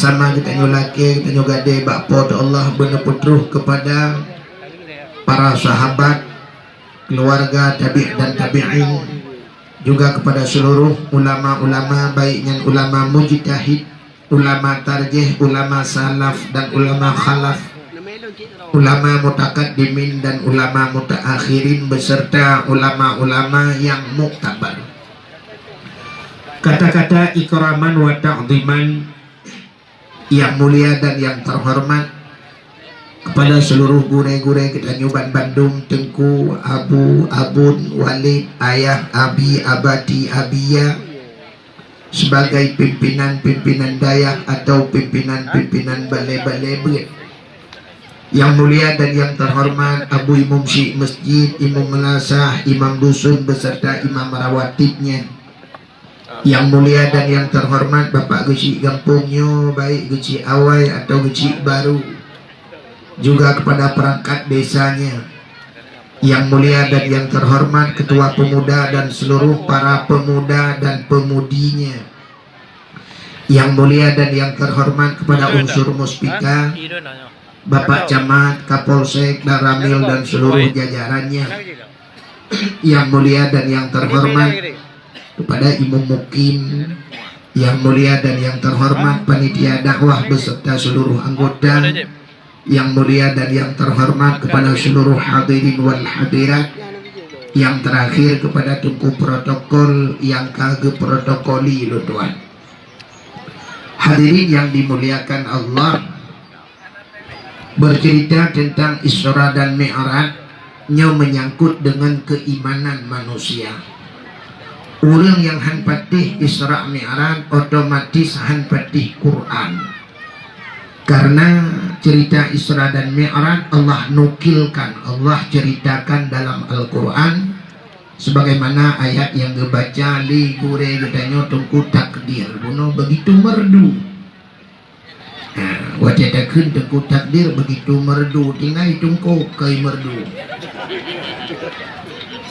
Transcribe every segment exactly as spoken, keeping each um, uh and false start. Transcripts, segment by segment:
Sama geutanyoe lakée, geutanyoe gadée bak Po teu Allah, beuneupeutroh keupada para sahabat, keuluwarga, tabi' dan tabi'in, juga keupada seuluruh ulama-ulama, baik nyan ulama mujtahid, ulama tarjih, ulama salaf dan ulama khalaf, ulama mutakaddimin dan ulama mutaakhirin, beserta ulama-ulama nyang muktabar. Kata-kata ikraman wa ta'dhiman, yang mulia dan yang terhormat, keupada seuluruh gurée-gurée geutanyoe banmandum, Teungku, Abu, Abon, Walid, Ayah, Abi, Abati, Abiya, sebagai pimpinan-pimpinan dayah atau pimpinan-pimpinan balée-balée beuet. Yang mulia dan yang terhormat Abu Imum Syik Masjid, Imum Meulasah, Imam Dusun beserta Imam Rawatibnya. Yang mulia dan yang terhormat Bapak Geuchik gampông nyoe, baik Geuchik Awai atau Geuchik Barô, juga kepada perangkat desanya. Yang mulia dan yang terhormat Ketua Pemuda dan seluruh para pemuda dan pemudinya. Yang mulia dan yang terhormat kepada unsur Muspika, Bapak Camat, Kapolsek, Danramil dan seluruh jajarannya. Yang mulia dan yang terhormat kepada Imum Mukim, yang mulia dan yang terhormat panitia dakwah beserta seluruh anggota, yang mulia dan yang terhormat kepada seluruh hadirin wal hadirat, yang terakhir kepada Teungku protokol nyang ka geuprotokoli lôn tuan. Hadirin yang dimuliakan Allah, bercerita tentang Isra dan Mi'raj nyoe menyangkut dengan keimanan manusia. Ureuëng nyang han patéh Isra Mi'raj otomatis han patéh Quran. Karena cerita Isra dan Mi'raj Allah nukilkan, Allah ceritakan dalam Al-Quran, sebagaimana ayat yang geubaca lé gurée geutanyoe Teungku Takdir. Bunoe begitu merdu. Ha, watée takheun Teungku Takdir begitu merdu, tinggai tungkôk keu merdu.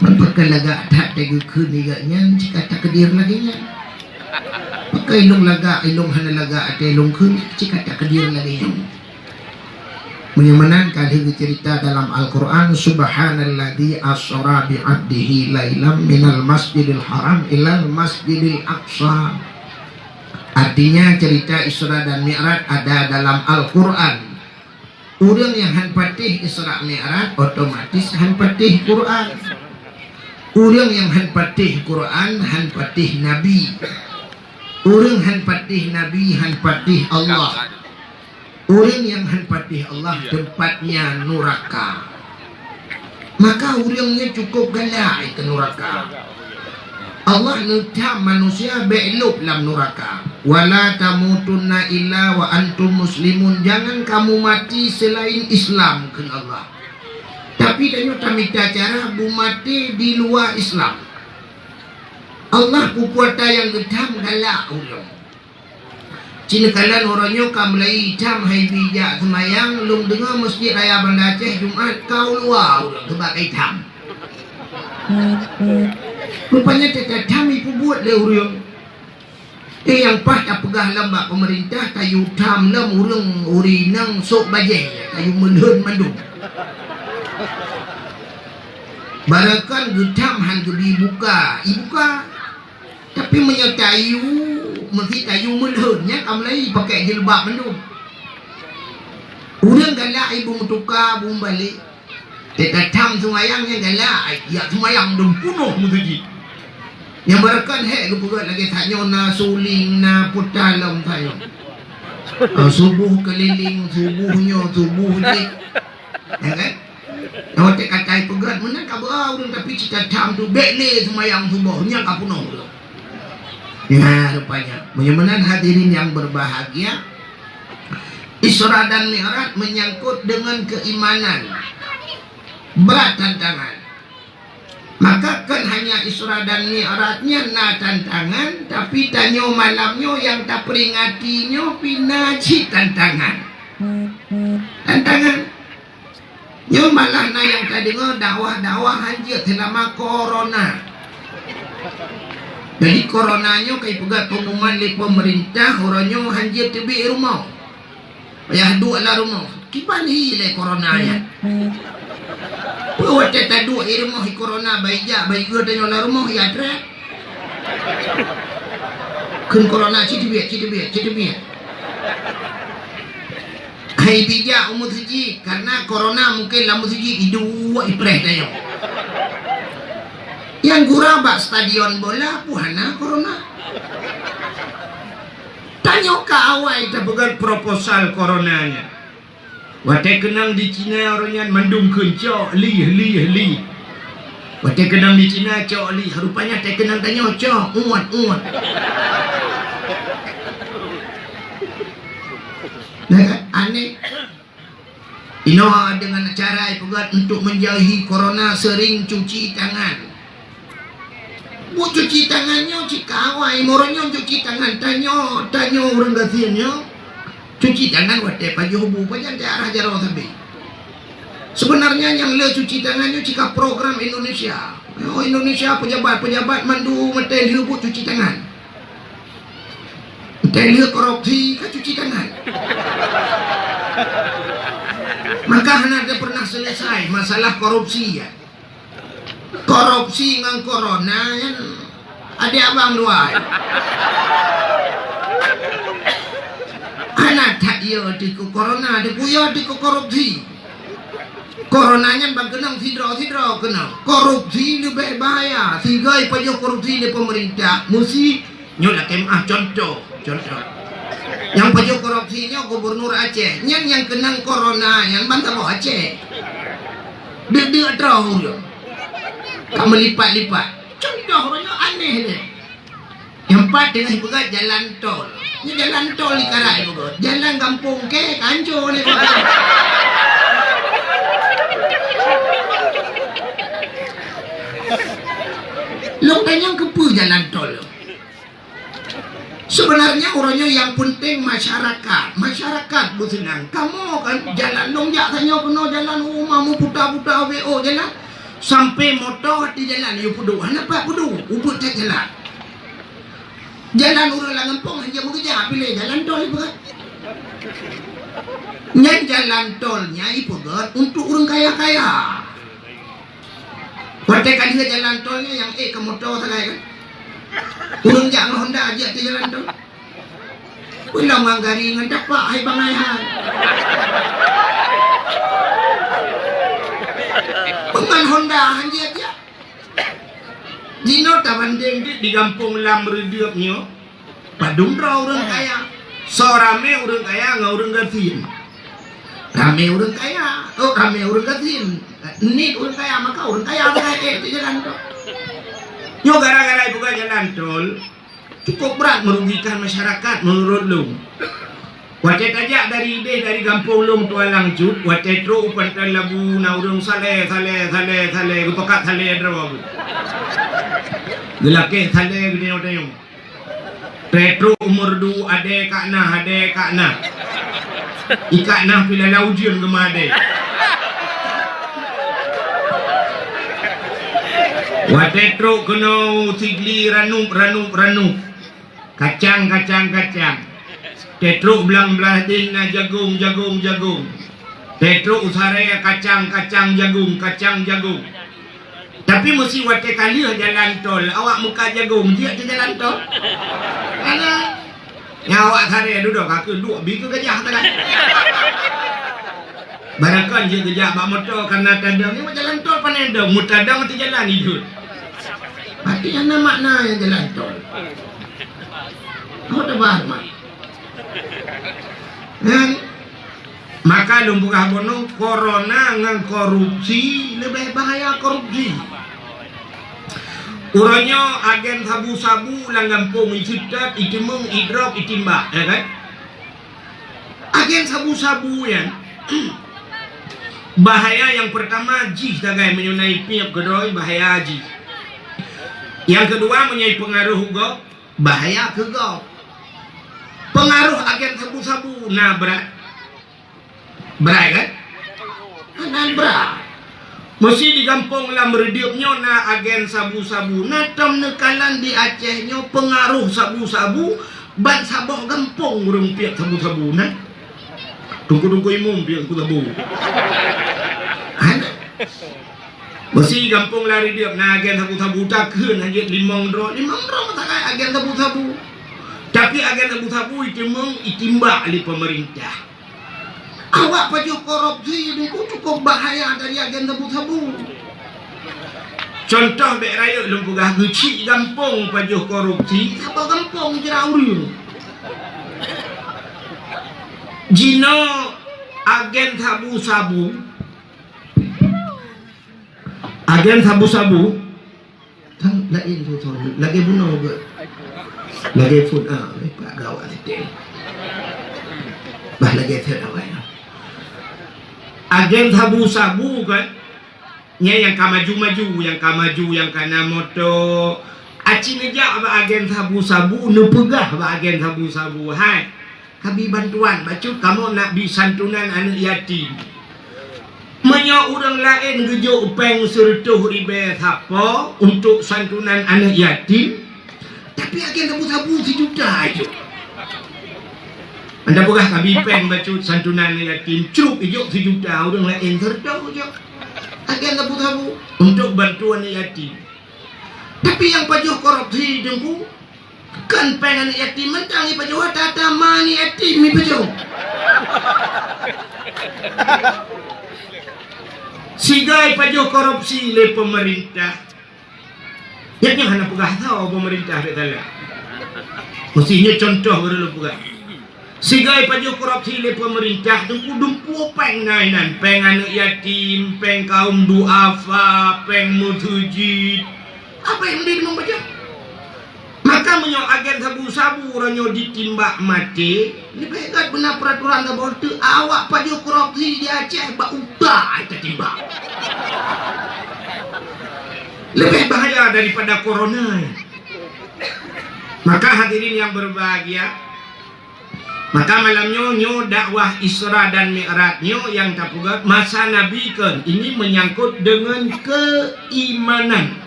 Man pakon lagak that teugeukheun nigak nyan cit ka takdir lagée nyan. Pakon ilong lagak, ilong hana lagak até ilong kheun cit ka takdir lagée nyan. Meunyoe meunan ka lheueh geuceurita dalam Al-Quran, "Subhanalladzi asra bi 'abdihi lailam minal masjidil haram ilal masjidil aqsa." Artinya, cerita Isra dan Mi'raj ada dalam Al-Quran. Ureuëng nyang han patéh Isra Mi'raj, otomatis han patéh Quran. Ureuëng nyang han patéh Quran, han patéh Nabi. Ureuëng han patéh Nabi, han patéh Allah. Ureuëng nyang han patéh Allah, teumpat nyan nuraka. Maka ureuëng nyan cukôp galak keu nuraka. Allah neutham manusia bék lôb lam nuraka. "Wala tamutunna illa wa antum muslimun." Jangan kamu mati selain Islam, kheun Allah. Tapi tanyoe tamita cara beumaté di luwa Islam. Allah peue ata nyang geutham galak ureuëng. Ci neukalon uroe nyoe ka mulai itam hai bi jak seumayang, lôn deungoe Masjid Raya Banda Aceh Jumat ka u luwa ureuëng keubah ka itam. Rupanya teuka tham ipeubuet lé ureuëng. Eh, nyang paih tapeugah lom bak peumeurintah, tayue tham lom ureuëng uri inong sôk bajée, tayue meulhon mandum. Barangkan geutham han geubi buka, ibuka. Tapi meunyoe tayue, meusti tayue meulhon, nyan ka mulai pakai jilbab mandum. Ureuëng galak ibu meutuka, bu meubalek. Teuka tham seumayang nyan galak, jak seumayang dum punoh meuseujid. Nyang barangkan hék geupeugah lagée tanyoe na suling, na puta lom tanyoe. Ah, suboh keulileng, suboh nyoe, suboh jih. Ya kan? Nyang watée katai peugét meunan ka beu ureuëng, tapi cita tham tu bék lé seumayang suboh, nyan ka punoh ureuëng. Nah, rupanya. Meunyoe meunan hadirin yang berbahagia, Isra dan Mi'raj menyangkut dengan keimanan. Berat tantangan. Maka kon hanya Isra dan Mi'raj nyan na tantangan, tapi tanyoe malam nyoe nyang taperingati nyoe pih na cit tantangan. Tantangan. Nyoe malah na nyang tadeungoe dakwah-dakwah hanjeuet seulama corona. Jadi, corona nyoe ka ipeugah pengumuman lé pemerintah, uroe nyoe hanjeuet teubiet rumoh. Payah duek lam rumoh. Kiban hi lé corona nyan. Peue watèe taduek i rumoh i corona, baik jak, baik geu tanyoe lam rumoh, ya trép. Kheun corona, "Ci teubiet, ci teubiet, ci teubiet." Hai bijak u meuseujid, karena corona mungkin lam meuseujid iduek ipreh tanyoe. Nyang gura bak stadion bola pun hana corona. Tanyoe ka awai tapeugöt proposal corona nyan. Watèe keunong di Cina uroe nyan mandum kheun cok, lih, lih, lih. Watèe keunong di Cina cok, lih. Rupanya watèe keunong tanyoe cok, uet, uet. Nah, kan? Aneh. Inoe deungon cara ipeugöt untuk menjauhi corona sering cuci tangan. Buet cuci tangan nyoe cit ka awai, meunyoe cuci tangan tanyoe, tanyoe ureueng gasien nyoe cuci tangan watèe pajoh bu, pajan teuarah jaroe sabe. Sebenarnya nyang le cuci tangan nyoe cit ka program Indonesia. Oh, Indonesia pejabat-pejabat mandum watèe lheueh buet cuci tangan. Watèe lheueh korupsi ka cuci tangan. Maka hana ada pernah selesai masalah korupsi, ya. Korupsi ngon corona nyan adék abang dua. Hana that yo teuka corona, teuka yo teuka korupsi. Corona nyan ban keunong sidroe-sidroe keunong. Korupsi leubeh bahaya. Sigai pajoh korupsi lé pemerintah, musi Nyoe lakèe meu'ah contoh, contoh. Nyang pajoh korupsi nyoe gubernur Aceh. Nyan nyang keunong corona nyan ban saboh Aceh. Deuk-deuk droe ureueng. Ka meulipat-lipat. Contoh ureueng nyoe aneh nyoe. Nyang pat teungoh ipeugah jalan tol. Nyoe jalan tol di Karak ipeugah. Jalan gampông kèe ka hancô lé. Lôn tanyong keupeue jalan tol? Sebenarnya uroe nyoe nyang penting masyarakat, masyarakat beuseunang. Kamoe kan jalan lôn jak tanyoe keunoe jalan, oh, ma meuputa-puta W O jalan. Sampai moto di jalan, yue peuduek, hana pat peuduek, ubit that jalan. Jalan ureueng lam gampông hana meukeujak, piléh jalan tol ipeugöt. Nyan jalan tol nyan ipeugöt untuk ureueng kaya-kaya. Watèe ka lheueh jalan tol nyan nyang ék keu moto sagai kan. Ureueng jak ngon Honda jeuet di jalan tol. Ulôn ngon gari ngon tapak hai bangai hai. Ngon Honda han jeuet jak. Jinoe tabandéng di, di gampông lam Reudeup nyoe. Padum droe ureueng kaya. Soe ramé ureueng kaya ngon ureueng gasien. Ramé ureueng kaya, oh, ramé ureueng gasien. Niet ureueng kaya, maka ureueng kaya ureueng kaya di jalan tol. Nyoe gara-gara ipeugah jalan tol, cukup berat merugikan masyarakat menurut lôn. Watèe tajak dari idéh dari gampông lôn Tualang Cut, watèe trok u Panton Labu na ureueng salèe, salèe, salèe, salèe, geupakat salèe droe. Geulakèe salèe geutanyoe-tanyoe. Trok u Meureudu, adèe ka na, adèe ka na. I ka na pih lala ujeuen geumah adèe. Watèe trok keunoe u Sigli ranup, ranup, ranup. Kacang, kacang, kacang. Teutrok blang blah deh na jagong, jagong, jagong. Teutrok u Saree kacang, kacang, jagong, kacang, jagong. Tapi meusé watèe ka lheueh jalan tol, awak meukat jagong jeuet keu jalan tol. Hana. Nyan awak Saree dudoe ka keuduek bi keu gajah teuka. Barangkapeue jeuet geujak bak moto kareuna tadong, nyoe jalan tol pané dong, meutadong teujalan iduek. Berarti hana makna nyan jalan tol. Apa teubah mak? Kan? Maka lôn peugah bunoe, corona ngon korupsi leubeh bahaya korupsi. Uroe nyoe agen sabu-sabu lam gampông iseutôt, iteumeung, idrop, itimbak, ya kan? Agen sabu-sabu nyan, bahaya nyang peurtama jih sagai meunyoe na ipiep keudroe, bahaya jih. Nyang keudua, meunyoe ipeungaroh u gob, bahaya keu gob. Peungaroh agen sabu-sabu na brat. Brat kan? Hana brat. Meusé di gampông lam Reudeup nyoe na agen sabu-sabu, na tom neukalon di Aceh nyoe peungaroh sabu-sabu, ban saboh gampông ureuëng piet sabu-sabu na. Teungku-teungku imum piet sabu-sabu. Meusé gampông lam Reudeup na agen sabu-sabu, takheun hana jeuet limong droe, limong droe meusagai agen sabu-sabu. Tapi agen sabu-sabu iteumeung itimbak lé peumeurintah. Awak pajoh korupsi nyoe cukup bahaya dari agen sabu-sabu. Contoh bék rayeuk lôn peugah, geuchik gampông pajoh korupsi, saboh gampông jra ureuëng. Jinoe agen sabu-sabu, agen sabu-sabu, kan laén tu, tu, lagée bunoe geuh. Lagée phon, ah, leupah gawat sitem. Bah lagée that awai. Agen sabu-sabu kan, nyan nyang ka maju-maju, nyang ka maju, nyang ka na moto. Aci neujak bak agen sabu-sabu, neupeugah bak agen sabu-sabu, "Hai, kabi bantuan bacut, kamoe nak bi santunan aneuëk yatim. Meunyoe ureuëng laén geujok péng sireutôh ribée sapo untuk santunan aneuëk yatim, tapi agen sabu-sabu sijuta jok." Anda peugah kabi péng bacut santunan aneuëk yatim, crok ijok sijuta, ureuëng laén sireutôh jok. Agen sabu-sabu untuk bantuan aneuëk yatim. Tapi nyang pajoh korupsi, Teungku, kon péng aneuëk yatim mantong ipajoh, tata ma aneuëk yatim ipajoh. Sigai pajoh korupsi lé peumeurintah. Nyan nyoe hana peugah tho peumeurintah bék salah. Meusé nyoe contoh baru lôn peugah. Sigai pajoh korupsi lé peumeurintah, dumpeue-dumpeue péng na inan, péng aneuëk yatim, péng kaum duafa, péng meuseujid. Apa nyang di deungon baca? Maka meunyoe agen sabu-sabu uroe nyoe ditimbak maté, leubeh gét beuna peuraturan saboh teuk, awak pajoh korupsi di Aceh bak uta tatimbak. Leubeh bahaya daripada corona. Maka hadirin yang berbahagia, maka malam nyoe, nyoe dakwah Isra dan Mi'raj nyoe nyang tapeugah masa Nabi kon, ini menyangkut dengan keimanan.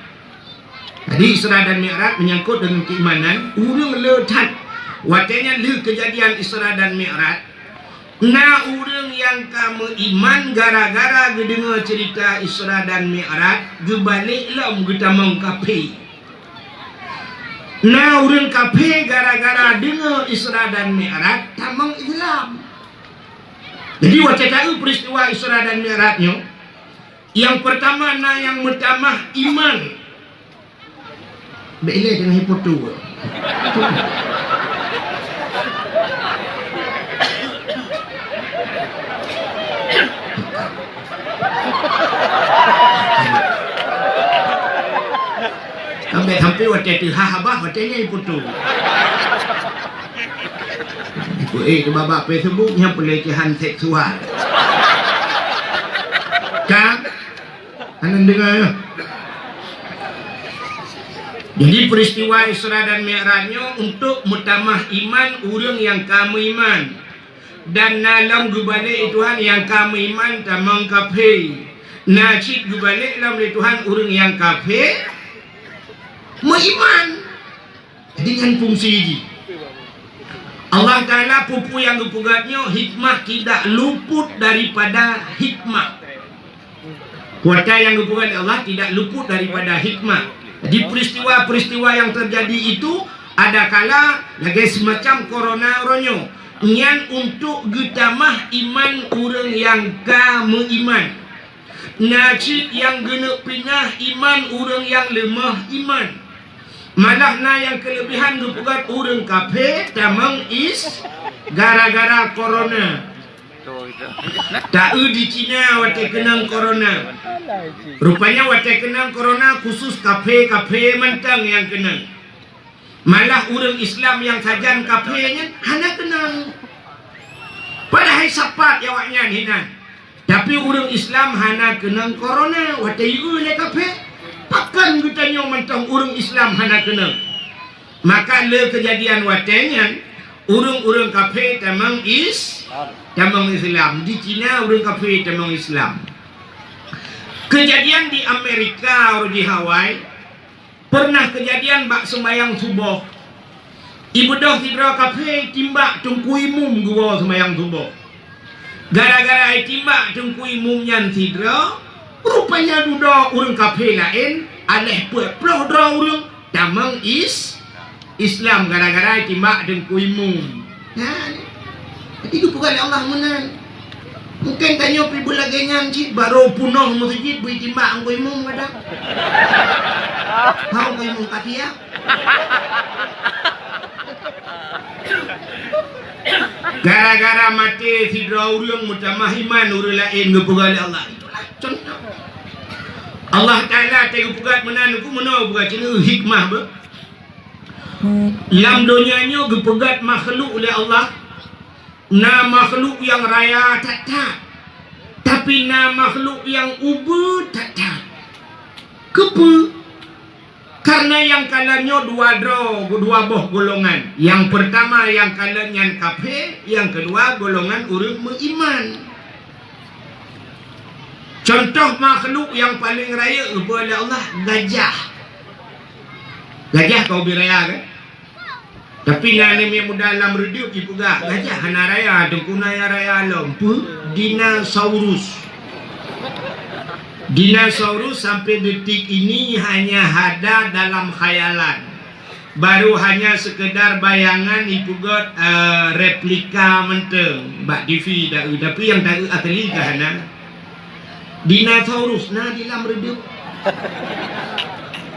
Jadi Isra dan Mi'raj menyangkut dengan keimanan, ureuëng le that. Watée nyan lheueh keujadian Isra dan Mi'raj, na ureuëng nyang ka meuiman gara-gara geudeungoe ceurita Isra dan Mi'raj, geubalek lom geutamong kafé. Na ureuëng kafé gara-gara deungoe Isra dan Mi'raj tamong Islam. Jadi watée taeu peristiwa Isra dan Mi'raj nyoe, nyang pertama na nyang meutamah iman. Bék ilée teungoh ipotu. Kan bék sampai watée teuhah abah, watée nyan ipotu. Ipotu, eh, di babah Facebook nyan pelecehan seksual. Kan? Hana deungoe ya. Jadi peristiwa Isra dan Mi'raj nyoe untuk meutamah iman ureuëng nyang ka meuiman. Dan na lom geubalek lé Tuhan nyang ka meuiman tamong kafé. Na cit geubalek lom lé Tuhan ureuëng nyang kafé meuiman. Jadi nyan fungsi jih. Allah Taala peue-peue nyang geupeugah nyoe hikmah tidak luput daripada hikmah. Kuasa nyang geupeugah lé Allah tidak luput daripada hikmah. Jadi peristiwa-peristiwa yang terjadi itu ada kala lagée semacam corona uroe nyoe. Nyan untuk geutamah iman ureuëng nyang ka meuiman. Na cit nyang geuneuk pinah iman ureuëng nyang leumoh iman. Malah na nyang keuleubehan geupeugah ureuëng kafé tamong is gara-gara corona. Taeu di Cina watée keunong corona. Rupanya watée keunong corona khusus kafé-kafé mantong nyang keunong. Malah ureuëng Islam nyang sajan kafé nyan hana keunong. Padahai sapat awaknyan hinan. Tapi ureuëng Islam hana keunong corona watée ieu lé kafé. Pakon geutanyoe mantong ureuëng Islam hana keunong? Maka lé keujadian watée nyan, ureuëng-ureuëng kafé tamong is-, tamong Islam. Di Cina ureuëng kafé tamong Islam. Keujadian di Amerika, di Hawaii, peureunah keujadian bak seumayang suboh. Ibeudôh sidroe kafé timbak teungku imum geuwoe seumayang suboh. Gara-gara itimbak teungku imum nyan sidroe, rupanya dudoe ureuëng kafé laén aléh peuet ploh droe ureuëng tamong is-, Islam gara-gara itimbak teungku imum. Nah, jadi geupeugah lé Allah meunan. Mungken tanyoe pih beulagée nyan cit, barô punoh meuseujid beu itimbak teungku imum kadang. Hah, teungku imum ka tiap. Gara-gara maté sidroe ureuëng meutamah iman ureuëng laén geupeugah lé Allah. Itulah contoh. Allah Taala teupeugah meunan, ku meunoe buka cina hikmah beu. Lam donya nyoe geupeugah makhluk lé Allah, na makhluk nyang raya that-that, tapi na makhluk nyang ubeuet that-that. Keupeue? Karena nyang kalon nyoe dua droe, dua boh golongan. Nyang peurtama nyang kalon nyan kafé, nyang keudua golongan ureuëng meuiman. Contoh makhluk nyang paleng rayeuk geupeugah lé Allah, gajah. Gajah ka ubit raya kan? Tapi na aneuk miet muda lam reudeup jipeugah, gajah hana raya, teungku na nyang raya lom. Peue? Dinosaurus. Dinosaurus sampai detik ini hanya ada dalam khayalan. Baru hanya sekedar bayangan ipeugét, eh, replika mantong bak T V taeu, tapi nyang taeu asli ka hana. Dinosaurus na di lam reudeup.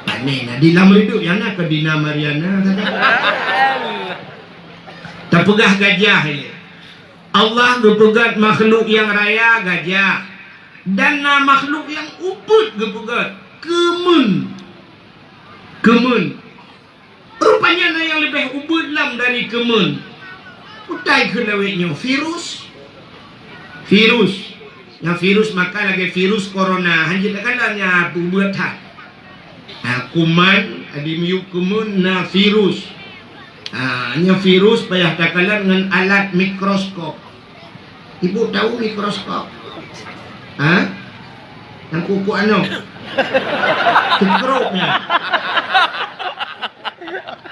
Pane na di lam reudeup, nyang na keu Dina Mariana saja. Tapeugah gajah ilée. Allah geupeugét makhluk nyang raya gajah, dan na makhluk nyang ubeuet geupeugét keumeuen. Keumeuen. Rupanya na nyang leubeh ubeuet lam dari keumeuen. Utai keu lawét nyoe virus. Virus. Nyang virus maka lagée virus corona, hanjeuet takalon nyang ubeuet that. Ha, kuman, di miyueb keumeuen na virus. Ha, nyang virus payah takalon ngon alat mikroskop. Ibu tahu mikroskop? Ha? Nyang kukuk anu? Mikrobnya.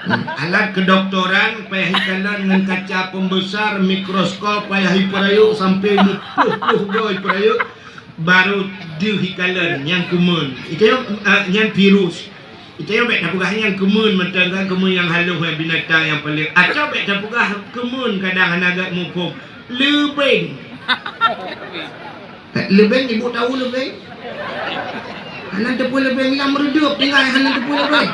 Hmm, alat kedokteran payah ikalon ngon kaca pembesar, mikroskop payah ipeurayeuk sampai meupuh-puh goe ipeurayeuk, baru deuh ikalon nyang keumeuen. Itu nyang, ah, nyang virus. Itu nyang bék tapeugah nyang keumeuen mantong kan, keumeuen nyang halôh, binatang nyang paleng. Atau bék tapeugah keumeuen kadang hana gét muphom. Leubeng. Leubeng, ibu tahu leubeng? Hana teupeue leubeng lam reudeup, tinggai hana teupeue leubeng.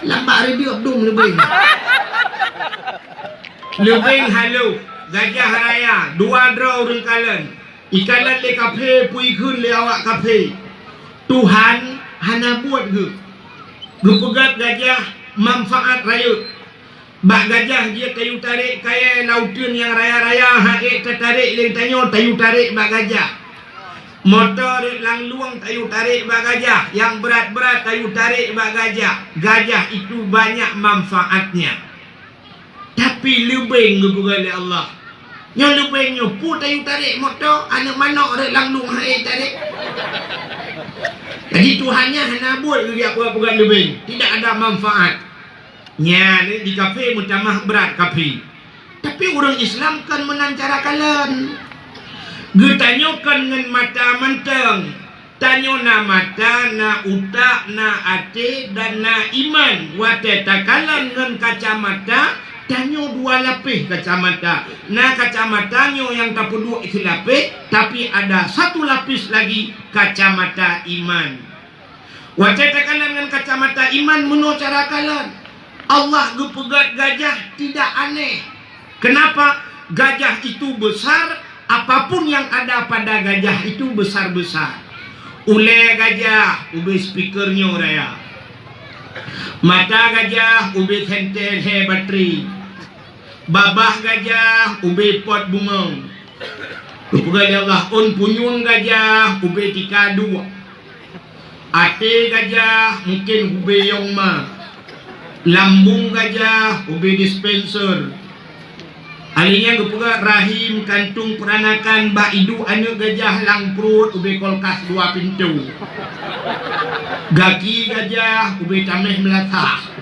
Lam bak reudeup dum leubeng. Leubeng halôh, gajah raya, dua droe ureuëng kalon. Ikalon lé kafé, peue ikheun lé awak kafé. Tuhan hana buet geuh. Geupeugét gajah manfaat rayeuk. Bak gajah jeuet tayue tarek kayée lam uteuen nyang raya-raya, han ék tatarek lé tanyoe tayue tarek bak gajah. Moto rot lam lueng tayue tarek bak gajah, nyang brat-brat tayue tarek bak gajah. Gajah itu banyak manfaatnya. Tapi leubeng geupeugah lé Allah. Nyoe leubeng nyoe peue tayue tarek moto, aneuk manok rot lam lueng han ék tarek. Jadi Tuhan nyan hana buet geuh peugah leubeng, tidak ada manfaat. Nyan di kafé meutamah brat kafé. Tapi ureuëng Islam kon meunan cara kalon. Geutanyoe kon ngon mata mantong. Tanyoe na mata, na utak, na até, dan na iman. Watée takalon ngon kacamata, tanyoe dua lapéh kacamata. Na kacamata nyoe nyang tapeuduek silapéh, tapi ada satu lapis lagi kacamata iman. Watée takalon ngon kacamata iman meunoe cara kalon. Allah geupeugét gajah tidak aneh. Kenapa? Gajah itu besar, apapun yang ada pada gajah itu besar-besar. Ulée gajah ubé speaker nyoe raya. Mata gajah ubé senter lhée batri. Babah gajah ubé pot bungong. Geupeugah lé Allah, ôn punyueng gajah ubé tika duek. Até gajah mungken ubé yong ma. Lambung gajah ubé dispenser. Alèh nyan geupeugah rahim, kantong peuranakan, bak iduek aneuk gajah lam pruet ubé kulkas dua pintoe. Gaki gajah ubé tamèh meulasah.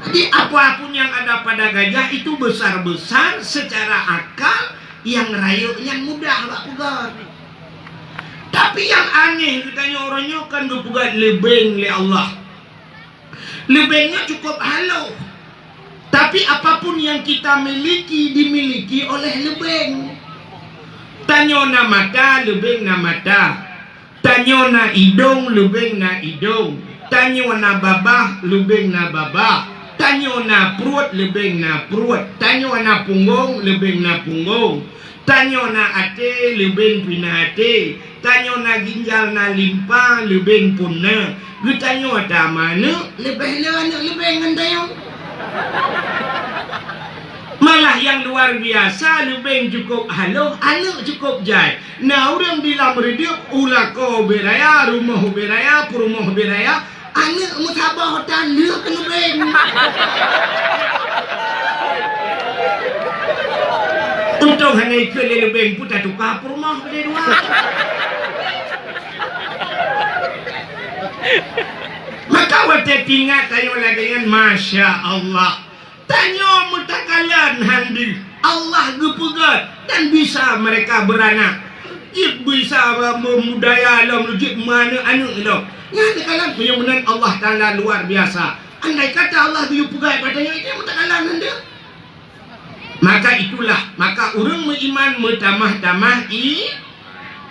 Jadi, apapun yang ada pada gajah itu besar-besar secara akal, nyang rayeuk nyan mudah bak peugöt. Tapi nyang aneh, geutanyoe uroe nyoe kan geupeugöt leubeng lé Allah. Leubeng nyoe cukup halôh. Tapi apapun yang kita miliki, dimiliki oleh leubeng. Tanyoe na mata, leubeng na mata. Tanyoe na idong, leubeng na idong. Tanyoe na babah, leubeng na babah. Tanyoe na pruet, leubeng na pruet. Tanyoe na punggong, leubeng na punggong. Tanyoe na até, leubeng pih na até. Tanyoe na ginjal, na limpa, leubeng pun na. Geutanyoe ta meuaneuk, leubeh le aneuk leubeng ngon tanyoe. Malah nyang luar biasa, leubeng cukup halôh, aneuk cukup jai. Na ureueng di lam reudeup, u lakoe ubé raya, rumoh ubé raya, peurumoh ubé raya, aneuk meusaboh tan lheueh keu leubeng. Untông hana ikheun lé leubeng pun tatuka peurumoh keudua. Maka watèe teuingat tanyoe lagèe nyan, masya Allah. Tanyoe meutakala han deuh, Allah geupeugöt dan bisa mereka beranak. Jeuet bisa meumudaya lom, jeuet meuaneuk-aneuk lom. Nyan teukalon peue meunan Allah Taala luar biasa. Andai kata Allah geuyue peugöt bak tanyoe, itu meutakala han deuh. Maka itulah, maka ureueng meuiman meutamah-tamah i-,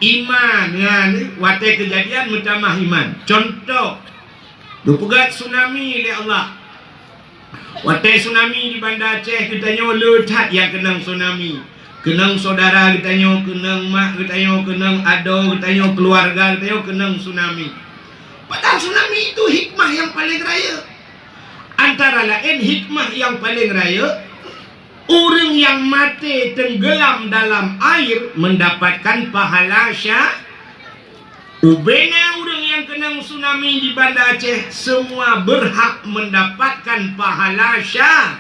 iman. Nyan, watèe keujadian meutamah iman. Contoh, geupeugöt tsunami lé Allah. Watèe tsunami di Banda Aceh, geutanyoe le that nyang keunong tsunami. Keunong syedara geutanyoe, keunong mak geutanyoe, keunong adoe geutanyoe, keuluwarga geutanyoe keunong tsunami. Padahai tsunami itu hikmah nyang paleng rayeuk. Antara laén hikmah nyang paleng rayeuk, ureueng nyang maté tenggelam dalam air mendapatkan pahala sya-, Ubé na ureueng nyang keunong tsunami di Banda Aceh, semua berhak mendapatkan pahala sya-,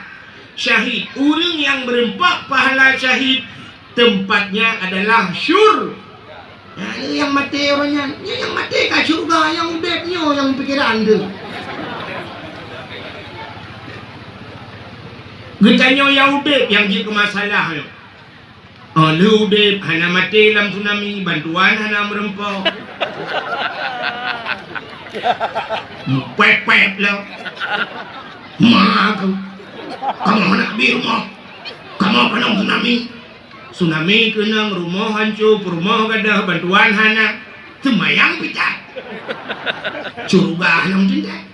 syahid. Ureueng nyang meureumpok pahala syahid, tempatnya adalah syur-, Nah, nyang maté uroe nyan, nyang maté ka syeuruga, nyang udép nyoe nyang pikiran teuh. Geutanyoe nyang udép nyang jeuet keu masalah nyoe. Oh, lheueh udép hana maté lam tsunami, bantuan hana meureumpok. Pép-pép lom. Ma keuh. Kamoe hana bi rumoh. Kamoe keunong tsunami. Tsunami keunong, rumoh hanco, peurumoh gadôh, bantuan hana. Seumayang pih that. Syeuruga hana meutindak.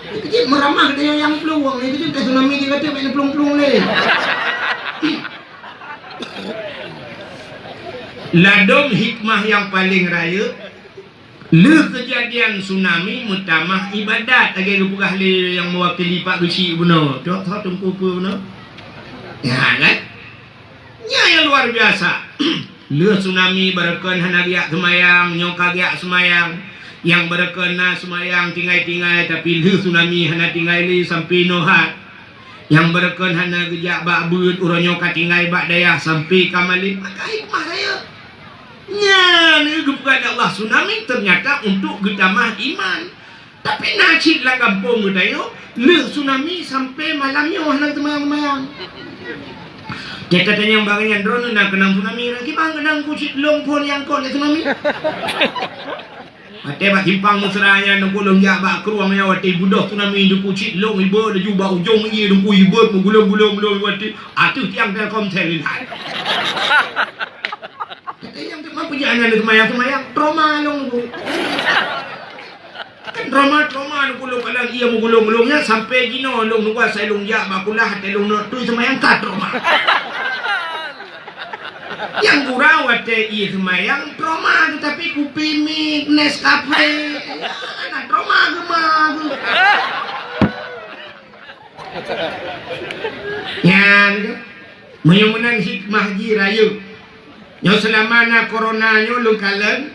Keuh jeuet meuramah geutanyoe nyang plueng, keuh jeuet tsunami di gata bèk neuplueng-plueng lé. Ladôm hikmah nyang paleng rayeuk, lheueh keujadian tsunami meutamah ibadat, lagèe geupeugah lé nyang meuwakili Pak Geuchik bunoe. Cok tho teungku peue bunoe? Ya kan? Nyan nyang luar biasa. Lheueh tsunami barokon hana geujak seumayang, nyoe ka geujak seumayang. Nyang barokon na seumayang tinggai-tinggai, tapi lheueh tsunami hana tinggai lé sampoe noe that. Nyang barokon hana geujak bak beuet, uroe nyoe ka tinggai bak dayah sampoe ka malem. Maka hikmah rayeuk. Nyan geupeugah lé Allah tsunami ternyata untuk geutamah iman. Tapi na cit lam gampông geutanyoe, lheueh tsunami sampoe malam nyoe hana teumayang-mayang. Gata tanyong bak gobnyan, "Droeneuh na keunong tsunami?" "Kiban keunong, Teungku, cit lôn phôn nyang kot lé tsunami." Watèe bak Simpang Mesra nyan, Teungku, lôn jak bak krueng nyan, watèe beudôh tsunami, Teungku, cit lôn ibot laju bak ujong ié, Teungku, ibot meugulong-gulong lôn watèe ateueh tiang Telkomsel inan. Gata nyang teuma peujeuet hana seumayang-seumayang, trauma lôn, Teungku. Kan trauma, trauma lôn, Teungku, lôn kalon ié meugulong-gulong nyan sampoe jinoe lôn, Teungku, asai lôn jak bak kulah, watèe lôn neuk tui seumayang ka trauma. Nyang gura watèe ié seumayang trauma, teutapi kupi mi, Nescafe, na trauma geuh ma geuh. Nyan keuh. Meunyoe meunan hikmah jih rayeuk. Nyoe seulama na corona nyoe lôn kalon,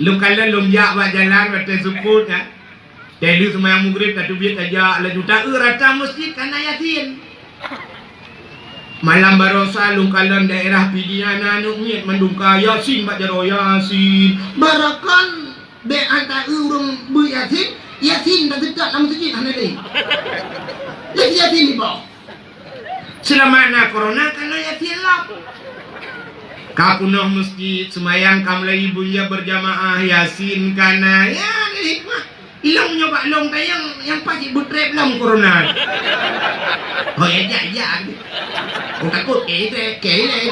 lôn kalon lôn jak bak jalan watèe seupôt nyan. Watèe lheueh seumayang Maghrib tateubiet tajak laju, ta-eu rata meuseujid ka na Yasin. Malam barosa lôn kalon daerah Pidie na aneuk miet mandum ka Yasin bak jaroe, Yasin. Barokon bék ata ureuëng beuet Yasin, Yasin dan seutôt lam meuseujid hana lé. Lé Yasin iboh. Seulama na corona ka na Yasin lom. Ka peunoh meuseujid, seumayang ka meulayeue beunjah beurjamaah, Yasin ka na. Ya, ada hikmah. Ilong nyoe bak lông tayang nyang pas jibeutrép lom corona. Oh, ya, jak, jak. Oh, takot, eh, trép, eh, trép.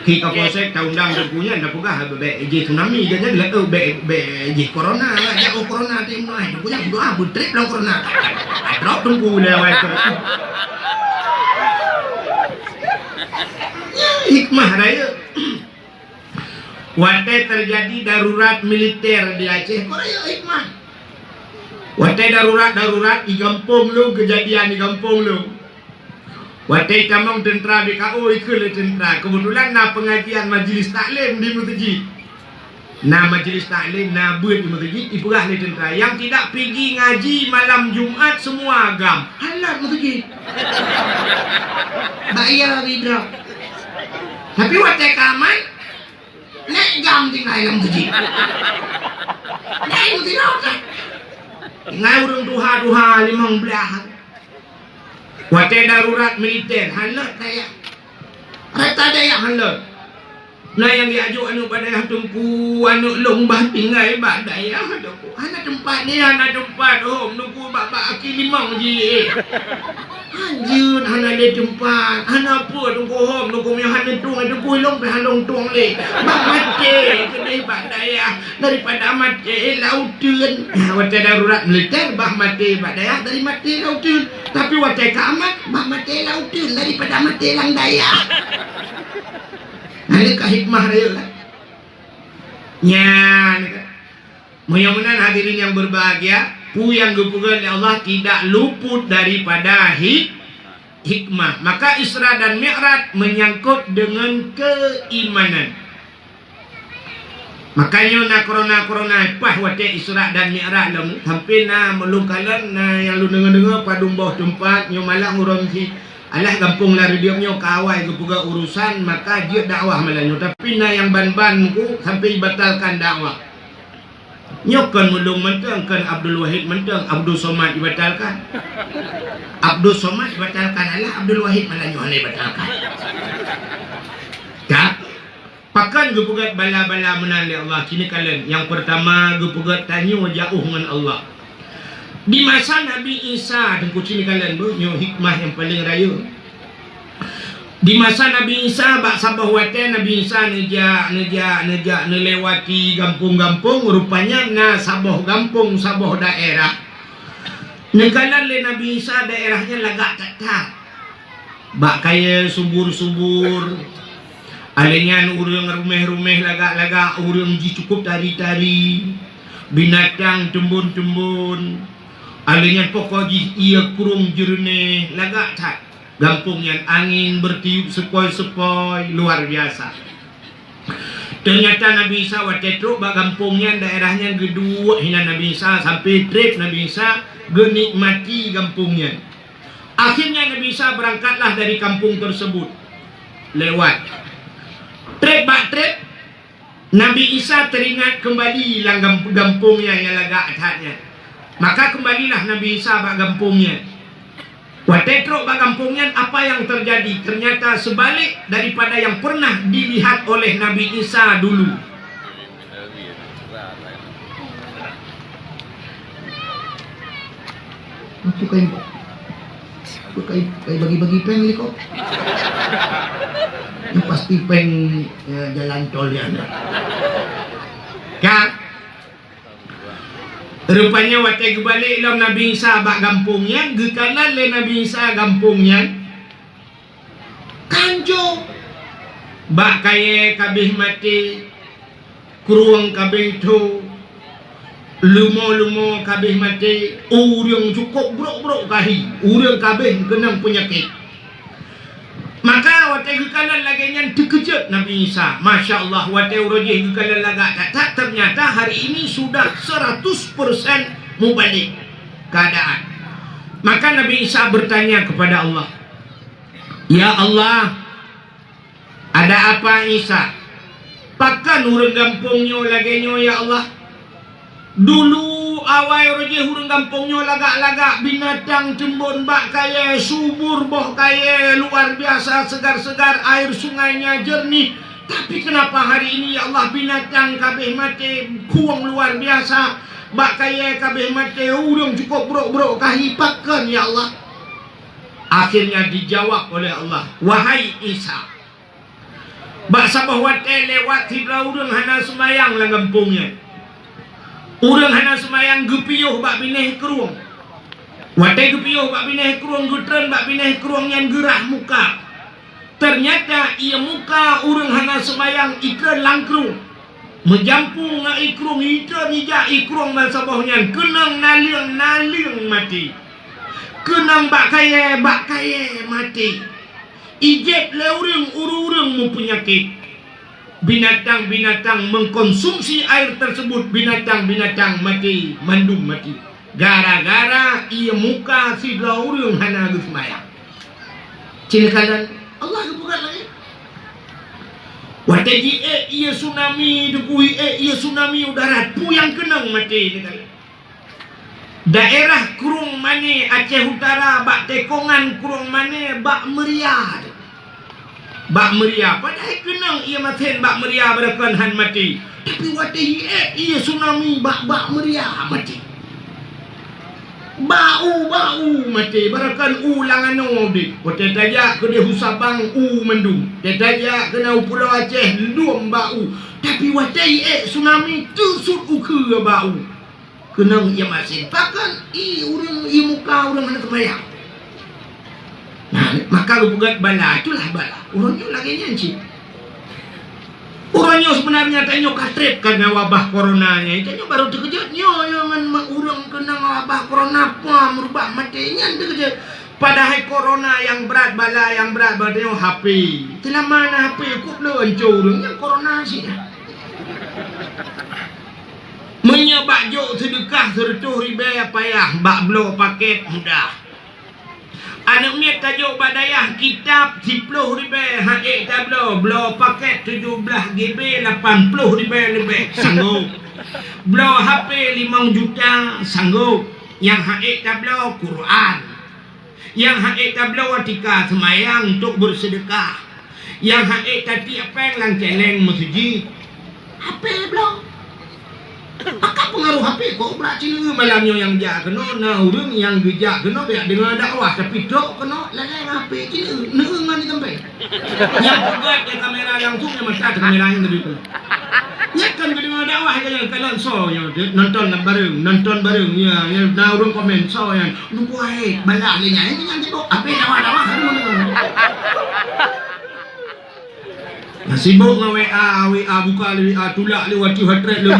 Khi ka polsek, ta undang Teungku nyan, ta peugah, bék, bék jih tsunami, jangan, eh, bék, bék jih corona, jak, oh, corona, tim, eh, Teungku nyan, doa, beutrép lom corona. Drop Teungku lé awai tu. Hikmah raya. Watée teujadi darurat militer di Aceh, kon rayeuk hikmah. Watée darurat-darurat di gampông lôn, keujadian di gampông lôn. Watée itamong teuntra B K O, ikheun lé teuntra. Keubeutulan na peungajian majlis taklim di meuseujid. Na majlis taklim, na beuet di meuseujid, ipeugah lé teuntra, "Nyang tidak pigi ngaji malam Jumat semua GAM." Halat meuseujid. Bak iya ridra. Tapi watée ka aman, Lé GAM tinggai lam keujih. Lé meusidroe kan. Tinggai ureuëng tuha-tuha limong blaih. Watée darurat militer, hana dayah. Rata dayah hana. Na nyang geujok aneuëk bak dayah Teungku, aneuëk lôn bah tinggai bak dayah Teungku. Hana teumpat ni, hana teumpat hom Teungku bak, bak aki limong jih. Hanjeuet hana lé teumpat, hana peue Teungku hom, Teungku meunyoe hana tueng, Teungku ilong pih hana lôn tueng lé. Bah maté keudeh bak dayah daripada maté lam uteuen. Nah, watée darurat militer, bah maté bak dayah dari maté lam uteuen. Tapi watée ka aman, bah maté lam uteuen daripada maté lam dayah. Nah, lé ka hikmah raya kan? Nyan kan? Meunyoe meunan hadirin yang berbahagia, peue nyang geupeugét lé Allah tidak luput daripada hik-, hikmah. Maka Isra dan Mi'raj menyangkut dengan keimanan. Makanya na corona-corona paih watée Isra dan Mi'raj lom, sampai na meulungkalan, na nyang lôn deungoe-deungoe padum boh teumpat nyoe malah ureuëng si alah gampông Lareudeuk nyoe ka awai geupeugah urusan, maka jeuet dakwah malam nyoe. Tapi na nyang ban-ban ku sampai ibatalkan dakwah. Nyoe kon meulông mantong, kon Abdul Wahid mantong, Abdul Somad dibatalkan. Abdul Somad dibatalkan, alah Abdul Wahid malah nyoe hana dibatalkan. Ka? Pakon geupeugét bala-bala meunan lé Allah? Cit neukalon. Nyang peurtama, geupeugét tanyoe jaoh ngon Allah. Di masa Nabi Isa, Teungku, cit neukalon beuh, nyoe hikmah nyang paleng rayeuk. Di masa Nabi Isa, bak saboh watée Nabi Isa neujak, neujak, neujak neulewati gampông-gampông, rupanya na saboh gampông, saboh daerah. Neukalon lé Nabi Isa daerah nyan lagak that-that. Bak kayée subur-subur. Alèh nyan ureuëng ruméh-ruméh lagak-lagak, ureuëng jih cukôp tari-tari. Binatang teumbon-teumbon. Alèh nyan pokok jih ié krueng jeureunéh, lagak that. Gampông nyan angén beutiup seupoi-seupoi, luar biasa. Teunyata Nabi Isa watée trok bak gampông nyan, daerah nyan geuduek hinan Nabi Isa, sampai treb Nabi Isa geunikmati gampông nyan. Akhirnya Nabi Isa berangkatlah dari kampung tersebut. Lewat. Treb bak treb, Nabi Isa teringat kembali lam gam-, gampông nyan nyang lagak that nyan. Maka kembalilah Nabi Isa bak gampông nyan. Watée trok bak gampông nyan, apa yang terjadi? Ternyata sebalik daripada yang pernah dilihat oleh Nabi Isa dulu. Itu kain, itu kain, kain bagi-bagi péng ni kok. Yang pasti péng, ya, jalan tol ya. Kan? Rupanya watée geubalek lom Nabi Isa bak gampông nyan, geukalon lé Nabi Isa gampông nyan. Kanco. Bak kayée kabeh maté, krueng kabeh tho, lumo-lumo kabeh maté, ureuëng cukôp brok-brok kahi, ureuëng kabeh keunong peunyakét. Maka watée geukalon lagée nyan teukeujot Nabi Isa. Masya Allah, watée uroe jih geukalon lagak that-that, ternyata hari ini sudah seratus persen mubalek keadaan. Maka Nabi Isa bertanya kepada Allah, "Ya Allah, ada apa Isa? Pakon ureuëng gampông nyoe lagée nyoe, ya Allah? Dulu awai roh jih ureuëng gampông nyoe lagak-lagak, binatang teumbon bak kayée, subur boh kayée luar biasa, segar-segar, air sungainya jernih. Tapi kenapa hari ini, ya Allah, binatang kabeh maté, krueng luar biasa, bak kayée kabeh maté, ureuëng cukup brok-brok kahi, pakon, ya Allah?" Akhirnya dijawab oleh Allah, "Wahai Isa, bak saboh watée lewat sidroe ureuëng hana seumayang lam gampông nyan. Ureuëng hana seumayang geupiôh bak binéh krueng. Watée geupiôh bak binéh krueng, geutreun bak binéh krueng nyan geurhah muka. Teunyata ie muka ureuëng hana seumayang itreun lam krueng. Meujampu ngon ie krueng, itreun ijak ie krueng ban saboh nyan, keunong naleueng-naleueng maté. Keunong bak kayée, bak kayée maté. Ijép lé ureuëng, ureuëng-ureuëng meupeunyakét. Binatang-binatang mengkonsumsi air tersebut, binatang-binatang maté, mandum maté. Gara-gara ie muka sidroe ureuëng hana geuseumayang." Cit neukalon, Allah geupeugah lagée, watée jiék ie tsunami, teupeu jiék ie tsunami u darat, peue nyang keunong maté neukalon. Daerah Krueng Mané, Aceh Utara, bak tikongan Krueng Mané, bak meuria. Bak meuria, padahai keunong ie masen bak meuria, barokon han maté. Tapi watée jiék ie tsunami bak, bak meuria maté. Bak u, bak u maté, barokon u lam anoe udeb. Watée tajak keudeh u Sabang, u mandum. Watée tajak keunoe u Pulo Aceh, lom bak u. Tapi watée jiék tsunami, teusut u keue bak u. Keunong ie masen. Pakon ie ureuëng, ie muka ureuëng hana seumayang. Nah, maka geupeugah bala, itulah bala. Uroe nyoe lagée nyan cit. Uroe nyoe seubeunarnya tanyoe ka treb kareuna wabah corona nyan. Tanyoe barô teukeujot nyoe, nyoe ngon ma-, ureuëng keunong wabah corona, pah meurubah maté nyan teukeujot. Padahai corona nyang brat, bala nyang brat bak tanyoe H P. Teulama na H P, kok bloe ancô ureuëng nyan corona cit. Meunyoe bak jok seudeukah seureutôh ribée payah, bak bloe pakét mudah. Aneuëk miet tajok bak dayah kitab siploh ribée, han ék tabloe, bloe pakét tujoh blaih GB lapan ploh ribée leubeh, sanggob. Bloe H P limong juta, sanggob. Nyang han ék tabloe Quran. Nyang han ék tabloe atika seumayang untuk beuseudeukah. Nyang han ék tatiek péng lam céléng meuseujid. H P bloe. Pakon peungaroh H P kok brat cineue malam nyoe nyang jak keunoe, na ureuëng nyang geujak keunoe bak deungoe dakwah, tapi trok keunoe lagée ngon H P cineue, neueu ngon di teumpat. Nyang peugét di kamera langsung nyang masa kamera nyang lebih pelan. Nyan kan geudeungoe dakwah nyan, kalon soe nyoe, nonton lam bareng, nonton bareng, ya, ya, na ureuëng komen soe nyan. Nunggu hai, balah lé nyan, nyan jadok, habéh dakwah-dakwah, aduh, aduh. Nah, sibok ngon WA, WA buka lé WA, tulak lé WhatsApp, lé.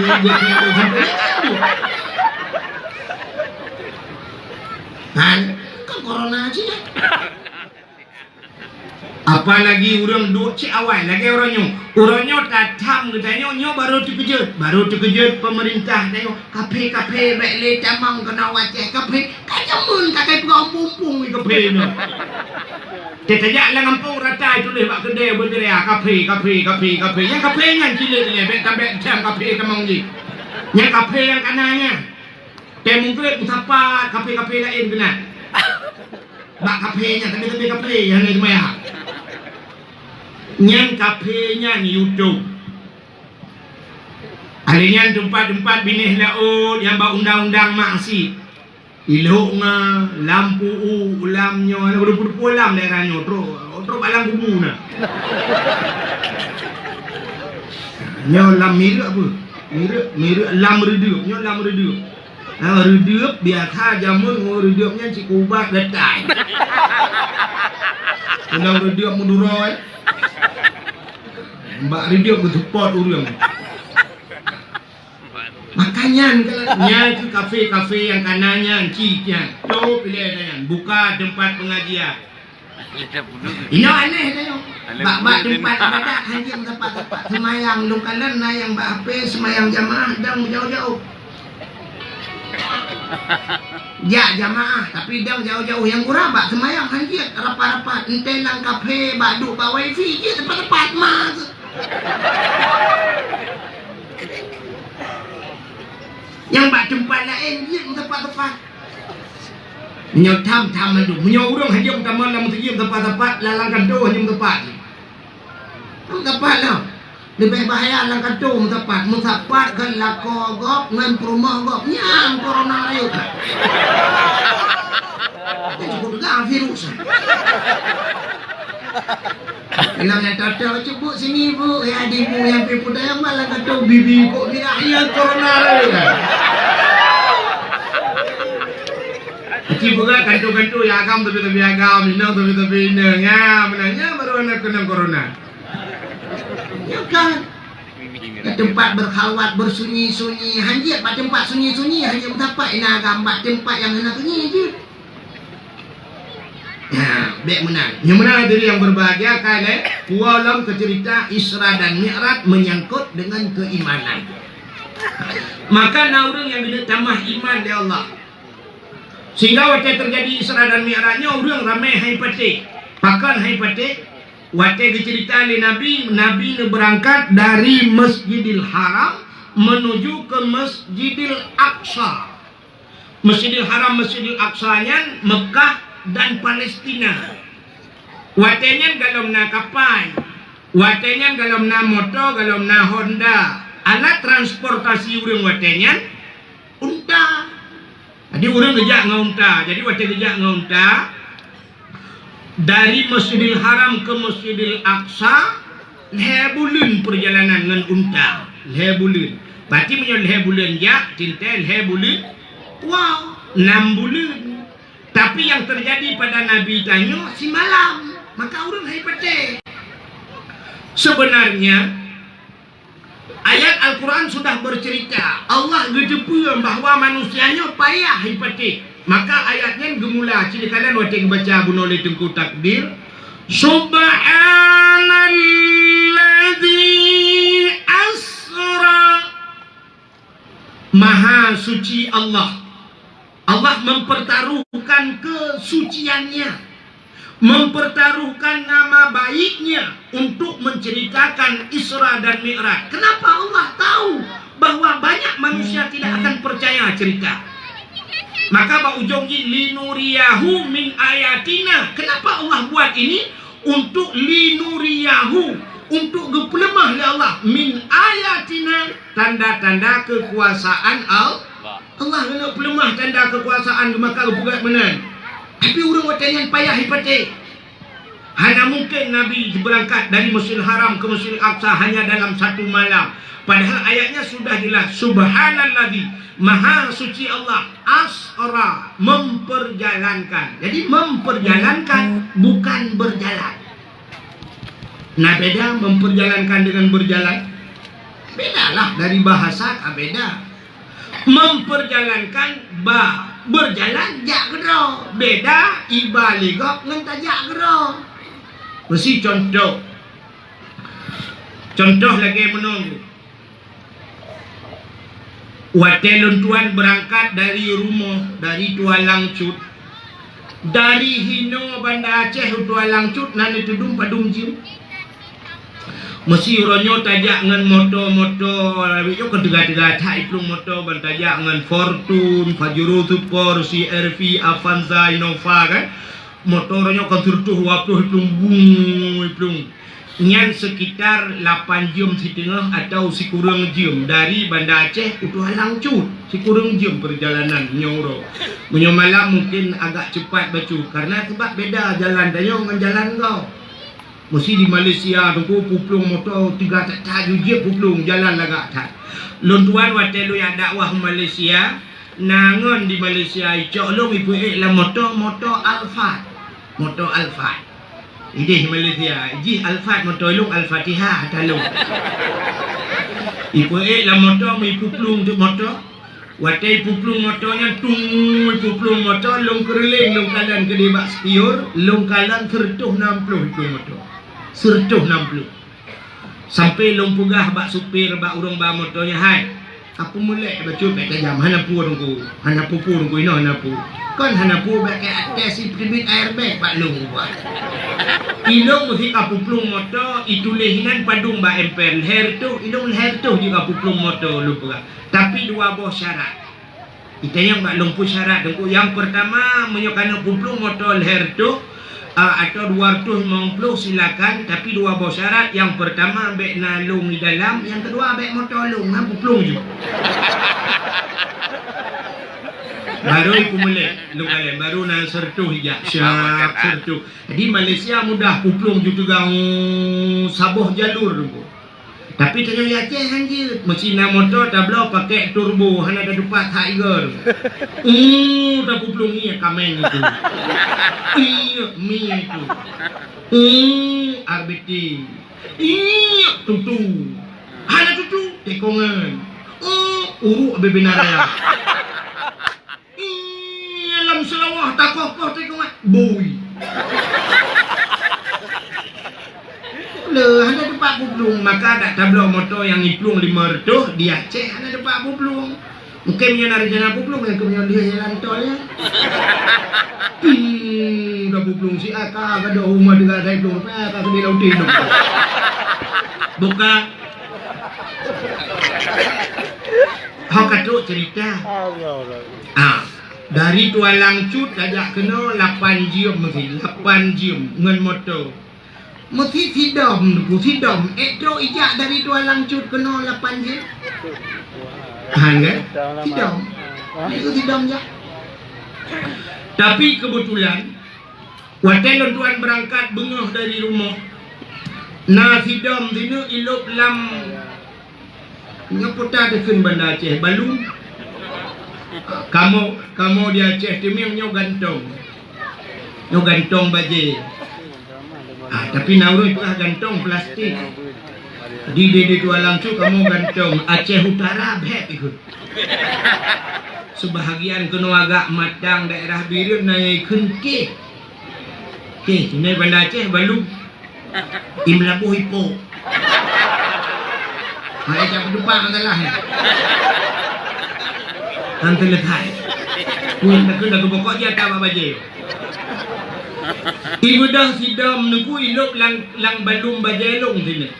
Kan, kan corona cit. Apalagi ureuëng duek cit awai lagée uroe nyoe. Uroe nyoe tatham geutanyoe nyoe barô teukeujot. Barô teukeujot peumeurintah tanyoe. Kaphé-kaphé bék lé tamong keunoe watée kaphé. Ka jameun ka kai peugah umpung-umpung di kaphé nyoe. Teutajak lam gampông rata tuléh bak keudée beudeurya kaphé, kaphé, kaphé, kaphé. Nyang kaphé nyan cilék lé bék tabék cam kaphé tamong jih. Nyang kaphé nyang kana nyan. Tée meugreb meusapat kaphé-kaphé laén keunan. Bak kaphé nyan, tapi, tapi kaphé nyang hana seumayang. Nyan kaphé nyan YouTube. Alé nyan teumpat-teumpat binéh laôt nyang bak undang-undang maksiet. Ilok nga, lam puu, lam nyoe, hana geudepu-depu lam daerah nyoe, trok, trok bak lam kubu na. Nyoe lam mireuek apa? Mireuek, mireuek lam reudeuep, nyoe lam reudeuep. Ha, reudeup biasa jameun ngon reudeup nyan cit keu ubat gatai. Undang reudeup meuduro, eh. Bak reudeup geuseupôt ureuëng. Makanya nyan keu kafe-kafe nyang kana nyan cit nyan. Tôp ilée nyan, buka teumpat pengajian. Inoe aneh tanyoe. Bak-bak teumpat ibadat hana meusapat-sapat. Seumayang lôn kalon na nyang bak H P, seumayang jamaah dan meujaweueb-jaweueb. Jak jamaah, tapi dang jauh-jauh nyang gura bak seumayang hanjeuet rapat-rapat, entée lam kafe bak duek bak wifi jeuet tepat-tepat ma. Nyang bak teumpat laén jeuet meutepat-tepat. Meunyoe tham, tham mandum. Meunyoe ureuëng hajeuet meutamah lam meuseujid meutepat-tepat, lam, lam kantô hajeuet meutepat. Meusapat lah. Leubeh bahaya lam kantô meusapat. Meusapat kon lakoe gob ngon peurumoh gob. Nyan corona rayeuk. Nyan cukup teuga virus. Bilang nyang tata cukup sini bu, ya di bu yang pi putih yang malah kantô bibi kok bilang nyan corona rayeuk. Aci peugah kantô-kantô ya agam tapi tapi agam, inong tapi tapi inong. Ya, beuna nyan baru na keunong corona. Ya kan? Di tempat berkhalwat, bersunyi-sunyi, hanjeuet bak tempat sunyi-sunyi, hanjeuet meusapat ina agam bak tempat nyang hana sunyi jih. Ya, bèk meunan. Nyang meunan hadirin yang berbahagia, kan, eh? Pulang ke cerita Isra dan Mi'raj menyangkut dengan keimanan. Maka na ureuëng nyang geuneuk tamah iman lé Allah. Sehingga watée terjadi Isra dan Mi'raj nyoe ureuëng ramé hai patéh. Pakon hai patéh? Watée geuceurita lé Nabi, Nabi neubeurangkat dari Masjidil Haram menuju ke Masjidil Aqsa. Masjidil Haram, Masjidil Aqsa nyan Mekah dan Palestina. Watée nyan galom na kapai, watée nyan galom na moto, galom na honda. Alat transportasi ureuëng watée nyan unta. Jadi ureuëng geujak ngon unta. Jadi watée geujak ngon unta, dari Masjidil Haram ke Masjidil Aqsa, lhée buleuen peurjalanan ngon unta. Lhée buleuen. Berarti meunyoe lhée buleuen jak, tinte lhée buleuen puwoe, nam buleuen. Tapi yang terjadi pada Nabi tanyoe simalam, maka ureuëng hai patéh. Sebenarnya, ayat Al-Quran sudah bercerita, Allah geuteupeue bahwa manusia nyoe payah hai patéh. Maka ayat nyan geumula, ci neukalon watée geubaca bunoe lé Teungku Takdir, "Subhanalladzi asra." Maha suci Allah. Allah mempertaruhkan kesuciannya, mempertaruhkan nama baiknya untuk menceritakan Isra dan Mi'raj. Kenapa Allah tahu bahwa banyak manusia tidak akan percaya cerita? Maka bak ujong jih, "Linuriyahu min ayatina." Kenapa Allah buat ini? Untuk linuriyahu, untuk geupeuleumah lé Allah, min ayatina, tanda-tanda kekuasaan Al-, Allah. Geunyoe peuleumah tanda kekuasaan, maka geupeugah meunan. Tapi ureuëng watée nyan payah ipatéh. Hana mungkin Nabi berangkat dari Masjidil Haram ke Masjidil Aqsa hanya dalam satu malam. Padahal ayatnya sudah jelas, "Subhanalladzi", Maha Suci Allah, "asra", memperjalankan. Jadi memperjalankan, bukan berjalan. Nah, beda memperjalankan dengan berjalan. Bedalah dari bahasa ka beda. Memperjalankan ba, berjalan jak keudroe. Beda iba lé gob ngon tajak keudroe. Meusi contoh. Contoh lagée meunoe. Watée lôn tuan beurangkat dari rumoh, dari Tualang Cut, dari hinoe Banda Aceh u Tualang Cut na neutudong padum jeuem. Meusi uroe nyoe tajak ngon moto-moto, awai nyoe kon teuga-teuga that iplueng moto, ban tajak ngon Fortuner, Pajero Sport, C R V, Avanza, Innova kan. Moto uroe nyoe kon sireutoh dua ploh iplueng, bung iplueng. Nyan sekitar lapan jeuem siteungoh atau sikureueng jeuem dari Banda Aceh u Tualang Cut. Sikureueng jeuem peurjalanan nyoe uroe. Meunyoe malam mungken agak cepat bacut, karena sabab beda jalan tanyoe ngon jalan gob. Meusi di Malaysia teungku puplueng moto teuga that-that ju jeuet puplueng jalan lagak that. Lôn tuan watée lôn jak dakwah u Malaysia, na ngon di Malaysia icok lôn ipeuék lam moto, moto Alphard. Moto Alphard. Ideh Malaysia, jih Alphard moto ilong Al-Fatihah ata lôn. Ipeuék lam moto, meupuplueng teuk moto. Watée ipuplueng moto nyan, tung, ipuplueng moto, lôn keureuléng, lôn kalon keudeh bak spion, lôn kalon sireutoh nam ploh iplueng moto. Sireutoh nam ploh. Sampai lôn peugah bak supir, bak ureuëng ba moto nyan, "Hai, Ka peumulek bacut bèk tajam, hana peue Teungku, hana peue-peue Teungku, inoe hana peue. Kon hana peue, bèk keu até si teubiet airbag bak lôn buat. Ilôn meusi ka peuplueng moto, ituléh inan padum bak emper, lhèe reutôh, ilôn lhèe reutôh jeuet ka peuplueng moto lôn peugah. Tapi dua boh syarat. Itanyong bak lôn peue syarat Teungku. Nyang peurtama, meunyoe ka neuk peuplueng moto lhèe reutôh, ah, atau dua ratus lima puluh silakan, tapi dua boh syarat. Nyang peurtama bèk na lôn di dalam, nyang keudua bèk moto lôn, nyan peuplueng ju. Baru ipeumulek lôn kalon, baru na seureutôh ijak, siap seureutôh. Jadi Malaysia mudah, peuplueng ju teugang saboh jalur Teungku. Tapi tanyoe di Aceh hanjeuet, meusi na moto tabloe pakèk turbo, hana tatupat that igoe. Uh, tapeuplueng ié kaméng itu. Ié mi itu. Uh, R B T. Ié tutu. Hana tutu, tekongan. Uh, uruk bebena raya. Ih, lam Seulawah takoh-koh teuh keumat bui. Le, hana teupat peuplueng, maka dak tabloe moto nyang iplueng lima reutôh di Aceh hana teupat peuplueng. Mungken meunyoe na rencana peuplueng, nyang keu meunyoe lheueh jalan tol nyan. Hmm, dah peuplueng si aka, gadoh rumah tiga saya plueng rupiah, aka sedih lauti. Buka. Ho ka trok cerita. Allah, Allah. Ah, dari Tualang Cut tajak keunoe lapan jeuem meusi, lapan jeuem ngon moto. Meusi sidom, sidom. Eh, trok ijak dari Tualang Cut keunoe lapan jeuem. Ha, kan? Sidom. Itu sidom jak. Tapi kebetulan, watèe lôn tuan beurangkat beungoh dari rumoh, na sidom sineuk ilôb lam Nyoe peue ta takheun banda Aceh, balu. Kamoe, kamoe di Aceh Teumieng nyoe gantong. Nyoe gantong bajèe. Ah, tapi na ureueng peugah gantong plastik. Di, di, di Tualang Cut kamoe gantong. Aceh Utara bèk ikôt. Seubahagian keunoe agak matang daerah Bireuen na ikheun keh. Keh, nyoe banda Aceh balu. Di Meulaboh ipok. Hai, jak peutupak masalah nyan. Han teuleukai. Kui takheun lagu pokok jih ata bak bajèe. Ibeudôh sidom Teungku ilôb lam, lam balum bajèe lôn sineuk.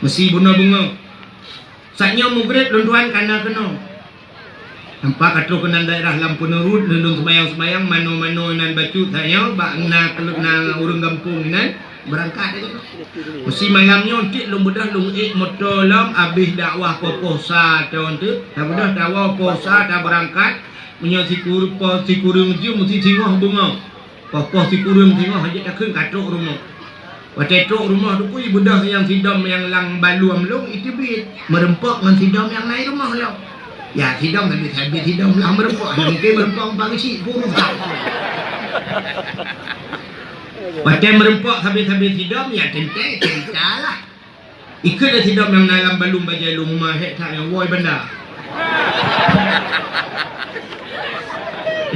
Meusi bunoe beungoh. Saat nyoe mugreb lôn tuan ka na keunoe. Nampak ka trok keunan daerah lam peuneurut, lôn seumayang-seumayang, manoe-manoe nan bacut saat nyoe, bak na, na ureueng gampông inan, beurangkat laju. Meusi malam nyoe cit lôn beudôh lôn ék moto lom, abéh dakwah poh-poh sa thôn teuk, tabeudôh tawoe poh sa tabeurangkat, meunyoe sikur-, poh sikureueng jeuem meusi singoh beungoh. Poh-poh sikureueng singoh jeuet takheun ka trok rumoh. Watèe trok rumoh Teungku, ibeudôh nyang sidom nyang lam balum lôn iteubiet, meureumpok ngon sidom nyang na i rumoh lom. Ya, sidom tapi sabé sidom lah meureumpok, hana mungken meureumpok bak geuchik pun rusak. Watèe meureumpok sabé-sabé sidom, ya teuntèe cerita lah. Ikheun lé sidom nyang na lam balum bajèe lôn, ma hék that nyang woe banda.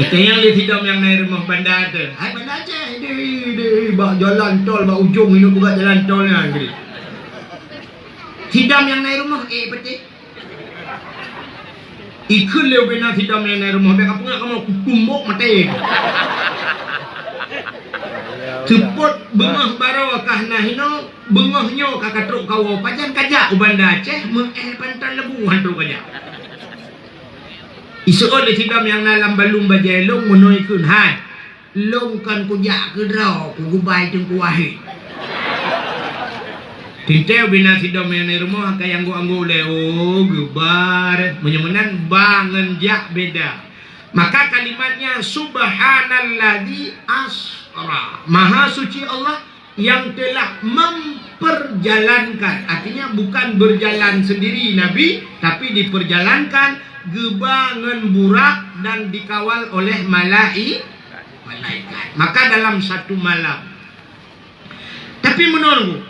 Itanyong lé sidom nyang na i rumoh banda teuh. Hai banda Aceh, di, di, bak jalan tol, bak ujong inoe peugah jalan tol nyan, jadi. Sidom nyang na i rumoh, eh, peuteh. Ikheun lé ubena sidom nyang na i rumoh, bèk kapeungah kamoe kutumbok maté. Seupôt beungoh baroe kah na hinoe, beungoh nyoe ka katrok kawoe, pajan kajak u Banda Aceh, meu'èh panton leubeh han trok kajak. Iseuôt lé sidom nyang na lam balum bajèe lôn meunoe ikheun, hai. Lôn kon kujak keudroe, kugeubai Teungku Wahid. Teuntèe ubena sidom nyang na i rumoh ka jianggô-anggô lé, oh, geuba. Meunyoe meunan, ba ngon jak beda. Maka kalimatnya, "Subhanalladzi asra." Maha suci Allah yang telah memperjalankan. Artinya, bukan berjalan sendiri Nabi, tapi diperjalankan, geuba ngon burak dan dikawal oleh malai-, malaikat. Maka dalam satu malam. Tapi meunoe,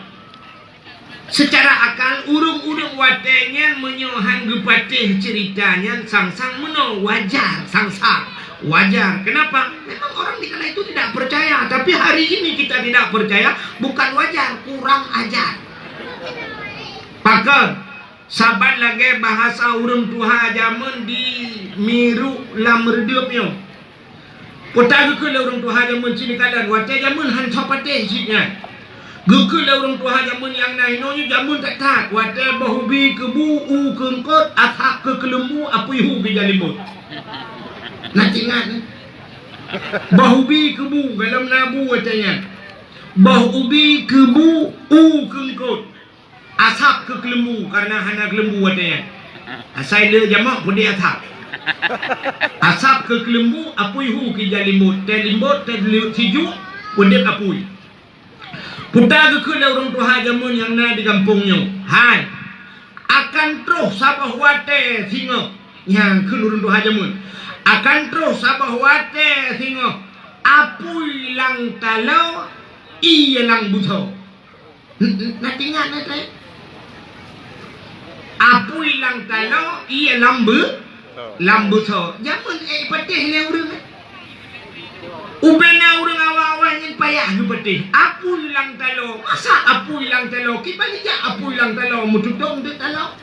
secara akal, ureueng-ureueng watèe nyan meunyoe han geupatéh cerita nyan, sang-sang meunoe wajar, sang-sang wajar. Kenapa? Memang orang di kala itu tidak percaya. Tapi hari ini kita tidak percaya, bukan wajar, kurang ajar. Pakon? Saban lagèe bahasa ureueng tuha jameun di Miruk lam Reudeup nyoe. Peue ta geukheun lé ureueng tuha jameun cit neukalon, watèe jameun han soe patéh cit nyan. Geukheun lé ureueng tuha jameun nyang na inoe nyoe jameun that-that, watèe boh ubi keu bu, u keu eungkôt, asab keu keuleumbu, apui hu keu jalimbot. Na teuingat, eh? Boh ubi keu bu, gohlom na bu watèe nyan. Boh ubi keu bu, u keu eungkôt. Asab keu keuleumbu, kareuna hana keuleumbu watèe nyan. Asai le jameun peudeh asab. Asab keu keuleumbu, apui hu keu jalimbot. Tée limbot, tée li-, sijuek, peudeh apui. Peue ta geukheun lé ureueng tuha jameun nyang na di gampông nyoe. Hai, akan troh saboh watèe singoh. Nyan kheun ureueng tuha jameun. Akan troh saboh watèe singoh. Apui lam taloe, ié lam beusoe. N-, n-, na teuingat na teuh? Apui lam taloe, ié lam beu-, lam beusoe. Jameun ék patéh lé ureueng, eh. Ubena ureueng awai-awai nyan payah geupatéh. Apui lam taloe. Masa apui lam taloe? Kiban jak apui lam taloe, meututong di taloe.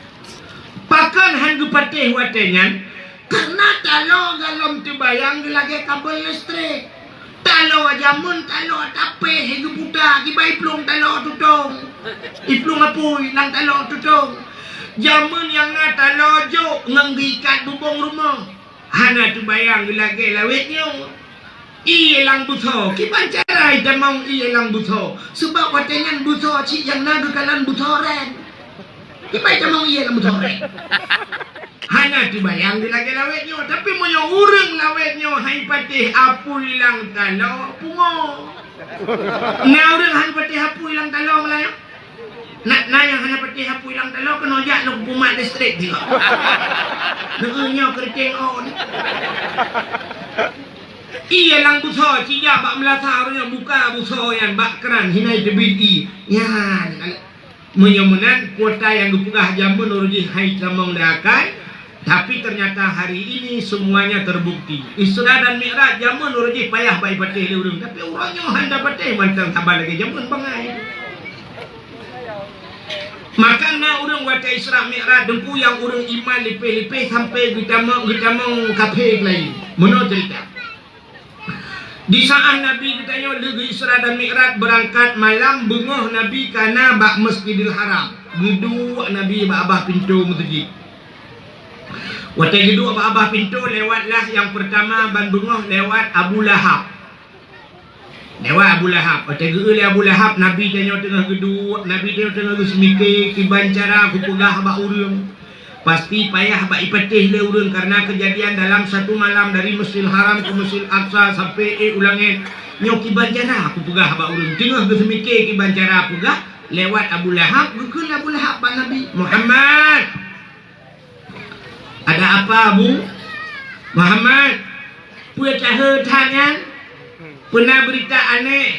Pakon han geupatéh watèe nyan? Kareuna taloe gohlom teubayang lagèe kabel listrik. Taloe jameun, taloe tapéh geuputa, kiban iplueng taloe tutong. Iplueng apui lam taloe tutong. Jameun nyang na taloe jok ngon geuikat bubông rumoh. Hana teubayang lagèe lawét nyoe. Ié lam beusoe, kiban cara itamong ié lam beusoe. Seubab watèe nyan beusoe cit nyang na geukalon beusoe rèn. Kiban itamong ié lam beusoe rèn. Hana teubayang lagèe lawét nyoe, tapi meunyoe ureueng lawét nyoe han patéh apui lam taloe, pungo. Na ureueng han patéh apui lam taloe meulayeue? Na, na nyang hana patéh apui lam taloe, keunoe jak lôn peumat listrik juga. Neu nyoe keureuteng on. Ié lam beusoe, cijak bak meulasah ureueng nyoe buka beusoe nyan bak kran, hina teubiet ié. Nyan, meunyoe meunan, kuota nyang geupeugah jameun uroe jih hai tamong lé akai, tapi ternyata hari ini semuanya terbukti. Isra dan Mi'raj jameun uroe jih payah bak ipatéh lé ureueng, tapi uroe nyoe han tapatéh mantong saban lagèe jameun bangai. Maka na ureueng watèe Isra Mi'raj teungku nyang ureueng iman lipéh-lipéh sampai geutamong, geutamong kafé keulayi. Meunoe ceurita. Di saat Nabi geutanyoe lheueh geu-Isra dan Mi'raj beurangkat malam, beungoh Nabi ka na bak Masjidil Haram. Geuduek Nabi bak babah pintoe meuseujid. Watèe geuduek bak babah pintoe, lewatlah nyang peurtama ban beungoh lewat Abu Lahab. Lewat Abu Lahab. Watèe geu-eu lé Abu Lahab, Nabi tanyoe teungoh geuduek, Nabi tanyoe teungoh geuseumiké kiban cara kupeugah bak ureueng. Pasti payah bak ipatéh lé ureueng kareuna keujadian dalam satu malam dari Masjidil Haram ke Masjidil Aqsa sampai ék u langét. Nyoe kiban cara kupeugah bak ureueng. Teungoh geuseumiké kiban cara peugah, lewat Abu Lahab, geukheun lé Abu Lahab bak Nabi, "Muhammad!" "Ada apa, Abu?" "Muhammad, peue cahé that nyan? Peue na beurita aneh?"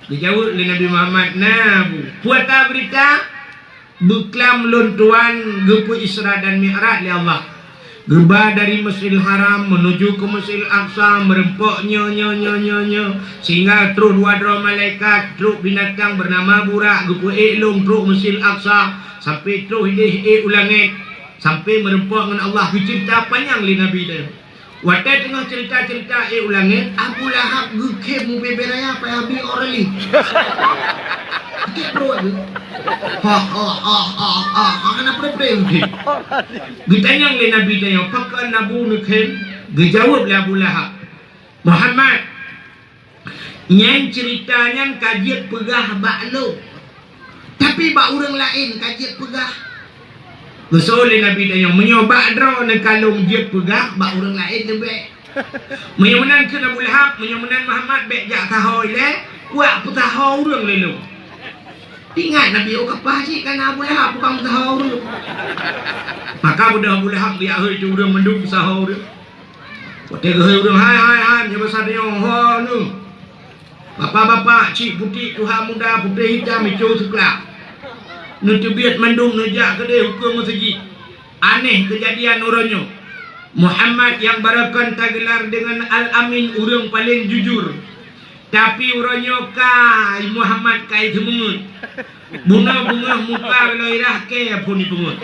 Geujaweueb lé Nabi Muhammad, "Na, Abu." "Peue ata beurita?" "Beuklam lôn tuan geupeu Isra dan Mi'raj lé Allah. Geuba dari Masjidil Haram meunuju keu Masjidil Aqsa, meureumpok nyoe, nyoe, nyoe, nyoe, nyoe, sehingga troh dua droe malaikat, trok binatang beunama Burak, geupeu ék lom trok Masjidil Aqsa, sampai troh idéh ék u langét." Sampai meureumpok ngon Allah geuceurita panyang lé Nabi tanyoe. Watèe teungoh ceurita-ceurita ék u langét, Abu Lahab geukhem ubé-bé raya payah bi Orali. Sakét pruet geuh. Ha, ha, ha, ha, ha, ha, hana pré-pré geukhem. Geutanyong lé Nabi tanyoe, "Pakon Abu neukhem?" Geujaweueb lé Abu Lahab, "Muhammad, nyan ceurita nyan ka jeuet peugah bak lôn, tapi bak ureueng laén ka jeuet peugah." Geuseuôt lé Nabi tanyoe, "Meunyoe bak droeneuh ka lôn jeuet peugah, bak ureueng laén leubeh." "Meunyoe meunan," kheun Abu Lahab, "meunyoe meunan Muhammad, bèk jak saho ilèe, kuak peusaho ureueng lé lôn." Ingat Nabi, oh, ka paih cit ka na Abu Lahab, bukon peusaho ureueng. Maka beudôh Abu Lahab geujak hôi keu ureueng mandum peusaho ureueng. Watèe geuhôi ureueng, "Hai, hai, hai, meunyoe basa tanyoe, ho neuh. Bapak-bapak, cit putik tuha muda, putéh itam, ico seukla. Neuteubiet mandum, neujak keudéh ukeue meuseujid. Aneh keujadian uroe nyoe. Muhammad nyang barokon tageular deungon Al-Amin, ureueng paleng jujur. Tapi uroe nyoe kai Muhammad kai teumeungeut. Bunoe beungoh muka lom irah kèe phon ipeungeut.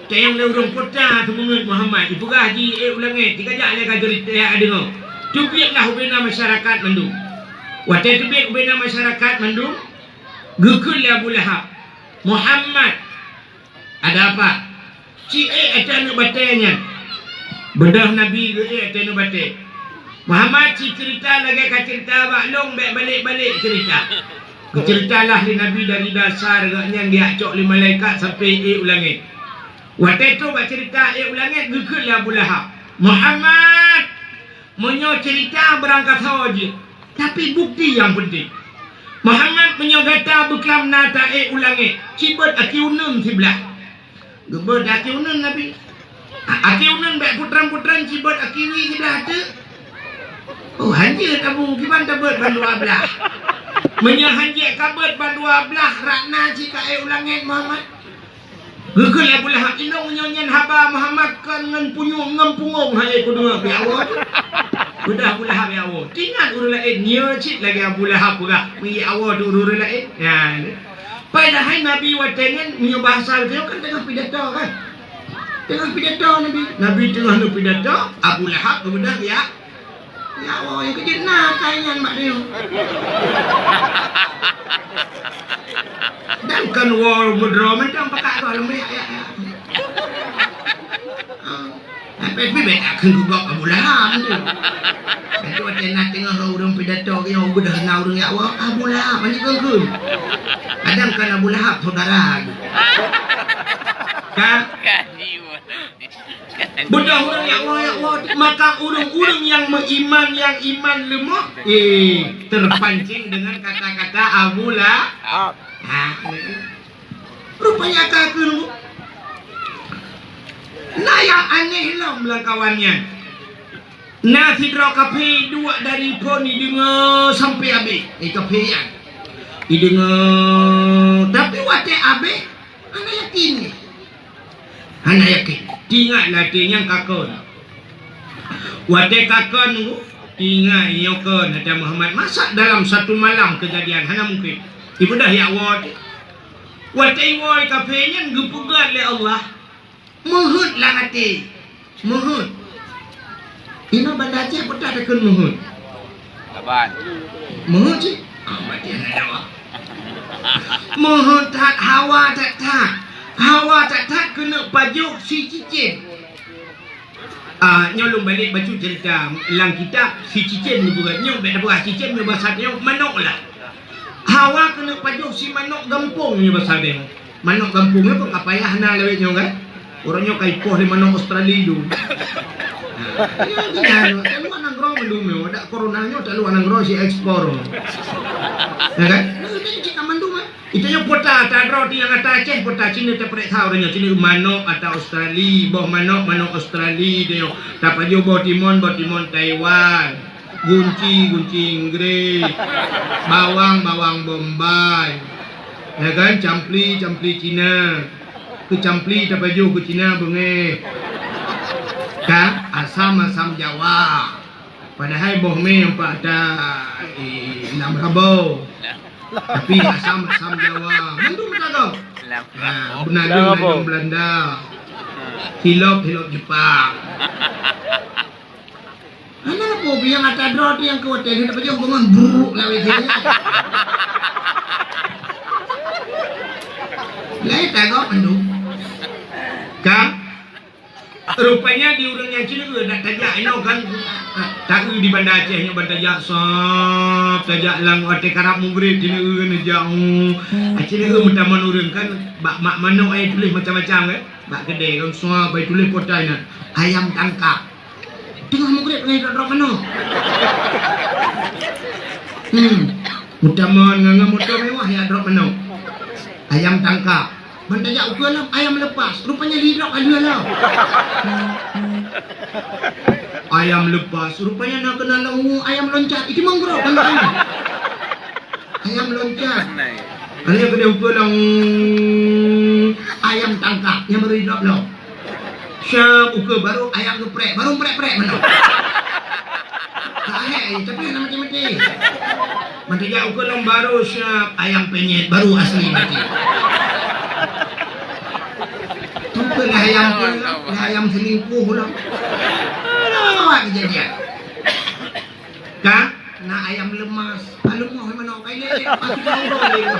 Teunyong lé ureueng kota teumeungeut Muhammad, ipeugah ji ék u langét, jikajak lé ka jeuet teuyak deungoe. Teubiet lah ubena masyarakat mandum. Watèe teubiet ubena masyarakat mandum, geukheun lé Abu Lahab, "Muhammad, ada apa?" "Ci ék ateueh aneuk batèe nyan." Beudôh Nabi geuék ateueh aneuk batèe. "Muhammad, ci ceurita lagèe ka ceurita bak lôn, bèk balek-balek ceurita." Geuceurita lah lé Nabi dari dasar gobnyan geujak cok lé malaikat sampai ék u langét. Watèe trôk bak ceurita ék u langét geukheun lé Abu Lahab, "Muhammad, meunyoe ceurita beurangkasoe jih, tapi bukti nyang peunteng. Muhammad, meunyoe gata beuklam na taék u langét, cibeuet aki uneun siblah." Geubeuet aki uneun Nabi. A-, aki uneun bèk putran-putran cibeuet aki wie siblah teuk. Oh, hanjeuet Abu, kiban tabeuet bandua blah. Meunyoe hanjeuet kabeuet bandua blah, rot na cit ka ék u langét Muhammad. Geukheun lé Abu Lahab, "Inong nyoe nyan haba Muhammad kon ngon punyueng ngon pungong hai kudeungoe bak awak." Beudôh Abu Lahab bak awak. Teuingat ureueng laén, nyoe cit lagèe Abu Lahab peugah, meunyoe awak tu ureueng laén. Nyan. Padahai Nabi watèe nyan, meunyoe bahasa geutanyoe kan teungoh pidato kan. Teungoh pidato Nabi. Nabi teungoh neupidato, Abu Lahab geubeudôh ya. Ya Allah, nyang keujeuet na kai nyan mak nyoe. Dan kan wall beudroe mantong pakat droe lembek ya, ya. Ah. Tapi, tapi bèk takheun keu gob Abu Lahab tu. Tapi watèe na teungoh ureueng pidato, nyang beudôh na ureueng ya Allah, Abu Lahab, mantong kheun. Kadang kan Abu Lahab saudara tu. Kan? Beudôh ureueng ya Allah, ya Allah. Maka ureueng-ureueng nyang meuiman, nyang iman leumoh, eh, terpancing dengan kata-kata Abu Lahab. Ha. Rupanya ka keuneuk. Na nyang aneh lom lam kawan nyan. Na sidroe kafé duek dari phon ideungoe sampai abéh. Eh, kafé nyan. Ideungoe, tapi watèe abéh, hana yakin. Hana yakin. Teuingat lam até nyan ka kon. Watèe ka kon, teuingat nyoe kon, kata Muhammad. Masa dalam satu malam kejadian, hana mungkin. Ibeudôh ya woe. Watèe iwoe kafé nyan geupeugah lé Allah, meuheuet lam até. Meuheuet. Inoe Banda Aceh peugah takheun meuheuet. Saban. Meuheuet cit. Ah, mati hana jawab. Meuheuet that, hawa that-that. Hawa that-that keuneuk pajoh si cicém. Ah, nyoe lôn balek bacut ceurita lam kitab si cicém nyoe bukan. Nyoe bèk tapeugah cicém nyoe basa nyoe manok lah. Hawa keuneuk pajoh si manok gampông nyoe basa deh. Manok gampông nyoe pun ka payah na lawét nyoe kan. Ureueng nyoe ka ipoh lé manok Australia tu. Nah, iya, iya, tak luar nanggroe mandum nyoe. Dak corona nyoe tak luar nanggroe si ekspor. Ya kan? Nah, itu cit ka mandum, eh. Itu nyoe pota, ta droe ti nyang ata Aceh, pota Cina tapeuriksa ureueng nyoe. Cina manok ata Australia, boh manok, manok Australia tu nyoe. Tapajoh boh timon, boh timon Taiwan. Gunci, gunci Inggris. Bawang, bawang Bombay. Ya kan? Campli, campli Cina. Keu campli tapajoh keu Cina beungéh. Kan? Asam, asam Jawa. Padahai boh mé nyang pat ata, eh, lam Rabaw. Tapi asam, asam Jawa. Mandum meusagoe. Lam Rabaw. Beunaleueng, beunaleueng Belanda. Hilop, hilop Jepang. Hana peue, nyang ata droe tu nyang keu watèe nyan tapajoh bangon bruk lawét nyan. Laén tagoe mandum. Ka? Rupanya di ureueng nyang Cina dak tajak inoe kan, taeu di Banda Aceh nyoe ban tajak sab, tajak lam watèe karab mugrib Cina neujak, oh. Cina meutamon ureueng kan, bak mak manok ayah tuléh macam-macam kan, bak keudè kan sab ayah tuléh potai nyan, ayam tangkap. Teungoh mugrib ngon drop-drop manok. Hmm. Meutamon ngon, ngon moto mewah ya drop manok. Ayam tangkap. Ban tajak ukeue lom, ayam lepas. Rupanya li drop ka lheueh lom. Ayam lepas. Rupanya na keunan lam ungu, ayam loncat. Itu mangrove kan ayam. Ayam loncat. Hanya kena ukeue lom, ayam tangkap. Nyang beri drop lom. Syam ukeue baru ayam geuprek, baru prek-prek manok. Ka Hai, tapi hana mati-mati. Mantong jak ukeue lom baru siap ayam penyet, baru asli mati. Ukeue lah ayam pun, lah ayam selingkuh lah. Awak kejadian. Kan? Na ayam lemas. Ah, lemas memang nak kaya. Masuk jauh dah dia.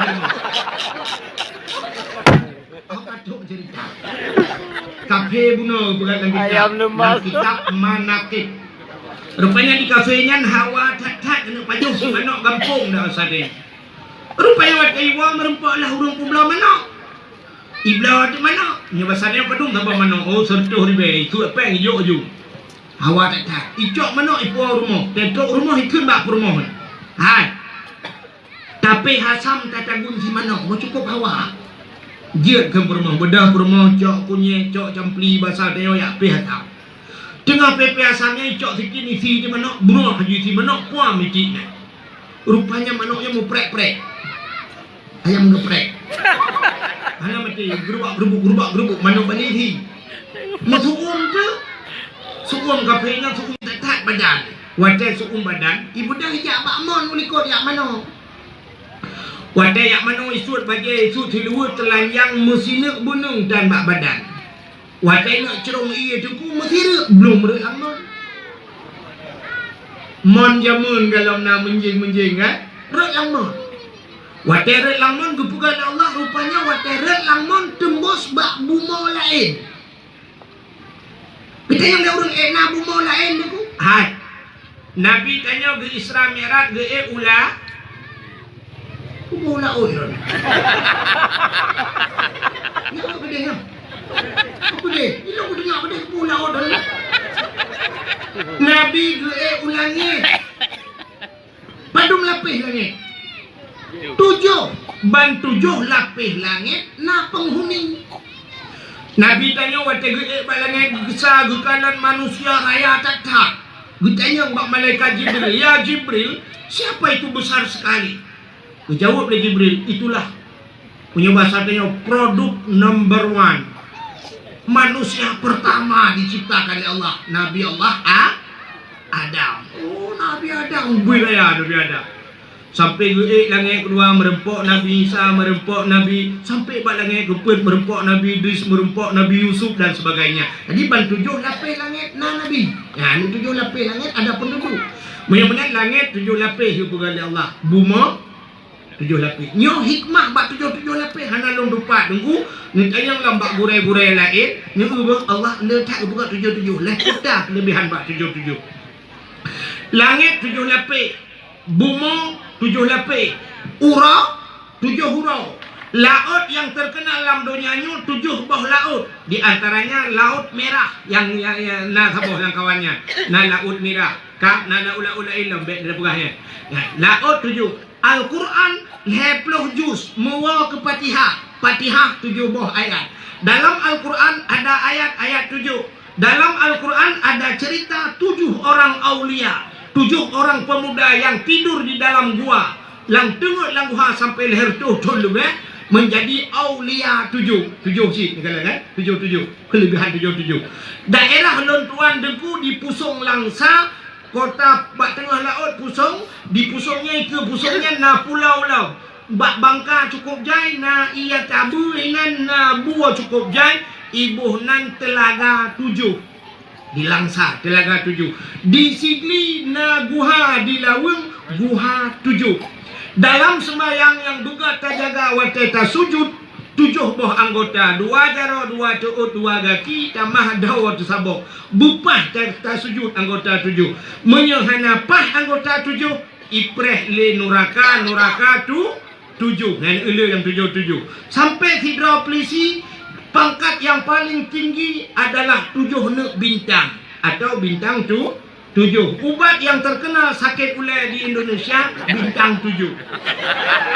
Oh, ka trok cerita. Kafé bunoe peugah lam kitab. Ayam lemas. Lam kitab Manaqib. Rupanya di kafé nyan hawa that-that keuneuk pajoh si manok gampông dah sadé. Rupanya watèe iwoe meureumpok lah ureueng peubloe manok. Ibloe teuk manok. Nyoe basa nyoe padum saboh manok. Oh, seratus ribèe. Itu apa yang ijok ju. Hawa that-that. Icok manok ipuwoe rumoh. Teuk rumoh ikheun bak peurumoh. Hai. Tapi hasam tatagun si manok, meucukôp hawa. Jeuet keu peurumoh, beudôh peurumoh, cok kunyét, cok campli, basa tanyoe yak pih hasam. Teungoh pih-pih hasam nyan, cok sikin isi si manok, broh laju si manok, puam micik nyan. Rupanya manok nyan muprek-prek. Ayam geprek. Hana mati, gerubak-gerubuk, gerubak-gerubuk, manok bani isi. Meusu'um tu, su'um kafé nyan su'um that-that badan. Watèe su'um badan, ibeudôh ijak bak mon u likot yak manok. Watèe yak manok isuet bajèe, isuet siluweue teulanjang meusineuk beuneueng dan bak badan. Watèe neuk crông ié teungku meusireuk, blom rhot lam mon. Mon jameun galom na meunjéng-meunjéng, kan? Rhot lam mon. Watèe rhot lam mon geupeugah lé Allah, rupanya watèe rhot lam mon teumbôh bak bumoe laén. Geutanyong lé ureueng, "Eh, na bumoe laén Teungku?" Hai. Nabi tanyoe geu-Isra Mi'raj geu-ék u la-, u laôt nyan. Nyan peue deh nyan? Peue deh? Ilôn kudeungö peue deh u laôt nyan. Nabi geu-ék u langét. Padum lapéh langét? Tujoh. Ban tujoh lapéh langét na peunghuni. Nabi tanyoe watèe geuék bak langét geugisa geukalon manusia raya that-that. Geutanyong bak malaikat Jibril, "Ya Jibril, siapa itu besar sekali?" Geujaweueb lé Jibril, "Itulah," meunyoe basa tanyoe, "produk number one." Manusia pertama diciptakan oleh Allah, Nabi Allah A-, Adam. Oh, Nabi Adam, ubé raya Nabi Adam. Sampai geuék langét keudua, meureumpok Nabi Isa, meureumpok Nabi, sampai bak langét keupeuet, meureumpok Nabi Idris, meureumpok Nabi Yusuf dan sebagainya. Jadi ban tujoh lapéh langét na nabi. Nah, di tujoh lapéh langét ada penduduk. Meunyoe meunan langét tujoh lapéh geupeugah lé Allah. Bumoe tujoh lapéh. Nyoe hikmah bak tujoh-tujoh lapéh hana lôn tupat Teungku, neutanyong lom bak gurée-gurée laén, nyoe Allah le that geupeugah tujoh-tujoh, lhèe kota keulebihan bak tujoh-tujoh. Langét tujoh lapéh, bumoe tujoh lapéh, uroe tujoh uroe. Laôt nyang teukeunal lam donya nyoe tujoh boh laôt, di antaranya Laôt Merah nyang, nyang, nyang na saboh lam kawan nyan, na Laôt Merah. Ka na, na ulat-ulat ilom bèk na peugah nyan. Nah, laôt tujoh. Al-Quran lhèe ploh juz, meuwoe keu Fatihah. Fatihah tujoh boh ayat. Dalam Al-Quran ada ayat-ayat tujoh. Dalam Al-Quran ada cerita tujuh orang aulia, tujuh orang pemuda yang tidur di dalam gua, lam teungeut lam guha sampai lhèe reutôh thôn leubeh, menjadi aulia tujoh. Tujoh cit, kan? Tujoh-tujoh. Keulebihan tujoh-tujoh. Daerah lôn tuan Teungku di Pusong Langsa, kota bak teungoh laôt Pusong, di Pusong nyan, ikeue Pusong nyan na pulau lom. Bak bangka cukôp jai, na ié tabeue inan, na bue cukôp jai, iboh nan Telaga Tujoh. Di Langsa, Telaga Tujoh. Di Sigli na guha di Laweueng, Guha Tujoh. Dalam seumbahyang nyang beugöt tajaga watèe tasujud, tujoh boh anggota, dua jaroe, dua teuôt, dua gaki, tamah dawoe teusaboh. Beupah ta-, tasujud anggota tujoh. Meunyoe hana pah anggota tujoh, ipreh lé nuraka, nuraka tu-, tujoh, nyan euleu nyang tujoh-tujoh. Sampai sidroe peulisi, pangkat yang paling tinggi adalah tujoh neuk bintang atau bintang tu-, tujoh. Ubat nyang teukeunal sakét ulèe di Indonesia, Bintang Tujoh.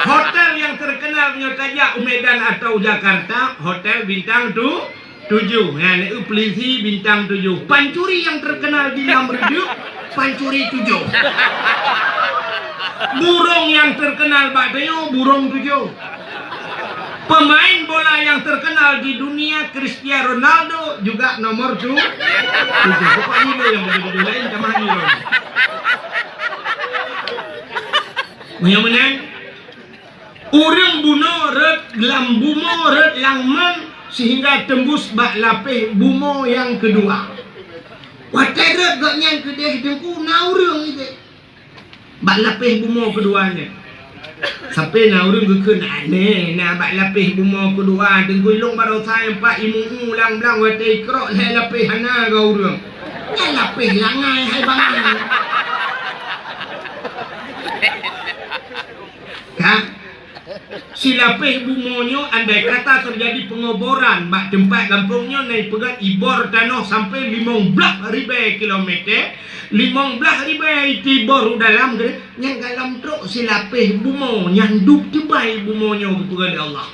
Hotel nyang teukeunal meunyoe tajak u Medan atau Jakarta, Hotel Bintang Tu-, Tujoh. Nyan, eu, peulisi Bintang Tujoh. Pancuri nyang teukeunal di Nam Reudeuek, Pancuri Tujoh. Burông nyang teukeunal bak tanyoe, Burông Tujoh. Pemain bola yang terkenal di dunia, Cristiano Ronaldo, juga nomor tu-, tujoh. Pokok lima yang begitu lain, tamah lima. Meunyoe meunan, ureuëng bunoe rhot lam bumoe rhot lam mon seuhingga teumbus bak lapéh bumoe nyang keudua. Watée rhot gobnyan keudeh Teungku, na ureuëng ideh bak lapéh bumoe keudua nyan. Sampoe na ureuëng geukheun, "Aneh, na bak lapéh bumoe keudua, Teungku, ilong baroesa nyang pat imu-u lam blang watée ikrok lhée lapéh hana geu ureuëng." Nyan lapéh langai hai bangai. Ka? Silapéh bumoe nyoe andai kata teujadi peungoboran bak teumpat gampông nyoe, na ipeugét ibor tanoh sampoe limong blaih ribée kilometer, limong blaih ribée itibor u dalam, nyang galom trok silapéh bumoe nyan dub teubai bumoe nyoe geupeugét lé Allah.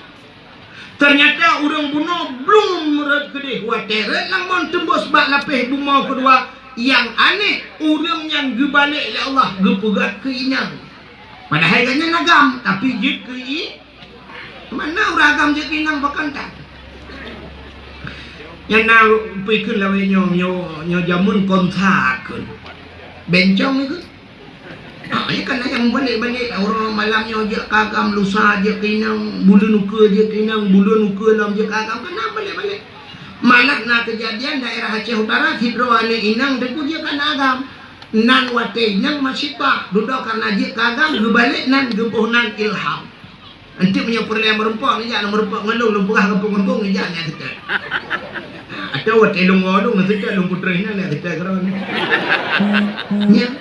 Teunyata ureuëng bunoe blum rhot keudeh, watée rhot lam mon teumbus bak lapéh bumoe keudua, nyang aneh ureuëng nyan geubalek lé Allah geupeugét keu inong. Padahai gobnyan agam, tapi jeuet keu i-, mana ureuëng agam jeuet keu inong pakon that. Nyan na peue kheun lawét nyoe, nyoe, nyoe jameun konsa kheun. Bencong kheun. Ah, ya kan, nyang balek-balek, uroe malam nyoe jeuet keu agam, lusa jeuet keu inong, buleuen ukeue jeuet keu inong, buleuen ukeue lom jeuet keu agam, kan na balek-balek. Malah na keujadian daerah Aceh Utara, sidroe aneuk inong teupeu jeuet keu aneuk agam. Nan watée inong masyitah, dudoe kareuna jeuet keu agam, geubalek nan geuboh nan Ilham. Enteuk meunyoe peureulée meurumpok, neujak lôn meurumpok ngon lôn, lôn peugah gampông-gampông, neujak nyan seutôt. Atawa watée lôn woe lôn seutôt, lôn peutrôh inan nyan seutôt keudroe. Nyan.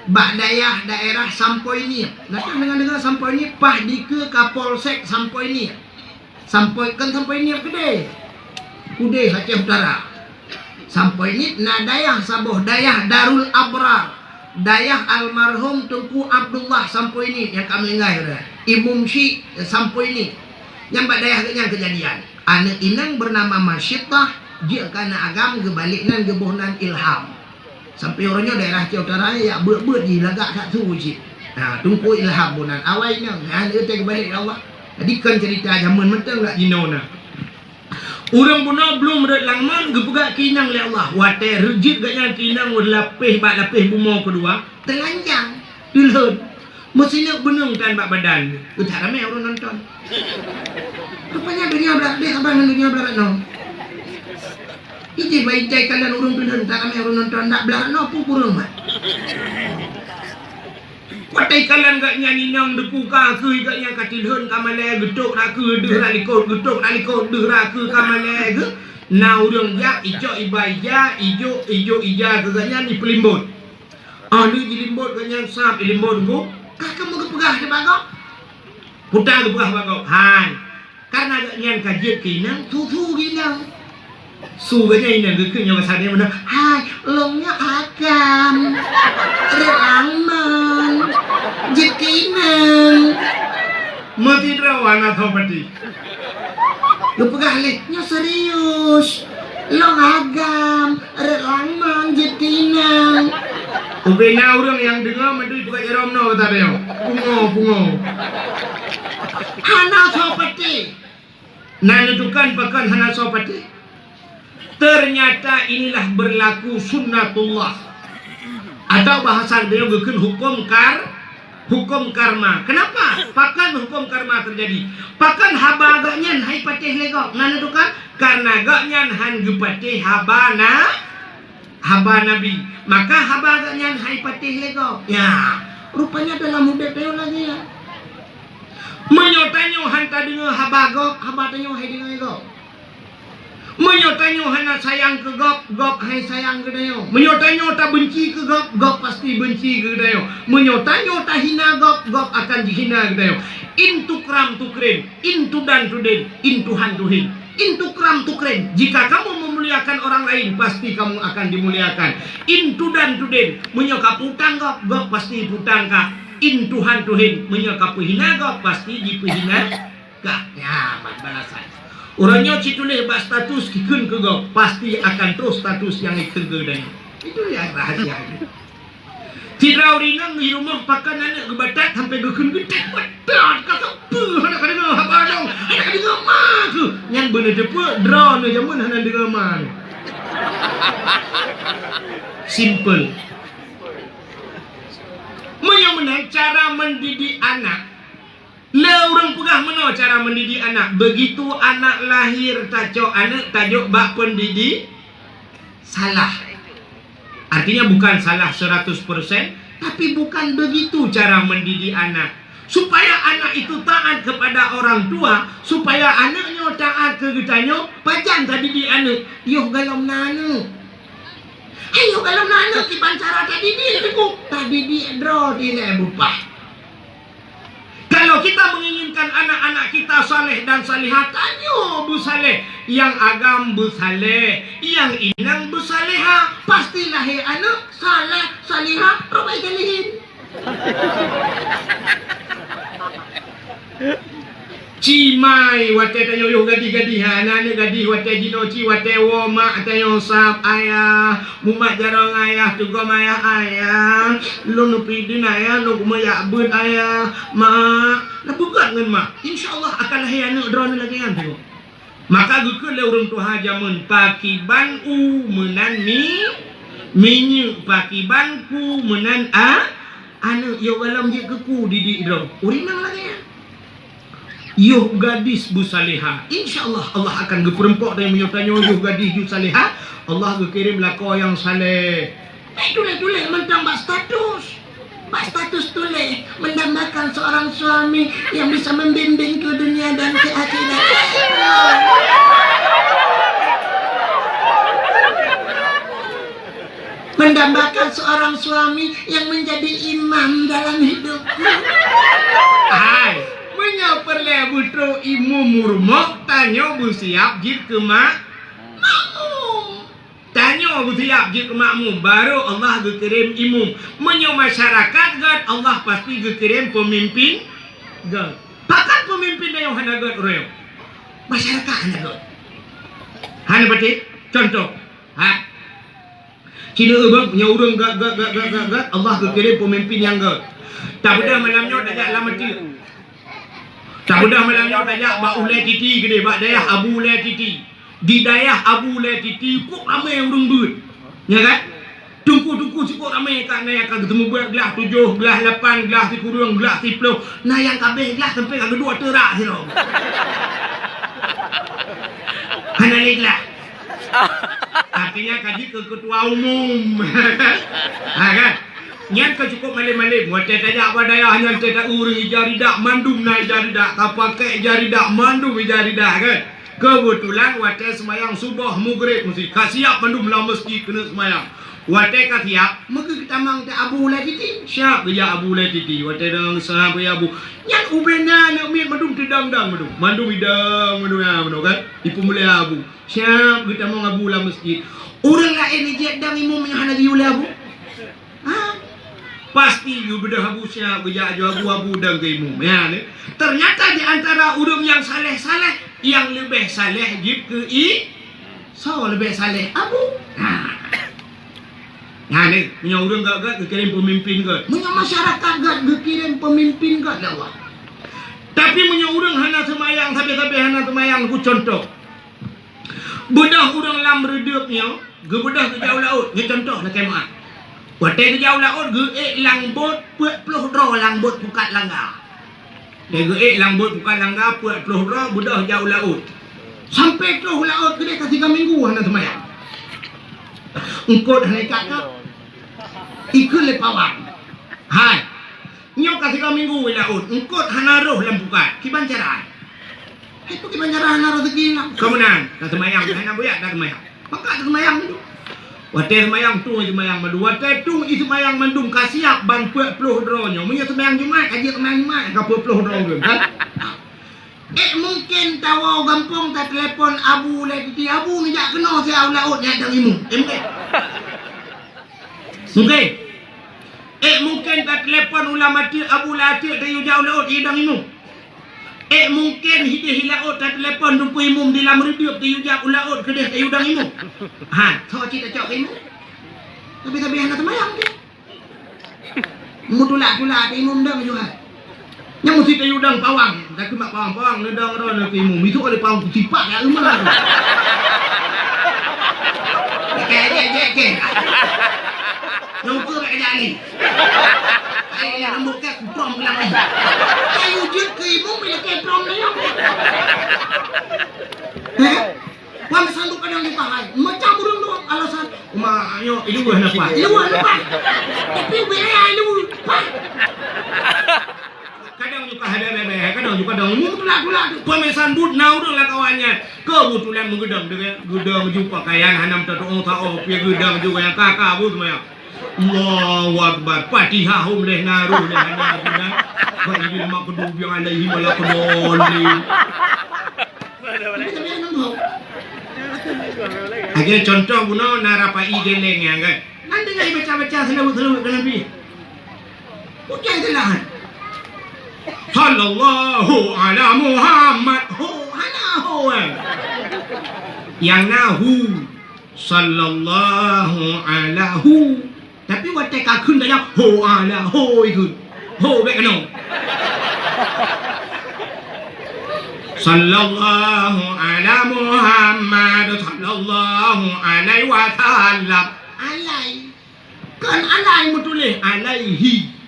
Bak dayah daerah Sampoi Niet. Nah, kan deungoe-deungoe Sampoi Niet, paih dikeue Kapolsek Sampoi Niet. Sampoi, kan Sampoi Niet keudeh. Keudeh Aceh Utara. Sampoi Niet na dayah saboh, dayah Darul Abrar, dayah almarhum Teungku Abdullah Sampoi Niet nyang ka meuninggai uroe nyoe. Imum Syik Sampoi Niet. Nyang bak dayah geuh nyan keujadian. Aneuk inong beunama Masyitah, jeuet keu aneuk agam, geubalek nan geuboh nan Ilham. Sampoe uroe nyoe daerah Aceh Utara nyan jak beuet-beuet jih lagak that su cit. Ha, Teungku Ilham boh nan awai nyan, ha, lheueh teuh geubalek lé Allah. Jadi kon ceurita jameun mantong lagak jinoe na. Ureuëng bunoe blum rhot lam mon geupeugét keu inong lé Allah. Watée rhot jeuet gobnyan keu inong lapéh bak lapéh bumoe keudua, teulanjang, teulhon. Meusineuk beuneueng tan bak badan, geutak ramé ureuëng nonton. Rupanya donya blarat deh haba ngon donya blarat noe. Ijih bak itai kalon ureuëng teulhon, tak ramé ureuëng nonton, dak blarat noe peue ureuëng mat. Watée kalon gobnyan inong deukuka keu gobnyan ka teulhon ka malée, geutok rakeu deuh ralikot, geutok ralikot deuh rakeu ka malée geuh. Na ureuëng jak icok iba ija, ijok, ijok ija keu gobnyan ipeulimbot. Oh, lheueh jilimbot gobnyan sab, ilimbot bu, ka kamoe geupeugah di bagok. Puta geupeugah bagok, "Hai, kareuna gobnyan ka jeuet keu inong, su-su keu inong." Su gobnyan inong geukheun nyoe basa dia meunan, "Hai, lôn nyoe agam, rhot lam mon, jeuet keu inong." Meusidroe hana soe patéh. Geupeugah lé, "Nyoe serius. Lôn agam, rhot lam mon jeuet keu inong." Ubena ureuëng nyang deungoe mandum ipeugah jaroe meunoe gata deungoe. Pungo, pungo. Hana soe patéh. Na neutukan pakon hana soe patéh. Ternyata inilah berlaku sunnatullah. Atau bahasa geutanyoe geukheun huköm kar-, huköm karma. Kenapa? Pakon huköm karma terjadi? Pakon haba gobnyan hai patéh lé gob? Na neutukan? Karena gobnyan han geupatéh haba na-, haba Nabi. Maka haba gobnyan hai patéh lé gob. Ya, rupanya dalam udeb tanyoe lagée nyan. Meunyoe tanyoe han tadeungoe haba gob, haba tanyoe hai deungoe gob. Meunyoe tanyoe hana sayang keu gob, gob hai sayang keu tanyoe. Meunyoe tanyoe tabeunci keu gob, gob pasti beunci keu tanyoe. Meunyoe tanyoe tahina gob, gob akan jihina keu tanyoe. In tukram tukrim, in tudan tudin, in tuhan tuhin. In tukram tukrim, jika kamu memuliakan orang lain, pasti kamu akan dimuliakan. In tudan tudin, meunyoe kaputang gob, gob pasti putang ka. In tuhan tuhin, meunyoe kapeuhina gob, pasti jipeuhina Ka, nyan balasan. Uroe nyoe cit tuléh bak status kikheun keu gob, pasti akan troh status nyang ikheun keu geutanyoe. Itu nyang rahasia. Sidroe ureueng inong di rumoh pakon aneuk geubatat sampai geukheun geutet batat, ka sapeue hana ka deungoe haba nyoe, hana ka deungoe ma keuh. Nyan beuneuteupeu droeneuh jameun hana deungoe ma nyoe. Simple. Meunyoe meunan cara mendidik anak, lé ureuëng peugah meunoe cara mendidik anak. Begitu anak lahir, tacok aneuk tajok bak pendidik salah. Artinya bukan salah seratus persen, tapi bukan begitu cara mendidik anak. Supaya anak itu taat kepada orang tua, supaya aneuk nyoe taat keu geutanyoe, pajan tadidik aneuk? Yoh galom na aneuk. Hai, yoh galom na aneuk, kiban cara tadidik, Teungku? Tadidik droe dilée bupah. Kalau kita menginginkan anak-anak kita saleh dan salihah, tanyoe beusaleh. Nyang agam beusaleh, nyang inong beusalehah. Pasti lahé aneuk saleh, salihah, robai salihin. Cimai watée tanyoe yoh gadih-gadih, ha, na aneuk gadih watée jinoe ci, watée woe mak tanyoe sab, "Ayah, mumat jaroe ngon ayah, tugom ayah, ayah. Lôn neupidin ayah, lôn kumeujak beuet ayah, mak." Nah, beugat ngon mak. Insya Allah akan lahé aneuk droeneuh lagée nyan, tengok. Maka geukheun lé ureuëng tuha jameun, "Pakiban u meunan mi, minyeuk, pakiban ku meunan a, aneuk." Yoh galom jeuet keu ku didik droe. Ureuëng inong lagée nyan. Yoh gadis beusalehah. Insya Allah, Allah akan geupeureumpok dari meunyoe tanyoe yoh gadis ju salehah, Allah geukirém lakoe nyang saleh. Bèk tuléh-tuléh mantong bak status. Bak status tuléh, "Mendambakan seorang suami yang bisa membimbingku dunia dan ke akhirat." "Mendambakan seorang suami yang menjadi imam dalam hidupku." Hai, meunyoe peureulèe beutrok imum u rumoh, tanyoe beusiap jeuet keu mak-, makmum. Tanyoe beusiap jeuet keu makmum, barô Allah geukirém imum. Meunyoe masyarakat gèt, Allah pasti geukirém peumimpin gèt. Pakon peumimpin tanyoe hana gèt uroe nyoe? Masyarakat hana gèt. Hana patéh? Contoh, ha? Ci neueu bang, nyoe ureueng gèt, gèt, gèt, Allah geukirém peumimpin nyang gèt. Tabeudôh malam nyoe tajak lam ateueh. Tabeudôh malam nyoe tajak bak Ulèe Titi keudéh, bak dayah Abu Ulèe Titi. Di dayah Abu Ulèe Titi, cukôp ramé ureueng beuet. Nya kan? Teungku-teungku cukôp ramé, ka na nyang ka geuteumeubeuet glah tujoh, glah lapan, glah sikureueng, glah siplôh. Na nyang ka abéh glah sampoe ka geudua teurak sidroe. Hana lé glah. Artinya ka jeuet keu ketua umum. Ha kan? Nyan ka cukôp malém-malém. Watèe tajak bak dayah nyan, teuka ureueng ija ridak, mandum na ija ridak, ka pakèk ija ridak, mandum ija ridak kan. Keubeutulan watèe seumayang suboh, Maghrib, meusti ka siap mandum lam meuseujid keuneuk seumayang. Watèe ka siap, meukeue geutamong teuh Abu Ulèe Titi. Siap geujak Abu Ulèe Titi. Watèe deungon salam geujak Abu. Nyan ubé na aneuk miet mandum teudong-dong mandum. Mandum idong mandum, ya, mandum kan. Ipeumulia Abu. Siap geutamong Abu lam meuseujid. Ureueng laén jeuet dong imum nyang hana geuyue lé Abu? Ha? Pasti yue beudôh Abu siap geujak aju Abu, Abu dong keu imum. Ya, ni. Ternyata di antara ureueng nyang saleh-saleh, nyang leubeh saleh jeuet keu i-, soe leubeh saleh? Abu. Ha. Nyan, eh, meunyoe ureueng gèt-gèt geukirém peumimpin gèt. Meunyoe masyarakat gèt geukirém peumimpin gèt lé Allah. Tapi meunyoe ureueng hana seumayang, sabe-sabe hana seumayang, ku contoh. Beudôh ureueng lam reudeup nyoe, geubeudôh geujak u laôt, nyoe contoh lakèe meu'ah. Watèe geujak u laôt, geuék lam bot peuet ploh droe lam bot pukat langga. Lheuh geuék lam bot pukat langga peuet ploh droe, beudôh jak u laôt. Sampoe troh u laôt keudéh ka sigoe minggu hana seumayang. Eungkôt hana ikat ka. Ikheun lé pawang. Hai. Nyoe ka sigoe minggu u laôt, eungkôt hana roh lam pukat. Kiban cara? Hai, peue kiban cara hana rezeki nyan? Ka meunan, ka seumayang, hana buyak ka seumayang. Maka seumayang mandum. Watèe seumayang tueng seumayang mandum. Watèe tueng seumayang mandum ka siap ban peuet ploh droe nyoe. Meunyoe seumayang Jumat, ka jeuet seumayang Jumat, ka peuet ploh droe ureueng, kan? Eh, mungken tawoe gampông tateulepon Abu Ulèe Titi, "Abu, neujak keunoe siat u laôt, neujak dong imum." Eh, mungken? Mungken? Eh, mungken tateulepon u lam ateueh Abu lam ateueh tayue jak u laôt, tayue dong imum. Eh, mungken hidéh i laôt tateulepon teungku imum di lam reudeup tayue jak u laôt keudéh tayue dong imum. Ha, soe cit tacok keu imum? Tapi, tapi hana seumayang keu. Meutulak-tulak di imum dong juhat. Nyan meusti tayue dong pawang. Takeumat pawang, pawang neudong droe neu keu imum. Itu oleh pawang sipak ya rumah tu. Kejek-kejek. Nungku bak kejak ni. Kayu jeuet keu imum, ilakée trom nyoe. Heh? Wan sandok kadang dipahai. Macam ureuëng tu alasan. Uma, ayo, ilu hana kuat. Ilu hana kuat. Tapi ubé ya ilu. Kadang juga ada bebe, kadang juga ada umum tulak-tulak tu. Pemesan but na ureuëng lah kawannya. Kebetulan mengedang dengan gedang jumpa kayan hanam tatuong tao pia gedang juga yang kakak bu semuanya. Allahu Akbar. Fatihah hom leh naruh leh hana guna. Ghairil maghdubi alaihim waladdallin. Lagée contoh bunoe na rapai geleng nyan kan. Nanti ngai baca-baca selawat-selawat ke Nabi. Bukan salah. Sallallahu ala Muhammad. Ho, hana ho kan. Yang na hu. Sallallahu ala hu. Tapi watée ka kheun tajak, ho ala ho ikheun. Ho bék keunoe. Sallallahu ala Muhammad, sallallahu alaihi wasallam. Alai. Kan alai meutuléh, alaihi.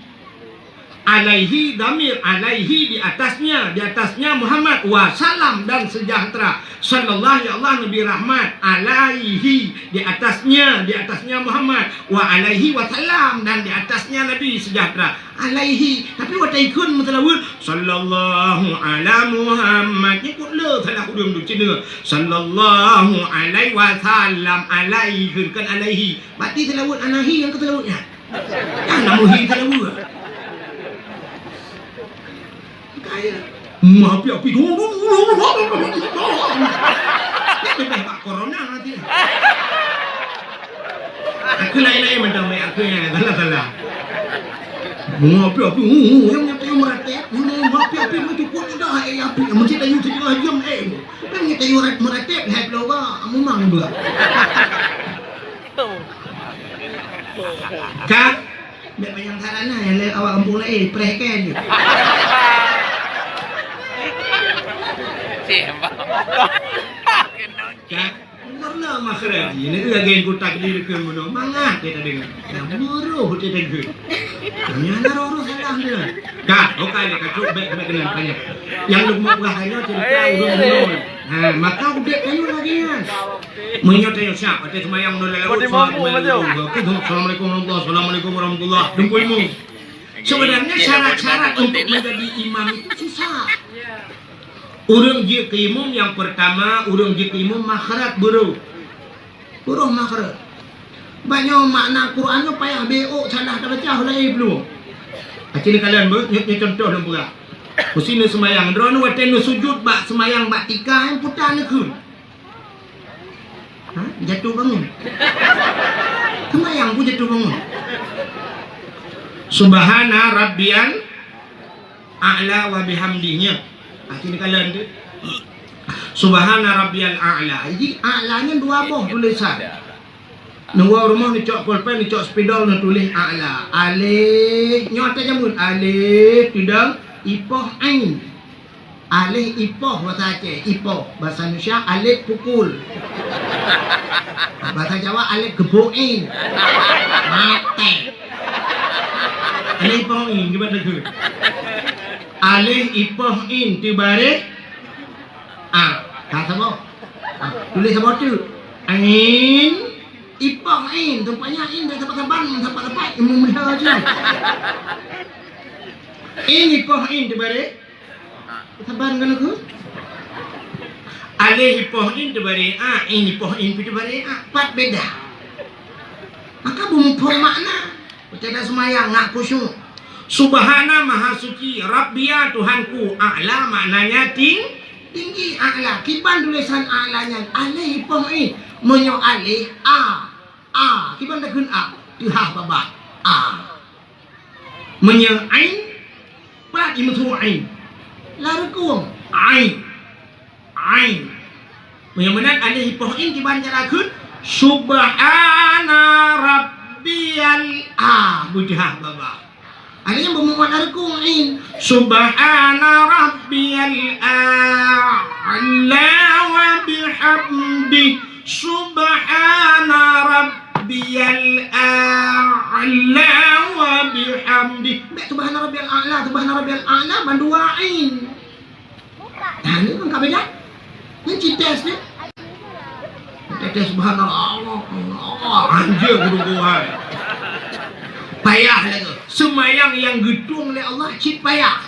Alaihi, dhamir alaihi, di atasnya, di atasnya Muhammad, wa salam dan sejahtera. Sallallahu, ya Allah, Nabi rahmat, alaihi, di atasnya, di atasnya Muhammad, wa alaihi wa salam, dan di atasnya Nabi sejahtera. Alaihi, tapi watée ikheun meuseulaweuet, sallallahu ala Muhammad, nyan kok le salah ureuëng tu cina. Sallallahu alaihi wasallam, alaihi, kan alaihi. Berarti seulaweuet alaihi nyang keu seulaweuet nyan. Kan namuhi teuleuwe. Kaya. Mapi-api. Lebih bak corona nanti. Aku lain-lain macam baik aku yang salah-salah. Mapi-api. Yang nyata yang meratek. Mapi-api macam kuat dah. Eh, api. Mesti dah you tiga jam eh. Kan nyata you meratek. Hai bloga. Memang bloga. Ka, bék panyang that na, nyang lé awak gampông laén, preh kan. Ka, pernah makhraj, ini tu lagi yang kutak di dekat mana. Mangat kita dengar. Yang buruh kita dengar. Yang ada roh-roh salah dia. Ka, okai dia, ka cuk, bék, bék kena tanya. Yang lu mau peugah tanya, cerita urang bunoe. Ha, maka udép tanyoe lagée nyan. Meunyoe tanyoe siap, watée seumayang ngon lalaweuet, assalamualaikum warahmatullahi wabarakatuh. Assalamualaikum warahmatullahi wabarakatuh. Sebenarnya syarat-syarat untuk menjadi imam itu susah. Ureuëng jeuet keu imum nyang pertama, ureuëng jeuet keu imum makhraj buroh. Buroh makhraj. Banyoe makna Quran nyoe payah beok salah tabaca ulai peuluh. Aci neukalon beuh, nyoe, nyoe contoh lôn peugah. Meuseuti neuseumayang, droeneuh watée neusujut bak seumayang bak tika, eh, puta neukheun. Ha? Jatuh bangun. Seumayang pun jatuh bangun. Subhana rabbiyal a'la wa bihamdih nyan. Aci neukalon tu. Subhana rabbiyal a'la. Jadi a'la nyan dua boh tulisan. Neuwoe rumoh neucok pulpen, neucok spidol, neutuléh a'la. Alif, nyoe até jameun. Alif, tudang, ipoh, ain. Alif ipoh bahasa Aceh, ipoh. Bahasa Indonesia, alif pukul. Bahasa Jawa, alif geboin. Maté. Alif ipoh in, gimana tu? Alif ipoh in, teubareh. Ah, ka saboh. Ah, tuléh saboh teuk. Ain, ipoh ain, tampaknya ain dah sapat-sapat, sapat-sapat, ilmu muda je. Ain ipoh ain teubareh. Saban ngon aku. Alif ipoh ain teubareh a, ain ipoh ain pih teubareh a. Pat beda. Maka beumuphom makna. Watée taseumayang ngat khusyuk. Subhana, maha suci, Rabbiya, Tuhanku, A'la, maknanya ting-, tinggi, A'la. Kiban tulisan A'la nyan, alif ipoh i. Meunyoe alif, a, a. Kiban takheun a, teuhah babah. A. Meunyoe ain, pat imeusu ain. Lareukong, ain. Ain. Meunyoe meunan alif ipoh in kiban cara kheun, Subhana rabbiyal a. Beujeuhah babah. Alif nyan beumumat lareukong ain. Subhana rabbiyal a'la wa bihamdih. Subhana rabb Rabbiyal a'la wa bihamdi. Bèk subhana rabbiyal a'la, subhana rabbiyal a'la bandua ain. Nah, ni kan ka beda. Ni cit tes ni. Cit tes subhanallah, Allah, Allah, anjing kudu kuat. Payah lagi. Semayang yang geutueng lé Allah cit payah.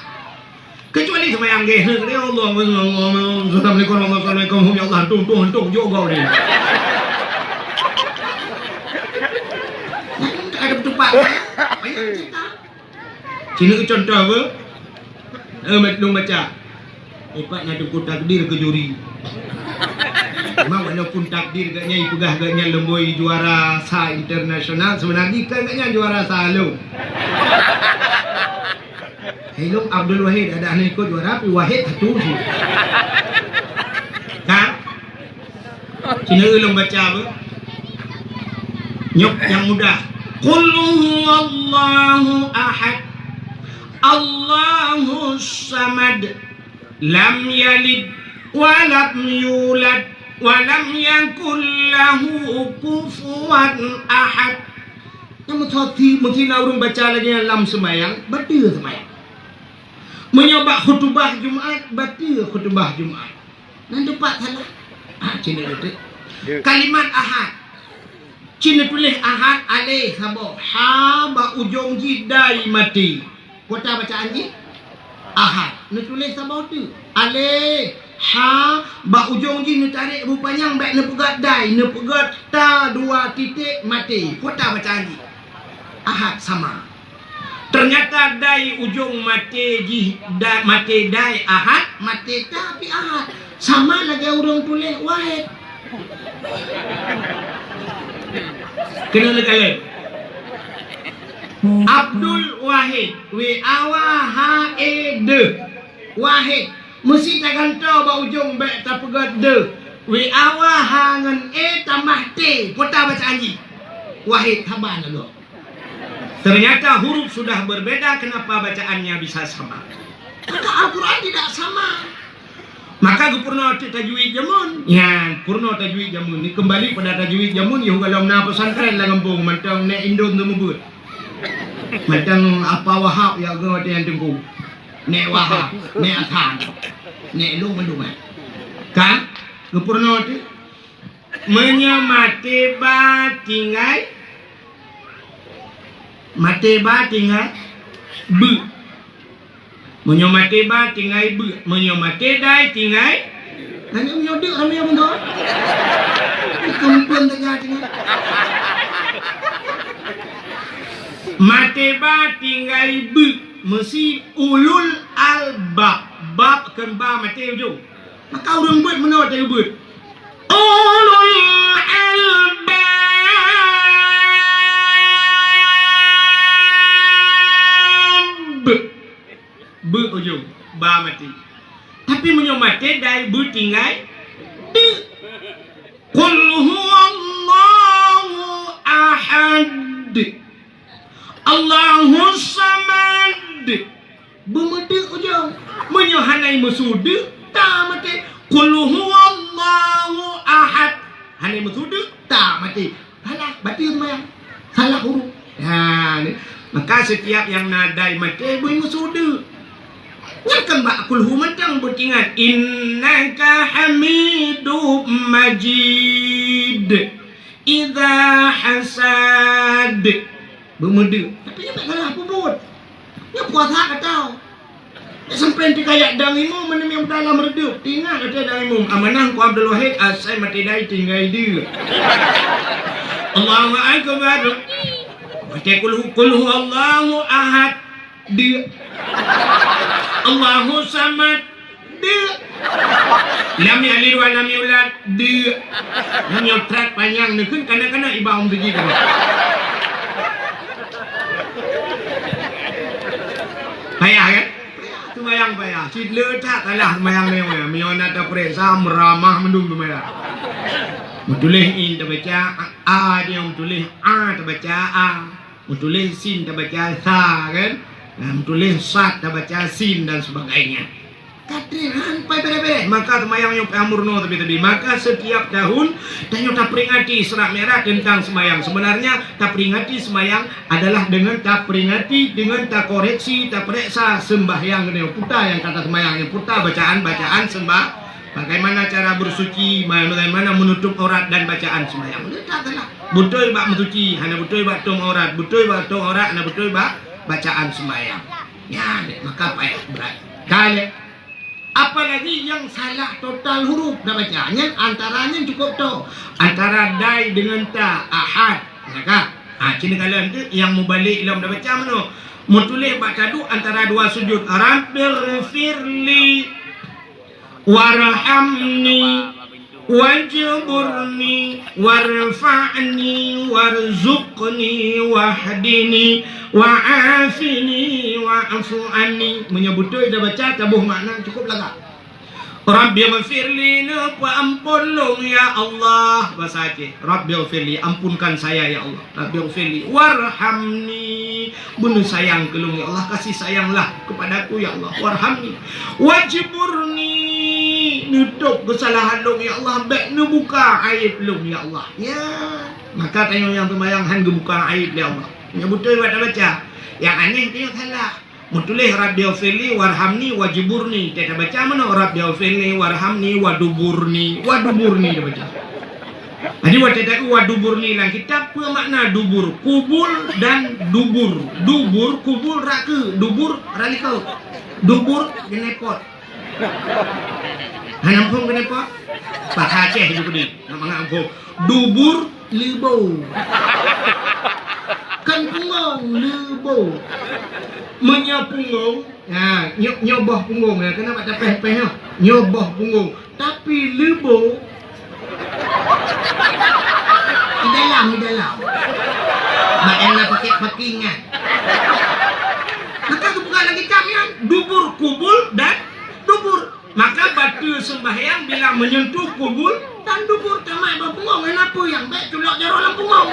Kecuali semayang geh, ya Allah, assalamualaikum, assalamualaikum, ya Allah, tung, tung, tung, jok gau ni. Nah, tak ada betupat. Payah cerita. Sini contoh apa? Eh, lôn baca. Ipat na teungku takdir keu juri. Memang walaupun takdir geuh nyan ipeugah geuh nyan leumboi juara sa internasional, sebenarnya kan geuh nyan juara sa lôn. Hai lôn Abdul Wahid, ada aneuk ikot juara, tapi Wahid satu je. Kan? Sini ulôn baca apa? Nyok yang mudah. Qul huwallahu ahad. Allahus samad. Lam yalid wa lam yulad wa lam yakul lahu kufuwan ahad. Nyang meusti, meusti na ureueng baca lagèe nyan lam seumayang, bateue seumayang. Meunyoe bak khutubah Jumat, bateue khutubah Jumat. Nan teumpat salah. Ah, cina beutôi. Kalimat ahad. Cit neutuléh ahad, alif saboh, ha bak ujong jih dai maté. Peue ta bacaan jih? Ahad. Neutuléh saboh teuk. Alif, ha bak ujong jih neutarek beupanyang bèk neupeugöt dai, neupeugöt ta dua titik maté. Peue ta bacaan jih? Ahad sama. Ternyata dai ujong maté jih, da-, maté dai ahad, maté ta pih ahad. Sama lagèe ureueng tuléh Wahid. Keuneuk leukalon. Abdul Wahid, W A W H E D. Wahid. Meusti tagantoe bak ujong bèk tapeugöt D. W A W H ngon E tamah T. Peue ta bacaan jih? Wahid, haba na gob. Ternyata huruf sudah berbeda, kenapa bacaannya bisa sama? Maka Al-Quran tidak sama. Maka geupeurunoe teuk tajwid jameun. Nyan, peurunoe tajwid jameun. Ni kembali pada tajwid jameun, yoh golom na pesantren lam gampông, mantong nèk indon teumeubeuet. Mantong apa Wahab ya geuh watèe nyan teungku. Nèk Wahab, nèk Hasan. Nèk lôn mandum, eh. Kan? Geupeurunoe teuk. Meunyoe maté ba tinggai, maté ba tinggai beuh. Meunyoe maté ba tinggai beuh. Meunyoe maté dai tinggai. Nyan meunyoe deuk ramé meunan. Ikeu muphom teuga tinggai. Maté ba tinggai beuh. Meusti ulul albab. Bab kheun ba maté ujong. Maka ureueng beuet meunoe teuh beuet. Ulul albab. Beuet ujong, ba maté. Tapi meunyoe maté dai beuh tinggai, deuk. Qul huwallahu ahad. Allahus samad. Beumeudeuk ujong. Meunyoe hana meusu deuk, ta maté. Qul huwallahu ahad. Hana meusu deuk, ta maté. Salah, bateue seumayang. Salah huruf. Ha, ni. Maka setiap nyang na dai maté, beuh meusu deuk. Nyan kan bak kulhu mantong beutingat, "Innaka Hamidum Majid." Idza hasad. Beumeudeuk. Tapi nyan bèk salah peubuet. Nyan puasa ka tau. Nyan sampoe teuka jak dang imum, meunyoe dalam reudeup. Teuingat watèe dang imum. Amanah ku Abdul Wahid, asai maté dai tinggai deuk. Allahu Akbar. Watèe kulhu, kulhu Allahu Ahad. Deuk. Allahu Samad. Deuk. Lam yalid wa lam yulad. Deuk. Nyoe trek panyang neukheun kana-kana iba umteuji. Payah, kan? Payah, seumayang payah. Cit le that salah seumayang nyoe. Meunyoe na tapeuriksa, meuramah mandum seumayang. Meutuléh in tabaca a, a, dia meutuléh a tabaca a. Meutuléh sin tabaca sa, kan? Nah, meutuléh sad tabaca sin dan sebagainya. Sampai beres-beres. Maka seumayang nyoe payah meurunoe sabe-sabe. Maka setiap tahun tanyoe taperingati Isra Mi'raj tentang seumayang. Sebenarnya taperingati seumayang adalah dengan taperingati, dengan takoreksi, tapereksa sembahyang nyoe. Peue nyang ka taseumayang nyoe, peue bacaan-bacaan sembah-, bagaimana cara bersuci, bagaimana menutup aurat dan bacaan sembahyang. Nyoe tak salah. Beutôi bak meusuci, hana beutôi bak tueng aurat, beutôi bak tueng aurat, hana beutôi bak bacaan sembahyang. Nyan, maka payah brat. Ka lheueh. Apalagi nyang salah total huruf dah baca. Nyan antara nyan cukup tho. Antara dai dengan ta, ahad. Ya kan? Ha, cina kalian tu yang mubalik lom dah baca mano? Mutuléh bak tadu antara dua sujud. Rabbighfirli warhamni wajburni warfa'ni warzuqni wahdini wa'afini wa'fu anni. Meunyoe beutôi dah baca, taboh makna cukup lagak. Rabbighfirli, neupeuampôn lôn ya Allah. Bahasa Aceh, Rabbighfirli, ampunkan saya ya Allah. Rabbighfirli warhamni, beuneusayang keu lôn ya Allah, kasih sayanglah kepadaku ya Allah. Warhamni wajburni, neutôb keusalahan lôn ya Allah, bék neubuka aéb lôn ya Allah. Ya, maka tanyoe nyang seumayang han geubuka aéb lé Allah. Nyang beutôi buat tabaca, nyang aneh tanyoe salah. Meutuléh Rabbighfirli warhamni wajburni, tabaca mano? Rabbighfirli warhamni waduburni. Waduburni tabaca. Jadi watée taeu waduburni lam kitab, peue makna dubur? Kubul dan dubur. Dubur, kubul rot keue, dubur rot likot. Dubur keuneuk pot. Hana muphom keuneuk pot? Bahasa Aceh jih keudéh, nak mangat muphom. Dubur leubo. Kon punggong, leubo. Meunyoe punggong, ha, nyoe, nyoe boh punggong, ya, keuneuk bak tapéh-péh nyoe. Nyoe boh punggong. Tapi leubo di dalam, di dalam. Bak nyang na pakai pakingan. Maka geupeugah lagée nyan, dubur kubul dan dubur. Maka bateue seumbahyang bila menyentuh kubul dan dubur, tamat bak punggong, nyan peue nyang bék culok jaroe lam punggong.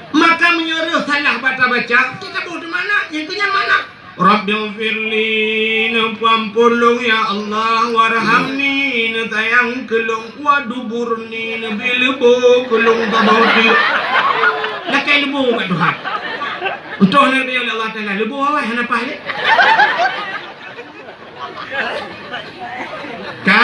Maka meunyoe reuh salah bak tabaca, teutabôh di mana? Nyang keu nyan mana? Rabbighfirli, neupeuampôn lôn ya Allah, warhamni, neusayang keu lôn, waduburni, neubri leubo keu lôn, tabôh di. Lakée leubo bak Tuhan. Untôh na geuyue lé Allah Taala, leubo awai hana paih lé. Ka?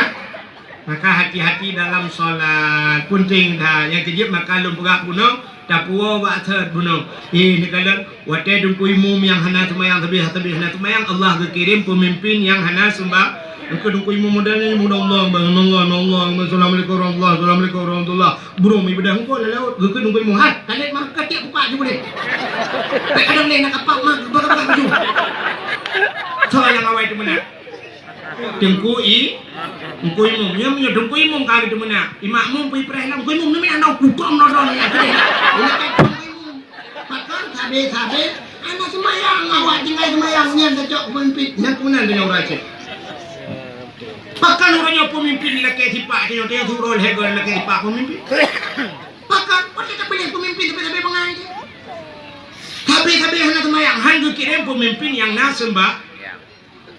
Maka hati-hati dalam salat. Peunteng that. Nyang keujeuet maka lôn peugah bunoe, tapuwoe bak that bunoe. Eh, neukalon, watée teungku imum nyang hana seumayang, sabé-sabé hana seumayang, Allah geukirém peumimpén nyang hana seumba-, teungku, teungku imum model nyan, Allah, Allah, Allah, Allah, assalamualaikum warahmatullah, assalamualaikum warahmatullah. Burông ibadah engko lam laôt, geukheun engko imeum, "Hai, kalét mah ka tiek buka ju boleh. Bèk kadang lé nak kapal mah, buka-buka baju." Soe nyang awai teumeunak? Teungku i, Teungku Imum. Nyoe, nyoe Teungku Imum ka teumeunak. I makmum pih preh lam. Teungku Imum, nyoe meunan kukom nodong ya. Pakon sabe-sabe ana seumayang, awak tinggai seumayang nyan tacok peumimpin. Nyan keunan deungon ureueng Aceh. Pakon uroe nyoe peumimpin lakée sipak nyoe, teuh uroe lhèe goe lakée sipak peumimpin. Pakon, watèe tapiléh peumimpin sabe-sabe bangai jih. Sabe-sabe hana seumayang, han geukirém peumimpin nyang na seumba-,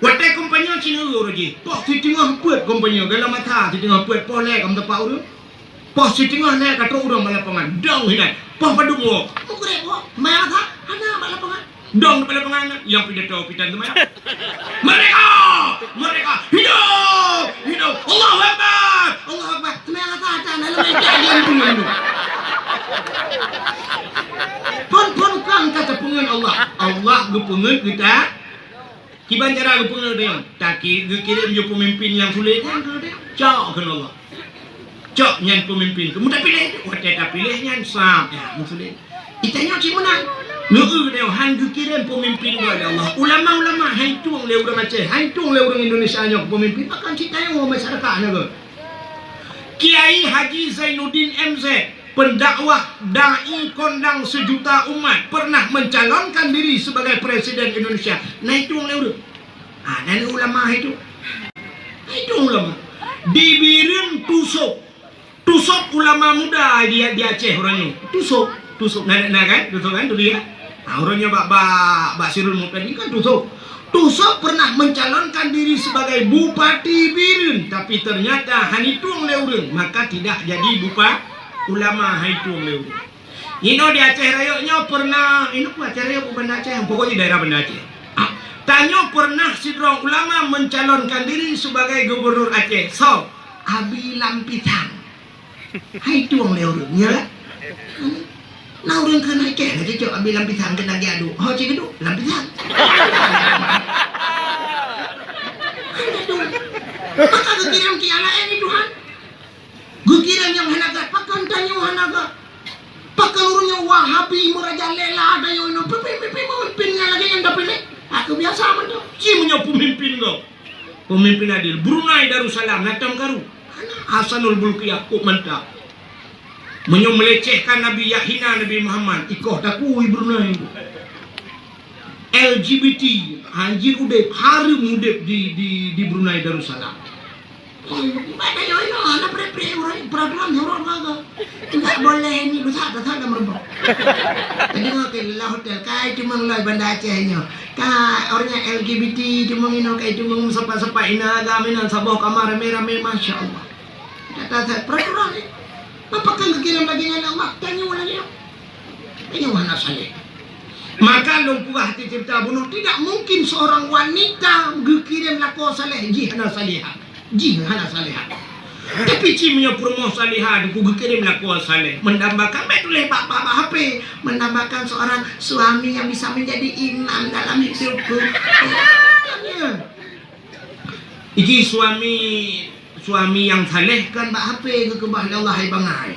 watèe kampanye sineuk uroe jih, poh siteungoh peuet kampanye, galak mata siteungoh peuet, poh lhèe ka meuteumpat ureueng. Poh siteungoh lhèe ka trok ureueng bak lapangan, dong hinan. Poh padum woe, meugreb woe, seumayang asai, hana bak lapangan. Dong di lapangan, nyang pidato pitan teuma. Merdeka! Merdeka! Hidup! Hidup! Allahu Akbar! Allahu Akbar! Seumayang asai, tan, lalu main piala dia tu, tu. Phon-phon kang ka teupeungeut Allah. Allah geupeungeut geuta. Kiban cara geupeungeut nyan. Taki geukirém ju peumimpin nyang sulet nyan keu geutanyoe. Cok keu Allah. Cok nyan peumimpin keu, meutapiléh, watèe tapiléh nyan sab, ya, meusulet. Geutanyoe cit meunan. Neu-eu geutanyoe han geukirém peumimpin goe lé Allah. Ulama-ulama han tueng lé ureueng Aceh, han tueng lé ureueng Indonesia nyoe peumimpin, bahkan cit tanyoe masyarakat nyoe. Kiai Haji Zainuddin M Z, pendakwah, dai kondang sejuta umat, pernah mencalonkan diri sebagai presiden Indonesia. Na tueng lé ureueng. Ah, nyan ulama itu. Itu ulama. Di Bireuen Tusok. Tusok ulama muda di, di Aceh uroe nyoe. Tusok, Tusok. Na, na kan? Tusok kan dulu ya. Nah, uroe nyoe bak, bak, bak Sirul Mubtadi kan Tusoe. Tusoe pernah mencalonkan diri sebagai Bupati Bireuen, tapi ternyata hana itueng lé ureueng, maka tidak jadi bupa-, ulama hana itueng lé ureueng. Inoe di Aceh Rayeuk nyoe pernah, inoe peue Aceh Rayeuk, peue Banda Aceh, pokoknya daerah Banda Aceh. Ah, tanyoe pernah sidroe ulama mencalonkan diri sebagai gubernur Aceh. Soe? Abi Lam Pisang. Hana itueng lé ureueng, ya kan? Na ureueng kheun hai kèe, na cocok Abi Lam Pisang keunan geujak duek. Ho cit geuduek, Lam Pisang. Hana itueng. Maka geukirém kiala, eh, ni Tuhan. Geukirém nyang hana gèt, pakon tanyoe hana gèt? Pakon ureueng nyoe Wahabi meurajalela tanyoe nyoe, peumimpén-peumimpén nyang lagèe nyan tapiléh? Aku biasa mantong. Ci meunyoe peumimpén gob. Peumimpén adil. Brunei Darussalam, na tom karu. Hasanul Bolkiah, kok mantap. Meunyoe meulecehkan Nabi, yak hina Nabi Muhammad, ikoh takui Brunei. L G B T, hanjeuet udép, hareuem udép di, di, di Brunei Darussalam. Bak tanyoe inoe, na preh-preh ureueng, peraturan jorok meuaga. Enggak boleh ini, dosa, dosa dan meureumpok. Jadi, ngoh keu lam hotel, kai teumeung lom Banda Aceh nyoe. Ka, awaknyan L G B T teumeung inoe, kai teumeung meusapat-sapat inoe, agam inoe, saboh kama ramé-ramé, masya Allah. Kata saya, peraturan ni. Pakon geukirém lagèe nyan lé Allah, tanyoe lagèe nyan. Tanyoe hana saleh. Maka lôn peugah di ceurita bunoe, tidak mungkin seorang wanita geukirém lakoe saleh, jih hana salihah. Jih hana salihah. Tapi ci meunyoe peurumoh salihah, Teungku, geukirém lakoe saleh, mendambakan, bèk tuléh bak, bak, bak H P, mendambakan seorang suami yang bisa menjadi imam dalam hidupku. Ya. Iki suami, suami nyang saleh kan bak H P geukeubah lé Allah, hai bangai.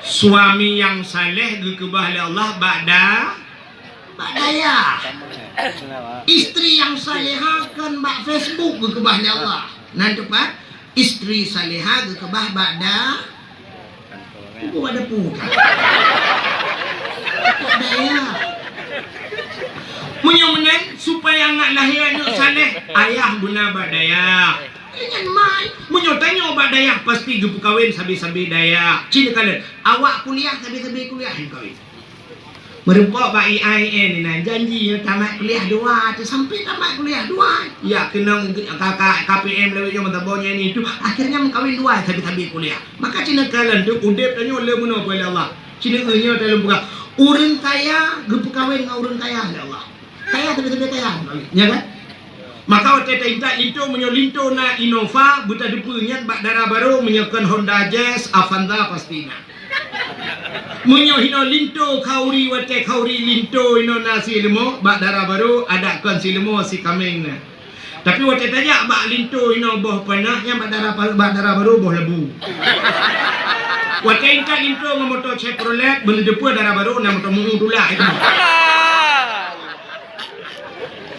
Suami nyang saleh geukeubah lé Allah bak da-, bak dayah. Istri nyang salehah kan bak Facebook geukeubah lé Allah. Nan teupeu, istri salehah geukeubah bak da-, Ibu ada pun. Dayah. Meunyoe meunan, supaya aneuk lahé aneuk saleh, ayah beuna bak dayah. Ingat mai, meunyoe tanyoe bak dayah, pasti geupeukawen sabe-sabe dayah. Ci neukalon, awak kuliah sabe-sabe kuliah nyang kawin. Meureumpok bak I A I N inan, janji nyoe tamat kuliah dua, tu sampai tamat kuliah dua. Ya, keunong ka, ka, K P M lewat nyoe meutabong nyan itu, akhirnya meukawen dua sabe-sabe kuliah. Maka ci neukalon teuk udép tanyoe le meunoe lé Allah. Ci neu nyoe dalam buka. Ureueng kaya geupeukawen ngon ureueng kaya lé Allah. Kaya sabe-sabe kaya, ya kan? Maka watèe taintat linto, meunyoe linto na Innova, beutadeupeue nyan bak dara barô, meunyoe kon Honda Jazz, Avanza pasti na. Meunyoe hinoe linto khauri, watèe khauri linto hinoe na sileumô, bak dara barô, adak kon sileumô, sikaméng na. Tapi watèe tajak bak linto hinoe boh panah, nyan bak dara pa-, bak dara barô boh labu. Watèe intat linto ngon moto Chevrolet, beuneudeupeu dara barô na moto mu'u tulak itu.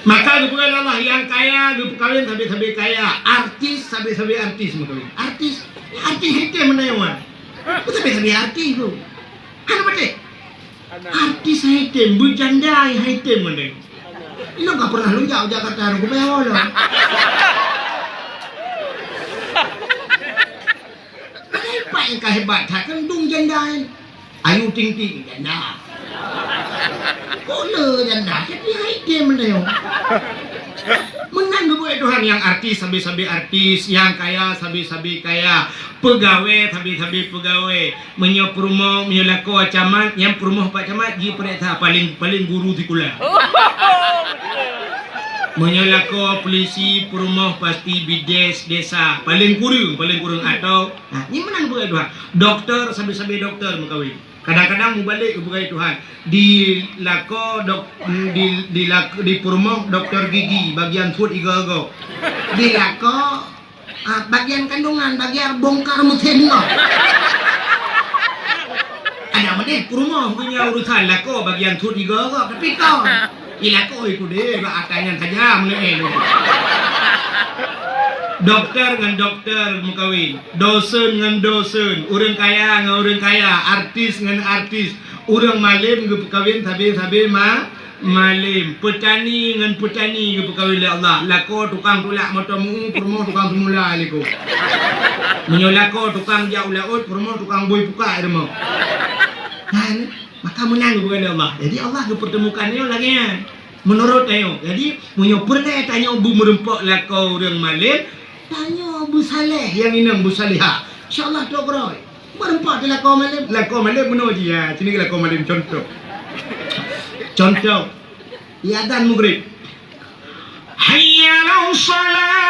Maka geupeugah lé Allah, nyang kaya geupeukawen sabe-sabe kaya, artis sabe-sabe artis meukawen. Artis, artis item meunyoe. Sabe-sabe artis tu. Hana patéh. Artis item, beujanda item meunyoe. Ilôn ka pernah lôn jak u Jakarta, lôn kupeue awai lôn. Padahai pat nyang ka hebat that kan dum janda nyan. Ayu Ting Ting janda. Pole janda, tapi hai item meunyoe. Meunan geubuet Tuhan, nyang artis sabe-sabe artis, nyang kaya sabe-sabe kaya, peugawée sabe-sabe peugawée. Meunyoe peurumoh, meunyoe lakoe camat, nyang peurumoh pak camat jipeuriksa paléng, paléng guru sikula. Meunyoe lakoe pulisi, peurumoh pasti bides desa, paléng kureueng, paléng kureueng atau Nah, nyan meunan geupeugah Tuhan. Dokto, sabe-sabe dokto meukawen. Kadang-kadang mubalek geupeugah Tuhan. Di lakoe dok-, di, di lak-, di peurumoh dokto gigi, bagian pruet igoe-goe. Di lakoe, ah, bagian kandungan, bagian bongkar meusén goe. Ada meudeh peurumoh punya urusan lakoe bagian pruet igoe-goe, tapi kon. Ilakoe ikudeh bak akai nyan saja meunyoe. Dokto ngon dokto meukawen, dosen ngon dosen, ureueng kaya ngon ureueng kaya, artis ngon artis, ureueng malem geupeukawen sabe-sabe ma-, malem, peutani ngon peutani geupeukawen lé Allah. Lakoe tukang tulak moto meu, peurumoh tukang seumula likot. Meunyoe lakoe tukang jak u laôt, peurumoh tukang bui pukak rumoh. Nah, Maka meunang geupeugah lé Allah. Jadi Allah geupeurteumukan nyoe lagée nyan. Meunurot tanyoe. Jadi, meunyoe peureulée tanyoe beumeureumpok lakoe ureuëng malem, tanyoe beusaleh nyang inong beusalehah. Insya Allah trok keurôi. Meureumpok teuh lakoe malem. Lakoe malem meunoe jih, ya. Sini lakoe malem contoh. Contoh. Di azan Maghrib. Hayya 'alas shalah.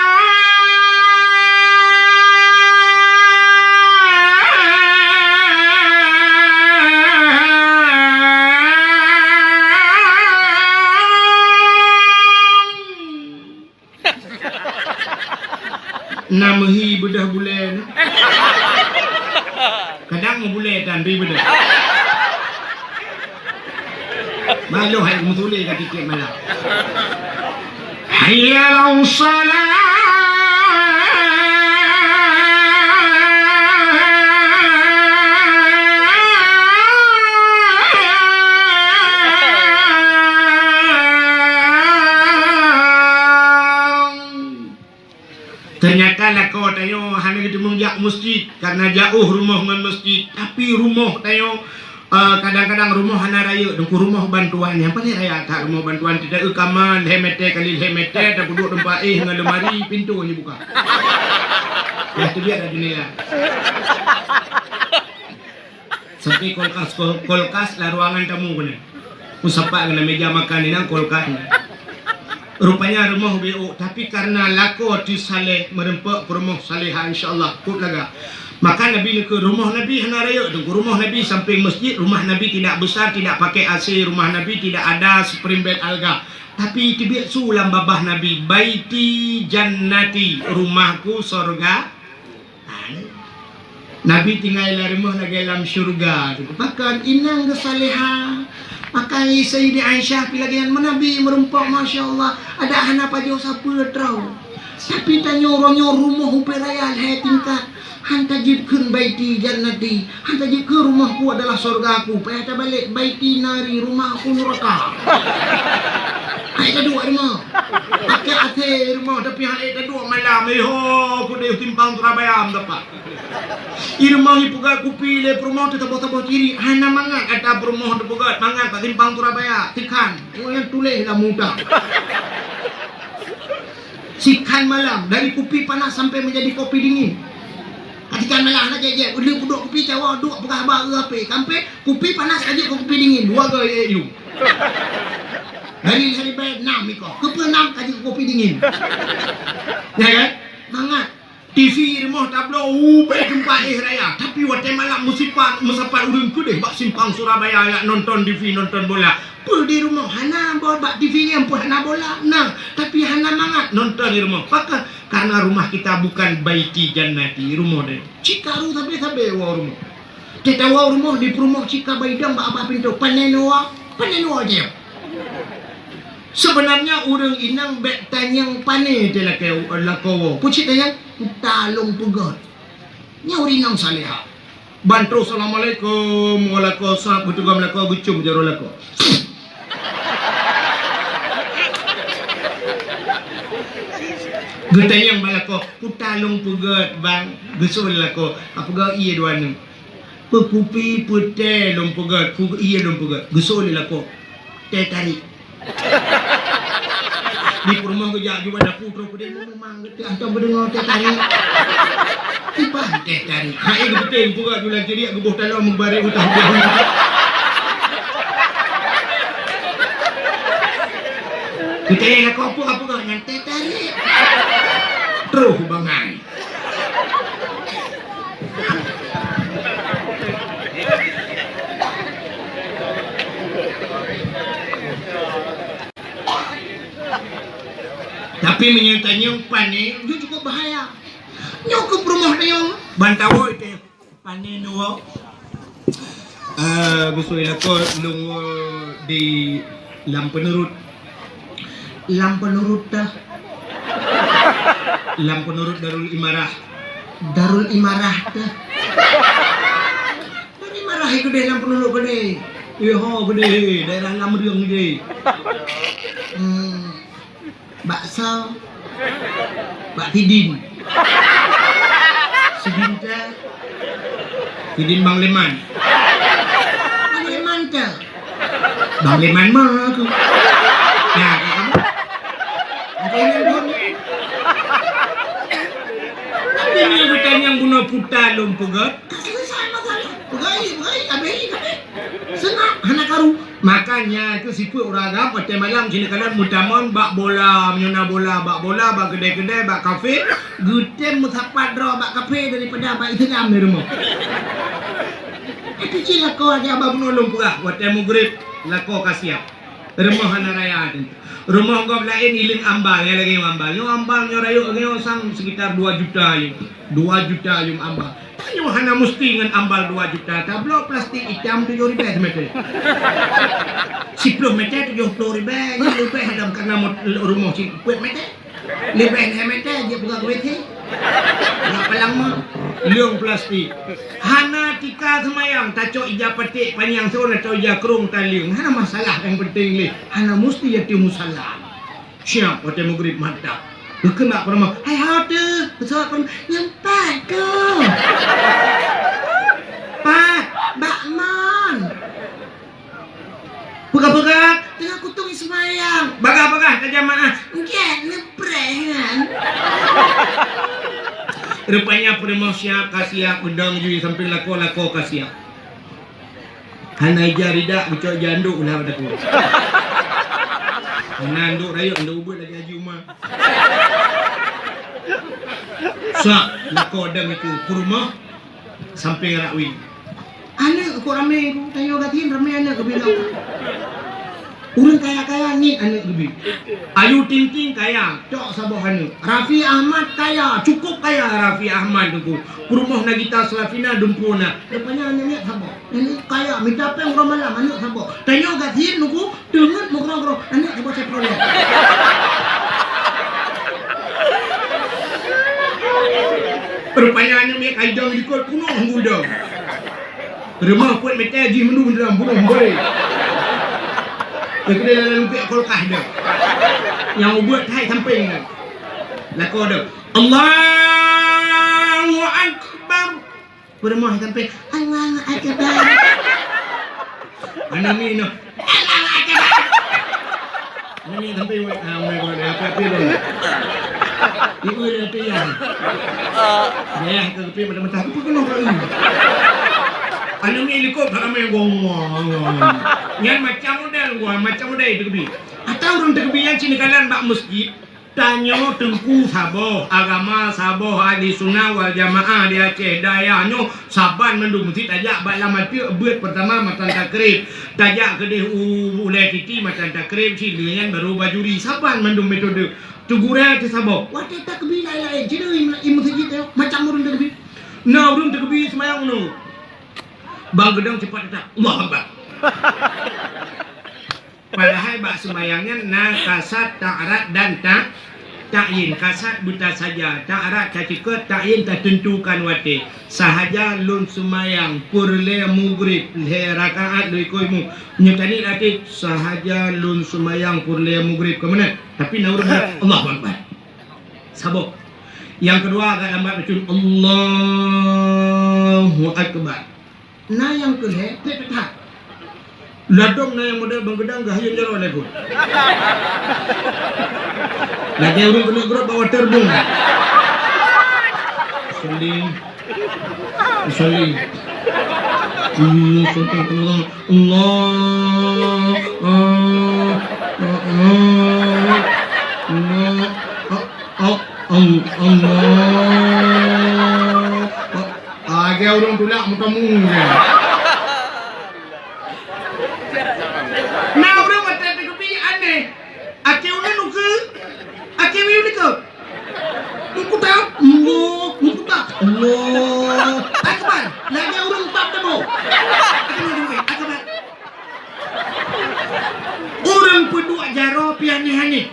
Na meuhi beudôh bulée na. Kadang meubulée tan ri beudôh. Malu hai meutuléh ka tiket malam. Hayya 'alas shalah. Teunyata lakoe tanyoe hana geuteumeung jak meuseujid, karna jaoh rumoh ngon meuseujid. Tapi rumoh tanyoe, eh, kadang-kadang rumoh hana rayeuk, teungku, rumoh bantuan nyang paleng rayeuk that rumoh bantuan. Teuta eu kamar lhée meter kali lhée meter, tapeuduek teumpat éh ngon lemari, pintoe neubuka. Yah teubiet dah jendela. Sampai kulkas, kul-, kulkas lam ruangan tamu keunan. Meusapat keunan meja makan inan kulkas nyan. Rupanya rumoh B O, tapi karena lakoe teuh saleh, meureumpok peurumoh salehah, insya Allah, kok lagak. Maka Nabi neukheun rumoh Nabi hana rayeuk, teungku, rumoh Nabi samping masjid, rumah Nabi tidak besar, tidak pakai A C, rumah Nabi tidak ada spring bed alga. Tapi teubiet su lam babah Nabi, "Baiti jannati, rumahku sorga." Nabi tinggai lam rumoh lagée lam syeuruga. Pakon inong geusalehah. Pakon Sayyidah Aisyah pih lagée nyan, meunabi meureumpok, masya Allah. Adak hana pajoh sapeue troh. Tapi tanyoe uroe nyoe rumoh ubé raya lhée tingkat. Han tajeuet kheun baiti jannati. Han tajeuet kheun rumohku adalah sorgaku. Payah tabalek, baiti nari, rumahku nuraka. Hai taduek rumoh. Pakai A C rumoh, tapi han ék taduek malam. Eh ho, keudeh simpang Surabaya meudapat. I rumoh ipeugöt kupi lé peurumoh teuh saboh-saboh ciri. Hana mangat ata peurumoh teupeugöt, mangat bak simpang Surabaya. Sikhan. Nyan tuléh lam muda. Sikhan malam, dari kupi panas sampai menjadi kopi dingin. Ka sikhan malam hana jép-jép, le peuduek kupi cawa, duek peugah haba, eu, ape. Sampai kupi panas ka jeuet keu kupi dingin. Dua goe, eh, yum. Dari, dari bèe nam iko. Keupeue nam ka jeuet keu kupi dingin. Ya kan? Mangat. T V rumoh tabloe ubé teumpat éh raya, tapi watèe malam meusipat, meusapat ureueng keudeh bak simpang Surabaya jak nonton T V, nonton bola. Peue di rumoh hana bo-, bak T V nyan peue hana bola na, tapi hana mangat nonton di rumoh. Pakon? Karena rumah kita bukan baiti jannati, rumoh deh. Cit karu sabe-sabe woe rumoh. Teuh tawoe rumoh di peurumoh cit ka baidong bak babah pintoe, "Pane neuwoe, pane neuwoe jih." Sebenarnya ureueng inong bèk tanyong pane teuh lakèe, lakoe woe. Peue cit tanyong? "Kuta lôn peugöt." Nyan ureueng inong salehah. Ban troh, "Assalamualaikum." Waalaikumsalam. Geuteugom lakoe, geucôm jaroe lakoe. Geutanyong bak lakoe, "Kuta lôn peugöt, Bang." Geuseuôt lakoe, "Peugöt ié dua nyoe." "Peue kupi, peue teh lôn peugöt, peue ié lôn peugöt." Geuseuôt lé lakoe, "Teh tarik." Di peurumoh geujak ju bak dapu, troh peudeh, "Memang geutanyoe hantom geudeungoe teh tarik." "Kiban teh tarik?" Hai geupeuteng peugöt ju lam ciriek, geuboh talong meubarek u tahu. Geutanyong lakoe, "Peue, peue nyan teh tarik?" Troh bangai. Tapi meunyoe tanyong pane, nyoe cukup bahaya. Nyoe keu peurumoh tanyong, ban tawoe teh. Pane neuwoe. Eh, beusôi lakoe lôn woe di Lam Peunurut. Lam Peunurut teuh. Lam Peunurut Darul Imarah. Darul Imarah teuh. Darul Imarah keudeh Lam Peunurut keudeh. Eh ho keudeh, daerah Lam Reung keudeh. Hmm. Bakso. Bak Sidin. Sidin teuh. Sidin Bang Leman. Bang Leman teuh. Pangleman ma aku. Nah, kamu. Ada yang pun. Tapi ni yang bertanya guna putar lom pegat. Selesai masalah. Pegai, pegai, habis, habis. Seungap, hana karu. Makanya itu sifat urang agam, watèe malam sini kadang meutamon bak bola, meunyoe na bola, bak bola, bak keudè-keudè, bak kafe, geutem meusapat droe bak kafe daripada bak Islam di rumoh. Tapi cit lakoe aja bak bunoe lôn peugah, watèe mugrib, lakoe ka siap. Rumoh hana raya teuh. Rumoh gob laén ileung ambal, nyang lagèe nyoe ambal. Nyoe ambal, nyoe rayeuk, nyoe sang sekitar dua juta yuem. Dua juta yuem ambal. Tanyoe hana musti ngon ambal dua juta. Tabloe plastik itam tujoh ribèe simètè. Siploh mètè tujoh ploh ribèe, nyan leubeh lom karena mo-, rumoh sipeuet mètè. Leubeh lhèe mètè jeuet peugah keu W C. Ngon palang ma. Leung plastik. Hana tika seumayang, tacok ija paték panyang siôn atau ija krông taleueng. Hana masalah, nyang penting lé hana musti ateueh musala. Siap watèe mugrib mantap. Geukheun bak peurumoh, "Hai ho teuh?" Peusawat peurumoh, "Nyang pat keuh?" "Pat, bak mon." "Peugah-peugah?" "Teungoh kutong seumayang." "Bagah-bagah tajamaah?" "Enggak, neupreh nyan." Rupanya peurumoh siap, ka siap, udang jui sampéng lakoe, lakoe ka siap. Hana ija ridak, geucok ija anduk ulah bak takue. Hana anduk rayeuk, anduk ubeut lagèe Haji Uma. Sa, lakoe dang itu, peurumoh sampéng rak wie. Aneuk kok ramé, tanyoe gasien ramé aneuk geubi lom. Ureueng kaya-kaya ngieng aneuk geubi. Ayu Ting Ting kaya, cok saboh aneuk. Raffi Ahmad kaya, cukup kaya Raffi Ahmad tu. Peurumoh Nagita Slavina dumpeue na. Rupanya aneuk nyan saboh. Aneuk kaya, mita péng uroe malam, aneuk saboh. Tanyoe gasien nuku, teungeut meugroe-groe, aneuk saboh Chevrolet. Rupanya aneuk nyan ka idong likot punoh gudong. Rumoh peuet mètè jih meundu dalam bunoh boy. Keudeh dalam lumpia kulkas dah. Nyang ubeut hai sampéng dah. Lakoe dah. Allahu Akbar. Peurumoh hai sampéng. Allahu Akbar. Aneuk mi noh. Allahu Akbar. Aneuk mi sampai, ah, oh my God, apa-apa tu. Ibu dia apa ya? Dayah ke kepi mata-mata, apa kena kau ini? Aneuk mi likot kat ramai gong, gong, gong. Nyan macam model gua, macam model itu kepi. Atau ureueng teukebi nyan cina kalan bak masjid. Tanyoe teungku saboh, agama saboh, ahli sunnah wal jamaah di Aceh. Dayah nyoe saban mandum meusti tajak bak lam ateueh beuet peurtama matan takrib. Tajak keudeh u ulèe titi matan takrib, sileue nyan barô bajuri. Saban mandum metode. Teugurèe teuh saboh. Watèe takbi laén-laén, sileue i, i meuseujid nyoe macam ureueng takbi. Na ureueng takbi seumayang unoe. Bang geudong cepat teutap. Allahu Akbar. Padahai bak seumayang nyan na kasad, ta'rad dan ta-, ta'yin. Kasad buta saja, ta'rad taceukot, ta'yin tateuntukan watèe. Sahaja lôn seumayang peureulèe mugrib lhèe rakaat lôn ikot imum. Nyoe tani latih, sahaja lôn seumayang peureulèe mugrib. Ka meunan? Tapi na ureueng meunan, Allahu Akbar. Saboh. Nyang keudua agak lambat bacut, Allahu Akbar. Na nyang keu lhèe, trép that. Ladôm na nyang model bang geudang geuhayôn jaroe lé geuh. Lagèe ureueng keuneuk geurot bak watèe reubông. Seuling. Seuling. Hmm, seuling. Allah. Allah. Ah, ah, ah. Allah. Ah, ah, Allah. Ah. Lagèe ureueng tulak meutamong. Na ureueng watèe takbi aneh. Akhé uneun ukeue, akhé miyueb likot. Meuputa, Allah, meuputa, Allah. Akbar, lagèe ureueng pap tabo. Akbar, Akbar. Ureueng peuduek jaroe pih aneh-aneh.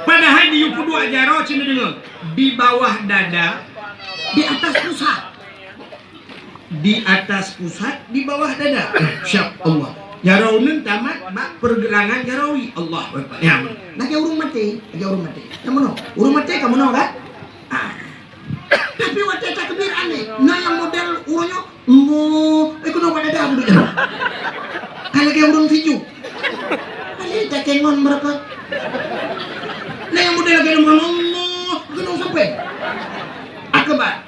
Padahai di yue peuduek jaroe cit neudeungoe, di bawah dada, di atas pusat. Di atas pusat, di bawah dada. Masya Allah. Jaroe uneun tamat bak pergelangan jaroe wie. Allahu Akbar. Ya, lagèe ureueng maté, lagèe ureueng maté. Ka meunoe. Ureueng maté ka meunoe kan? Ah. Tapi watèe takbir aneh. Na nyang model ureueng nyoe, oh, eh, keunoe bak dada duek jaroe. Ka lagèe ureueng sijuek. Paléng takengon meureukat. Nah, nyang model lagèe nyan, Allah, keunong sampai. Akbar.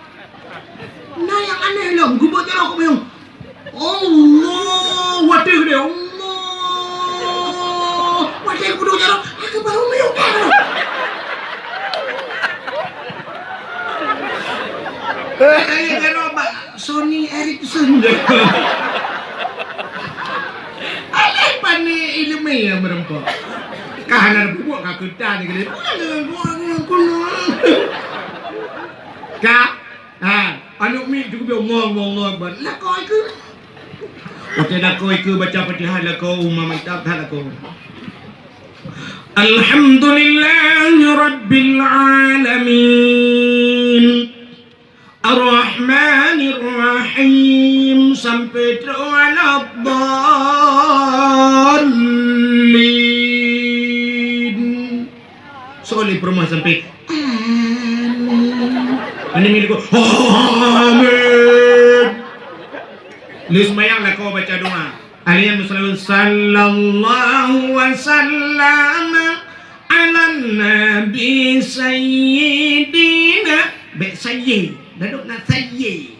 Nah, nyang aneh lom, geuboh jaroe keu miyueb. Allah, watèe deh, Allah. Watèe geuboh jaroe, akbar, miyueb. Watèe jaroe bak Sony Ericsson. Alah, pane ileumèe nyang meureumpok. Ka hana peubuet ka keuta ni kali. Ka, ha, aneuk miet tu geubri Allah, Allah, Allah Akbar. Lakoe keu. Oke, lakoe keu baca Fatihah lakoe, uma mantap that lakoe. Alhamdulillahirabbil alamin. Ar-Rahmanir Rahim sampai trok waladdallin. Soe lé peurumoh sampai amin. Amin lé ko. Amin. Lé seumayang lakoe baca doa. Alaihi wasallam, sallallahu wasallam ala nabi sayyidina. Bèk sayyi, dadok na sayyi.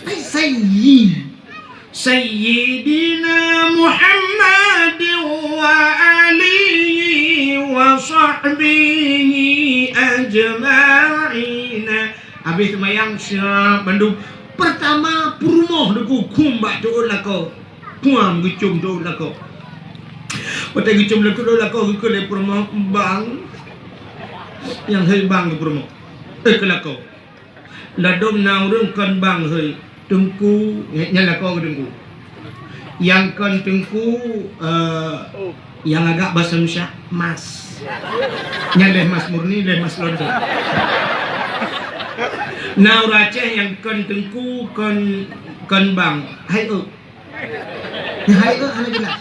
Ai sayyi. Sayyidina Muhammad wa alihi wa sahbihi ajma'in. Habis seumayang siap bandum. Pertama, peurumoh deuh kukhum bak ceuôt lakoe. Kuam geucôm deuh lakoe. Watèe geucôm lakoe, deuh lakoe geukheun lé peurumoh, "Bang." Nyang hei bang keu peurumoh. Eh, keu lakoe. Ladôm na ureueng kon bang hei. Teungku, nyan lakoe keu teungku. Nyang kon teungku, eh, nyang agak bahasa Indonesia, mas. Nyan lé mas murni, lé mas london. Na ureueng Aceh nyang kon teungku, kon, kon bang. Hai, oh. Hai, oh, hana jelas.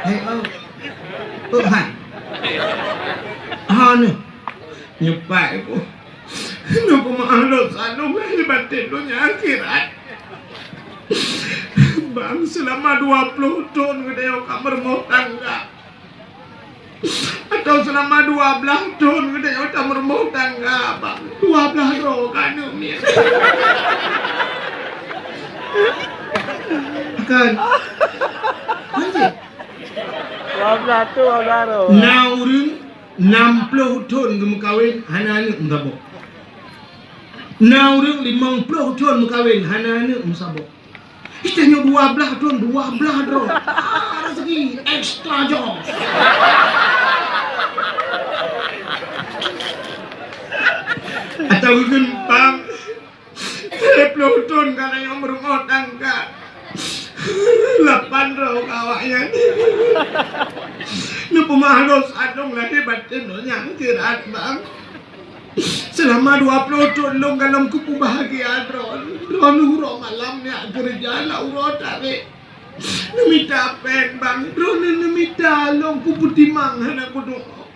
Hai, oh. Oh, hai. Ha, ni. Nyepak, oh. Neupeumaah dosa lôn lahé batén donya akhirat. Bang, seulama dua ploh thôn geutanyoe ka meurumoh tangga. Atawa seulama dua blaih thôn geutanyoe ka meurumoh tangga, Bang. Dua blaih droe ka aneuk miet. Kan? Lanjut. Dua blaih thôn, dua blaih droe. Na ureueng Nam ploh thôn geumeukawen, hana aneuk meusaboh. Na ureueng limong ploh thôn meukawen, hana aneuk meusaboh. Geutanyoe dua blaih thôn, dua blaih droe. Ah, raseuki extra job. Atawa geugeun bang, Siplôh thôn ka lheueh meurumoh tangga. Lapan droe ka awaknyan. Neupeumaah dosa lôn lahé batén lôn nyang keurat, Bang. Seulama dua ploh thôn lôn ka lôn kupeubahgia droe. Droeneuh uroe malam neujak keureuja lam uroe tarek. Neumita péng, Bang. Droeneuh neumita lôn kupeutimang hana kudeungoe.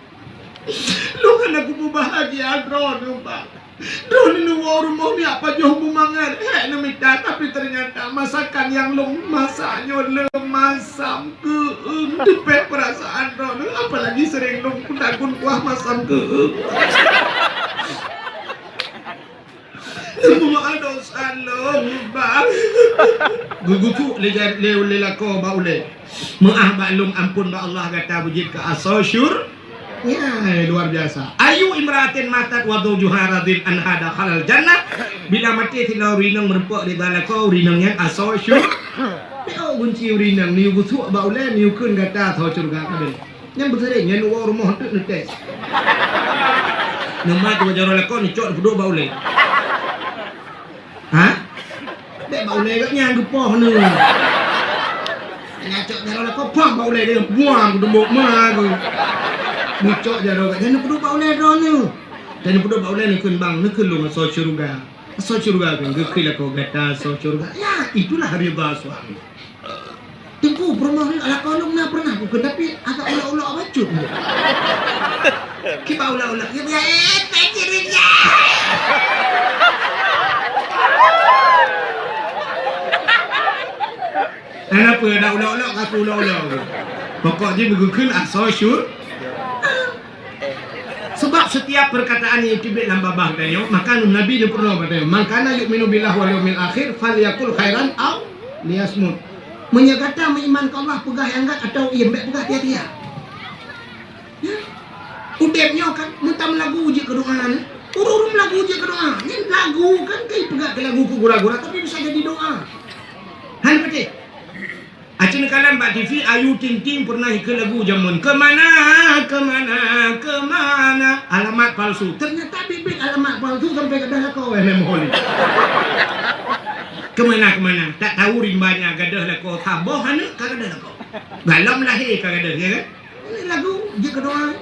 Lôn hana kupeubahgia droeneuh, Bang. Droeneuh neuwoe u rumoh nyak pajoh beumangat, hék neumita, tapi teunyata masakan nyang lôn masak nyoe le masam, keueung, teupéh peurasaan droeneuh, apalagi seuréng lôn peutagun kuah masam, keueung. Neupeumaah dosa lôn, Bang. Geugeucok lé, lé, lé lakoe bak ulèe. Meu'ah bak lôn, ampôn bak Allah, gata beujeuet keu asoe syur-, ya, luar biasa. Ayu imra'atin matat wa zaujuha radin anha dakhalal jannah. Bila maté sidroe ureueng inong meurumpok ridha lakoe, ureueng inong nyan asoe syur-, piôh gunci ureueng inong, neuyue geucok bak ulèe, neuyue kheun gata asoe syeuruga kabeh. Nyan beuseuréng, nyan neuwoe u rumoh teuk neutés. Neumat jaroe lakoe neucok neupeuduek bak ulèe. Ha? Bèk bak ulèe gobnyan geupoh neuh. Neucok jaroe lakoe poh bak ulèe geuh, buang keu dumbok ma geuh. Neucok jaroe gobnyan neupeuduek bak ulèe droeneuh. Dan neupeuduek bak ulèe neukheun, Bang, neukheun lôn asoe syeuruga. Asoe syeuruga kan geukheun lakoe gata asoe syeuruga. Ya, itulah ridha suami. Teungku, peurumoh nyoe lakoe lôn na pernah kukheun, tapi agak ulok-ulok bacut. Kiban ulok-ulok, ya, ya, eh, pecah dia. Kenapa ada ulok-ulok? Ulo-ulo. Pokok jih beugeukeun asoe syur-, sebab setiap perkataan nyang teubiet lam babah tanyoe, maka Nabi neupurunoe bak tanyoe, "Man kana yu'minu billahi wal yaumil akhir falyaqul khairan aw liyasmut." Meunyoe gata meuiman keu Allah, peugah nyang göt atawa iem, bèk peugah tia-tia. Ya. Udeb nyoe kan, meutam lagu jeuet keu doa nyoe. Ureueng-ureueng lagu jeuet keu doa. Nyan lagu kan, ka ipeugah keu lagu keu gura-gura, tapi bisa jadi doa. Hana patéh. Aci neukalon bak T V, Ayu Ting Ting pernah ikheun lagu jameun, "Kemana, kemana, kemana?" Alamat palsu. Ternyata biet-biet alamat palsu sampai gadôh lakoe, eh, memohon. Kemana, kemana? Tak tahu rimbanya gadôh lakoe, saboh aneuk ka gadôh lakoe. Galom lahé ka gadôh, ya kan? Ini lagu jeuet keu doa.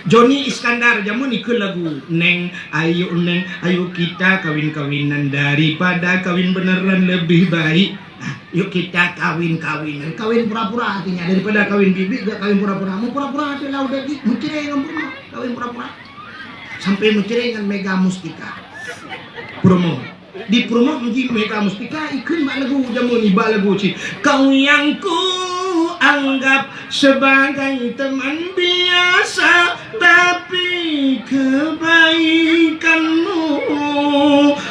Joni Iskandar jameun ikheun lagu, "Neng, ayo Neng, ayo kita kawin-kawinan, daripada kawin beneran lebih baik. Ah, yuk kita kawin-kawinan." Kawin pura-pura artinya, daripada kawin biet-biet, gak kawin pura-pura. Mau pura-pura hati lau dek, meucre ngon pura, kawin pura-pura. Sampai meucre ngon Mega Mustika. Promo. Di peurumoh meuji Mega Mustika ikheun bak lagu jameun, iba lagu cit. Kau yang ku anggap sebagai teman biasa, tapi kebaikanmu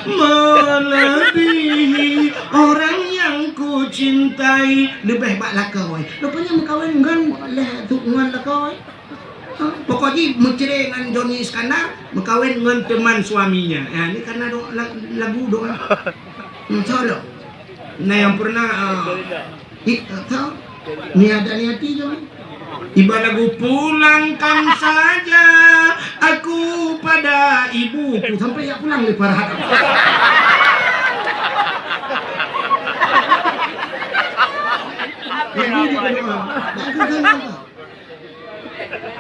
melebihi orang yang ku cintai. Leubeh bak lakoe. Rupanya meukawen ngon leh tu ngon lakoe. Pokok jih meucre ngon Joni Iskandar, meukawen ngon teman suaminya. Ya, ni karena do-, la-, lagu doa. Hmm, solo. Nah, yang pernah, ah, i-, ah, tau? Ni ada ni hati je. Iba lagu, "Pulangkan saja aku pada ibuku." Sampai ya pulang ni parah. Lagu dia doa. Lagu dia doa.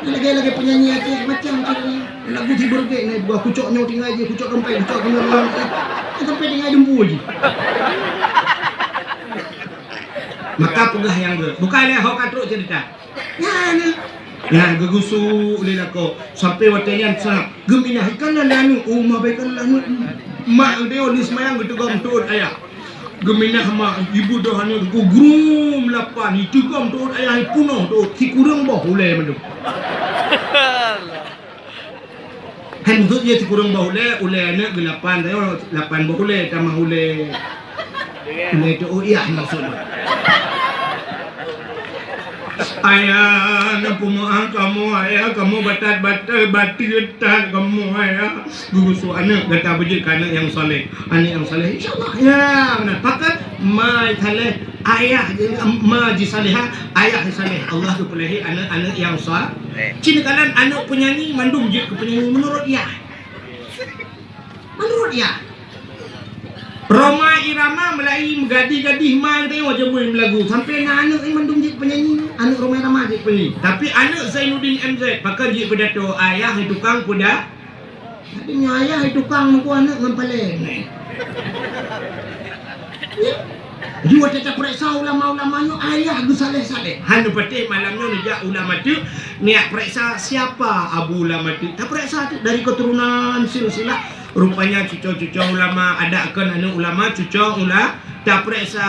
Lagèe-lagèe penyanyi Aceh macam tu. Lagu tiber gek ngai buah kucok nyoe tinggai je, kucok dompet, kucok tinggai. Sampai tinggai dumpu je. Maka peugah nyang geuh. Bukan lé ho ka trok cerita. Nyan. Nyan geugusuk lé lakoe. Sampai watèe nyan sab. Geuminah ikan dan anu. Oh, ma baikan anu. Mak dia ni semayang geuteugom tuut ayah. Geuminah mak, ibu dah aneuk teungku grum lapan, iteugom tuut ayah, ipunoh tuut, sikureueng boh ulèe mandum. Hai, maksud jih sikureueng boh ulèe, ulèe aneuk geulapan, lapan boh ulèe, tamah ulèe, ulèe tuut, oh, iya, maksud jih. Ayah, na peumeu'ah kamoe, ayah, kamoe batat-batat, bateue that kamoe, ayah. Geurusoe aneuk gata beujeuet keu aneuk nyang saleh. Aneuk nyang saleh, insya Allah. Ya, meunan. Pakon ma saleh, ayah, ma jisalehah, ayah jisaleh. Allah geupeulahé aneuk-aneuk nyang saleh. Cit neukalon aneuk peunyanyi mandum jeuet keu peunyanyi meunurot yah. Meunurot yah. Rhoma Irama meulai meugadih-gadih ma geutanyoe jameun meulagu. Sampai na aneuk mandum jeuet peunyanyi. Aneuk Rhoma Irama jeuet peunyanyi. Tapi aneuk Zainuddin M Z pakon jeuet peudato, ayah tukang peuda-, Tapi nyoe ayah tukang meuko aneuk ngon paleng. Ya. Ju watèe tapeuriksa ulama-ulama nyoe ayah geusaleh-saleh. Han neupatéh malam nyoe neujak ulama teuk, neujak peuriksa siapa abu ulama teuk. Tapeuriksa teuk dari keturunan silsilah. Rupanya cuco-cuco ulama, adak kon aneuk ulama, cuco ula-, tapeuriksa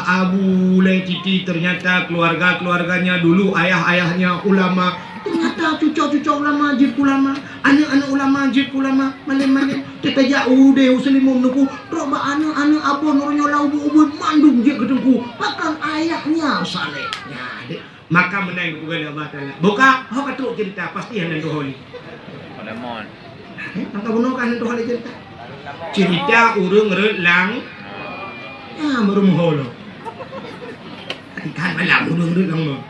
abu ulèe titi, ternyata keluarga-keluarganya dulu ayah-ayahnya ulama. Ternyata cuco-cuco ulama jeuet ulama. Aneuk-aneuk ulama jeuet keu ulama, malém-malém. Teutajak u deh u Seulimum Teungku, trok bak aneuk-aneuk abon uroe nyoe lam ubit-ubit mandum jeuet keu Teungku. Pakon ayahnya saleh. Nyan deh. Maka meunan geupeugah lé Allah Taala. Buka, ho ka trok cerita, pasti hana tuho lé. Pada mon. Eh, maka bunoe ka hana tuho lé cerita. Cerita ureueng rot lang. Ya, meureumoh lom. Kan malam ureueng rot lang mon.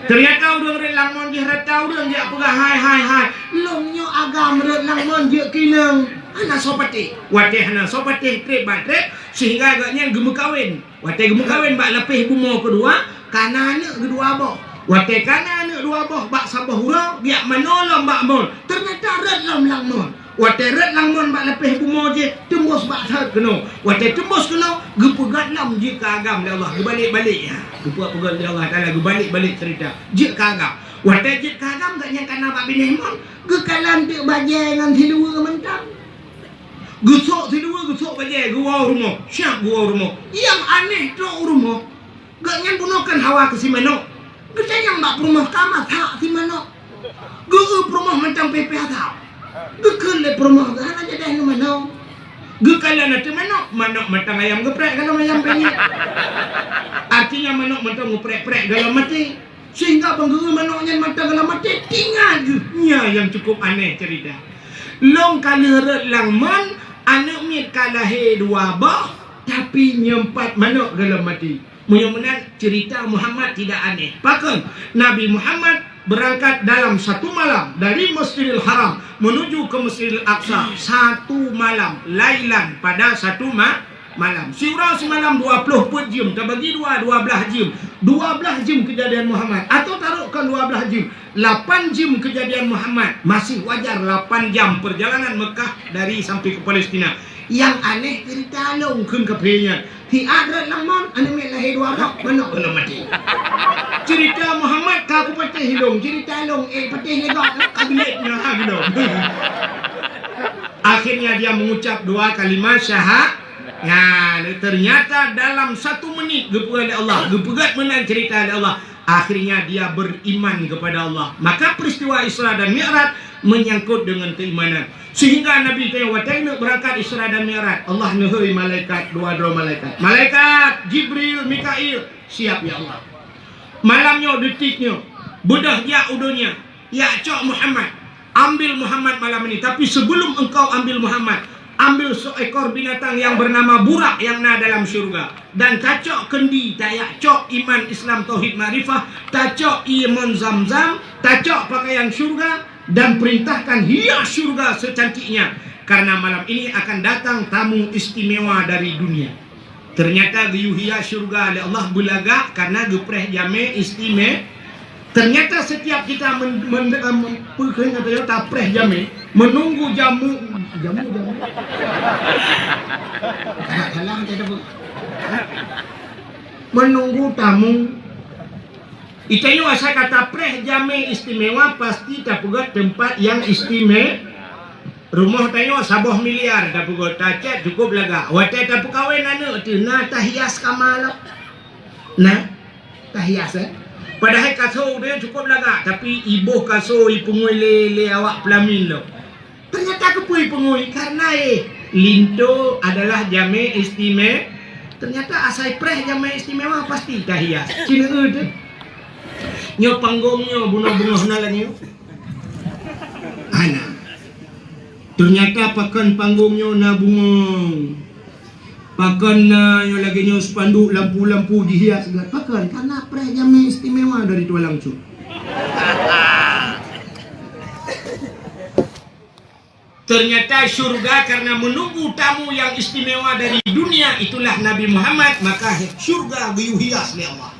Ternyata ureueng rot lang mon jih rata ureueng jak peugah hai, hai, hai. Lom nyoe agam rot lang mon jeuet keu inong. Hana soe patéh. Watèe hana soe patéh trép bak trép sehingga gobnyan geumeukawen. Watèe geumeukawen bak lapéh bumoe keudua, kana aneuk keudua boh. Watèe kana aneuk dua boh bak saboh uroe, geujak manoe lom bak mon. Ternyata rot lom lang mon. Watèe rot lang mon bak lapéh bumoe jih, teumbôh bak thot keunoe. Watèe teumbôh keunoe, geupeugöt lom jeuet keu agam lé Allah. Geubalek-balek, ya. Geupeugöt lé Allah Taala, geubalek-balek cerita. Jeuet keu agam. Watèe jeuet keu agam, gobnyan kana bak binéh mon, geukalon teuk bajèe ngon siluweue mantong. Geusok siluweue, geusok bajèe, geuwoe u rumoh. Siap geuwoe u rumoh. Nyang aneh trok u rumoh. Gobnyan bunoe kan hawa keu si manok. Geutanyong bak peurumoh ka masak si manok. Geu-eu peurumoh mantong pih-pih asam. Geukheun lé peurumoh geuh hana jadeh ngon manok. Geukalon ateueh manok, manok mantong ayam geuprek golom ayam penyet. Artinya manok mantong geuprek-prek golom maté. Sehingga ban geu-eu manok nyan mantong golom maté, teuingat geuh, nyan nyang cukup aneh cerita. Lôn ka lheueh rhot lam mon, aneuk miet ka lahé dua boh, tapi nyoe pat manok golom maté. Meunyoe meunan, cerita Muhammad tidak aneh. Pakon? Nabi Muhammad berangkat dalam satu malam dari Masjidil Haram menuju ke Masjidil Aqsa. Satu malam, lailan, pada satu ma-, malam. Siuroe simalam dua ploh peuet jeuem, tabagi dua, dua blaih jeuem. Dua blaih jeuem keujadian Muhammad. Atawa tarok kon dua blaih jeuem. Lapan jeuem keujadian Muhammad. Masih wajar lapan jam perjalanan Mekah dari sampai ke Palestina. Nyang aneh cerita lôn kheun keu pih nyan. Siat rhot lam mon, aneuk miet lahé dua boh, manok golom maté. Cerita Muhammad ka kupatéh lôn, cerita lôn, eh, patéh lé gob, ka gleh na ha golom. Akhirnya dia mengucap dua kalimat syaha-, nyan, ternyata dalam satu menit geupeugah lé Allah, geupeugah meunan cerita lé Allah. Akhirnya dia beriman kepada Allah. Maka peristiwa Isra dan Mi'raj menyangkut dengan keimanan. Sehingga Nabi tanyoe watée neuk beurangkat Isra dan Mi'raj, Allah neuhôi malaikat, dua droe malaikat. Malaikat Jibril, Mikail, siap ya Allah. Malam nyoe, detik nyoe, beudôh jak u donya, jak cok Muhammad. Ambil Muhammad malam ini. Tapi sebelum engkau ambil Muhammad, ambil seekor binatang yang bernama Burak yang na dalam syurga. Dan tacok keundi, tajak cok iman, Islam, tauhid, makrifah, tacok ié mon Zam-Zam, tacok pakaian syurga, dan perintahkan hias syurga secantiknya, karena malam ini akan datang tamu istimewa dari dunia. Ternyata geuyue hias syurga lé Allah beulagak karena geupreh jamé istime-, Ternyata setiap kita men-, men-, eh, men-, peue kheun kata nyoe, tapreh jamé, menunggu jamu, jamu, jamu. Salah, salah, saya dah bu-, menunggu tamu. Itanyoe asai ka tapreh jamé istimewa, pasti tapeugét teumpat nyang istime-, Rumoh tanyoe saboh miliar tapeugét, tacét cukup lagak. Watée tapeukawen aneuk teuh na tahias kama lom. Na tahias, eh. Padahai kaso tanyoe cukup lagak, tapi iboh kaso ipeungui lé, lé awak peulamin lom. Ternyata keupeue ipeungui? Karena, eh, linto adalah jamé istime-, ternyata asai preh jamé istimewa pasti tahias. Cina teuh. Nyoe panggong nyoe bunoe beungoh na lagée nyoe. Hana. Ternyata pakon panggong nyoe na bungong. Pakon na nyoe lagée nyoe spanduk lampu-lampu dihias glat. Pakon? Karena preh jamé istimewa dari Tualang Cut. Ternyata syurga karena menunggu tamu yang istimewa dari dunia, itulah Nabi Muhammad, maka syurga geuyue hias lé Allah.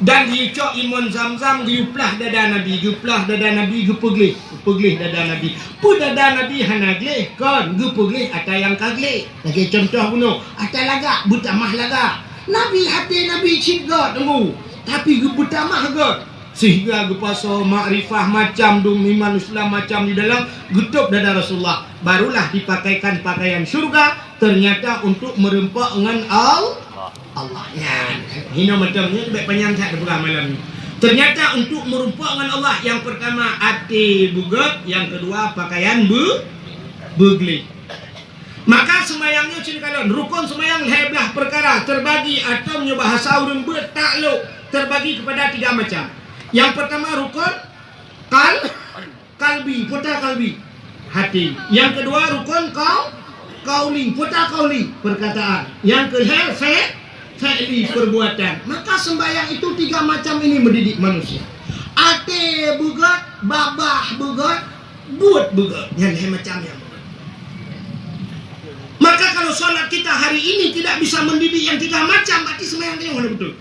Dan geuyue cok imon Zam-Zam, geuyue plah dada Nabi, geuplah dada Nabi, geupeugleh, geupeugleh dada Nabi. Peue dada Nabi hana gleh? Kon, geupeugleh ata nyang ka gleh. Lagée contoh bunoe, ata lagak, beutamah lagak. Nabi, até Nabi cit gét teungku, tapi geupeutamah gét. Sehingga geupasoe makrifah macam dum iman Islam macam di dalam, geutôb dada Rasulullah. Barulah dipakaikan pakaian syurga, ternyata untuk meureumpok ngon Al-, Allah. Nyan, hino macam nyan, bèk panyang that teupeugah malam nyoe. Ternyata untuk meureumpok ngon Allah, nyang pertama até beugét, nyang keudua pakaian beu-, beugleh. Maka seumayang nyoe cit kalon, rukon seumayang lhèe blaih peukara, teubagi atau meunyoe bahasa ureueng beuet taklok, teubagi keupada tiga macam. Nyang peurtama rukon kal-, kalbi, peue ta kalbi, hati. Nyang keudua rukon kau-, kauli, peue ta kauli, peurkataan. Nyang keulhèe fe-, fe'li, peurbuatan. Maka seumayang itu tiga macam ini mendidik manusia. Até beugét, babah beugét, buet beugét, nyan lhèe macam nyan. Maka kalau salat kita hari ini tidak bisa mendidik yang tiga macam, berarti seumayang tanyoe hana beutôi.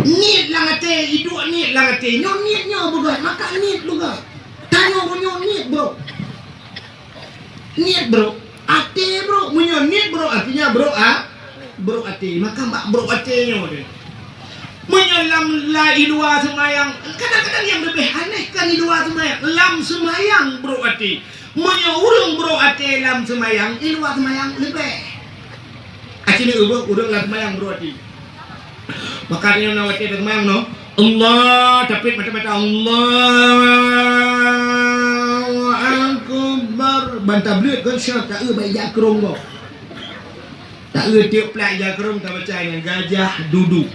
Niet lam até, iduek niet lam até. Nyoe niet nyoe beugét, maka niet beugét. Tanyoe meunyoe niet brôk. Niet brôk. Até brôk, meunyoe niet brôk, artinya brôk a-, brôk até. Maka bak brôk até nyoe deh. Meunyoe lam la-, i luwa seumayang, kadang-kadang nyang leubeh aneh kan i luwa seumayang, lam seumayang brôk até. Meunyoe ureueng brôk até lam seumayang, i luwa seumayang leubeh. Aci ni ureueng, ureueng lam seumayang brôk até. Maka nyoe na watèe taseumayang nyoe, Allah, tapeuet mata-mata, Allahu Akbar. Ban tableuet kon syah taeu bak ija krông gob. Taeu tiep plat ija krông tabaca nyan gajah duduk.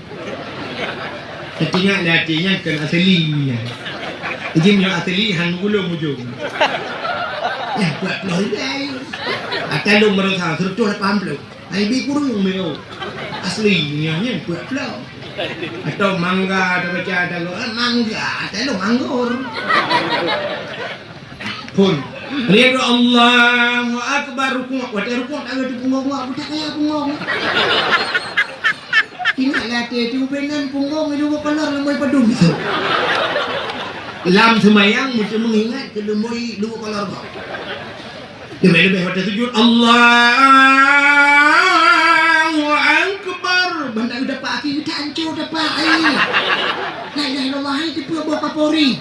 Teuingat lé até nyan kon asli nyan. Jadi meunyoe asli han ulôn ujong. Nyan peuet ploh ribèe. Até lôn baroesa seratus lapan ploh. Hai bi kureueng meunyoe. Asli nyan, nyan peuet ploh. Atau mangga tabaca, atau, ah, mangga, atau anggur. Phôn. Lheuh Allahu Akbar, rukuk. Watèe rukuk, tangan di punggong, wah, budak kaya punggong. Ingat lah, até di ubé nyan punggong, di luwa kolor, leumoi padum tu. Lam seumayang, meusti meuingat keu leumoi luwa kolor gob. Leubeh-leubeh watèe sujud, Allahu Akbar. Ban taeu dapak aki, tahanco dapak, ai. La ilaha illallah, ai, teupeue boh kapori.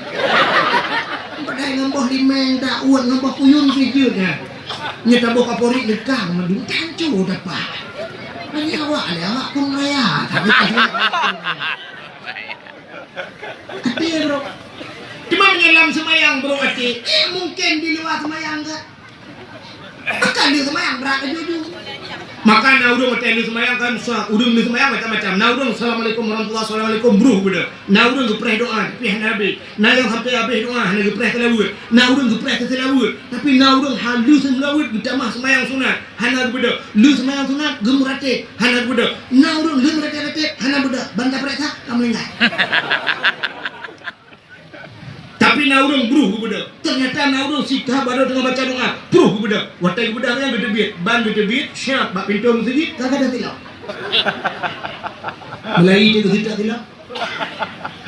Padahai ngon boh limeng, daun, ngon boh kuyun sujud nyan. Nyoe taboh kapori leukang mandum, tahanco dapak. Nyan awak lé, awak pun raya. Tapi, tapi awak pun raya. Até, bro. Cuma meunyoe lam seumayang, bro, até, eh, mungken di luwa seumayang ka. Maka lheuh seumayang brat laju-laju. Maka na ureueng watèe lheuh seumayang kan susah. Ureueng lheuh seumayang macam-macam. Na ureueng, "Assalamualaikum warahmatullah, assalamualaikum," brôh geubeudôh. Na ureueng geupreh doa, tapi hana habéh. Na nyang sampoe habéh doa, hana geupreh seulaweuet. Na ureueng geupreh seulaweuet, tapi na ureueng han lheuh seulaweuet geutamah seumayang sunat, hana geubeudôh. Lheuh seumayang sunat, geumeurateb, hana geubeudôh. Na ureueng lheuh merateb-rateb, hana beudôh. Ban tapareksa, ka meuninggai. Tapi na ureueng brôh geubeudôh. Teunyata na ureueng sitha baroe teungoh baca doa, brôh geubeudôh. Watèe geubeudôh nyan geuteubiet, ban geuteubiet, siap bak pintoe meuseujid, ka gadôh tilok. Meulayi teuh geusitha tilok.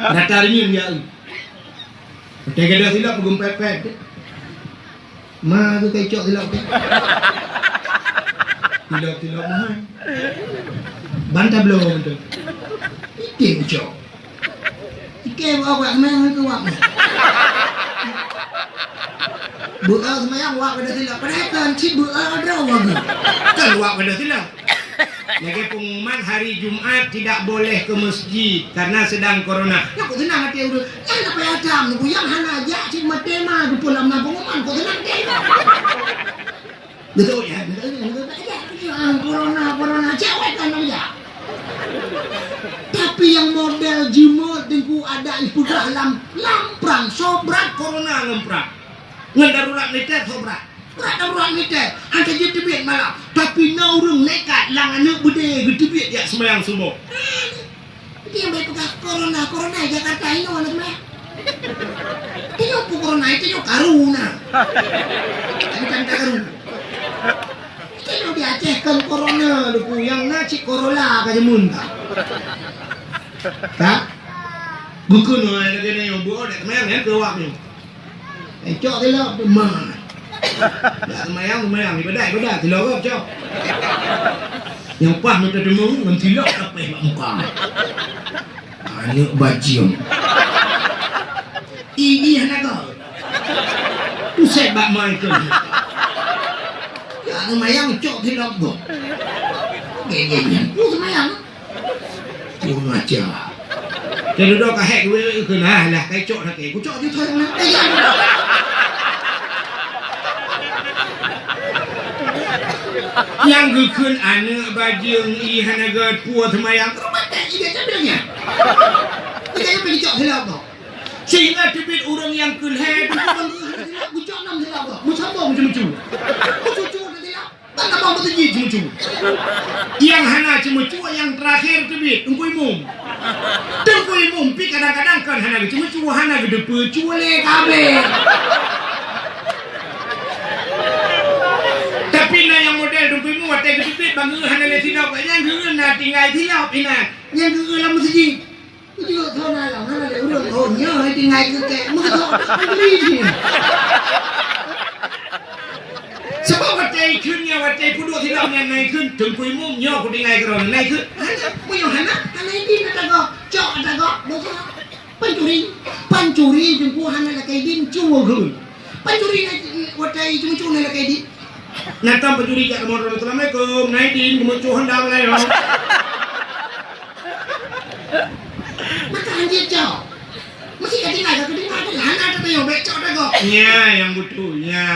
Rata reunyeun ya. Watèe gadôh tilok, peugeumpet-pet. Ma, keu ka icok tilok teuh. Tilok-tilok meuhan. Ban tabloe beutôi. Item icok. Item wak-wak meuhan keu wak meuhan. Beuet seumayang wak gadôh tilok. Padahai kan cit beuet droe wak. Kan wak gadôh tilok. Lagèe pengumuman hari Jumat tidak boleh ke masjid karena sedang corona. Nyan kok seunang até ureueng. Nyan apa ya tam nunggu nyang hana jak cit maté ma geupeu lam na pengumuman kok seunang até. Beutôi ya, beutôi ya, beutôi ya. Ah, corona, corona, cewek kan nak jak. Tapi nyang model jeumeut teungku ada istilah lam, lam prang, sobrat corona lam prang. Ngon darurat militer sobrat. Brat darurat militer, han ka jeuet teubiet malam. Tapi na ureueng nekat lam aneuk beudé geuteubiet jak seumayang suboh. Dia baik peugah corona, corona Jakarta inoe na seumayang. Tanyoe peue corona, tanyoe karu na. Bukan karu. Tanyoe di Aceh kon corona, Teungku, nyang na cit Corolla ka jameun ka. Ka? Geukheun lagèe nyoe, beuet, seumayang nyan keu awak nyoe. Eh, cok tilok teuma. Dak seumayang, seumayang. Ibadat, ibadat. Tilok gob, cok. Nyang paih meuteumèe ngon tilok tapéh bak muka. Aneuk bajèe. Ini hana gob. Pusat bak mai tu. Ya, seumayang, cok tilok gob. Geng-geng nyan. Ku seumayang. Kurang ajar. Keu dudoe ka hék wéh keu nah lah, kai cok sakét. Kucok ju thon nah. Eh, ya. Nyang geukheun aneuk bajèe i hana geupeue seumayang. Rumah tak ide sambil nya. Ide sambil dicok silap tu. Sehingga teubiet ureueng nyang keu lhèe tu pun kucok nam silap tu. Musambong macam-macam. Kucucu silap. Ban tabang meuseujid ceumeucue. Nyang hana ceumeucue nyang teurakhé teubiet, Teungku Imum. Teungku Imum pih kadang-kadang kon hana geuceumeucue, hana geuteupeue, cue lé kabeh. Tapi na nyang model Teungku Imum watèe geuteubiet bang geuh hana lé silop, nyan geuh na tinggai silop inan. Nyan geuh lam meuseujid. Jeuet thon alam, hana lé ureueng. Oh, nyoe tinggai keu kèe. Meukeusut, pencuri jih. Sabab watèe ikheun nyan, watèe peuduek silop nyan na ikheun, Teungku Imum nyoe kutinggai keudroe na ikheun. Hana, meunyoe hana, hana idin ata gob. Cok ata gob, dosa. Pencuri, pencuri Teungku hana lakèe idin, cue kheun. Pencuri na, watèe ceumeucue na lakèe idin. Na tom pencuri jak keu moto, "Assalamualaikum, na idin, ceumeucue Honda balai nyoe." Maka hanjeuet cok. Mesti ka tinggai, ka tinggai, ka tinggai. Hana teupeue, bèk cok dagoe. Nya, nyang beutôi, nya.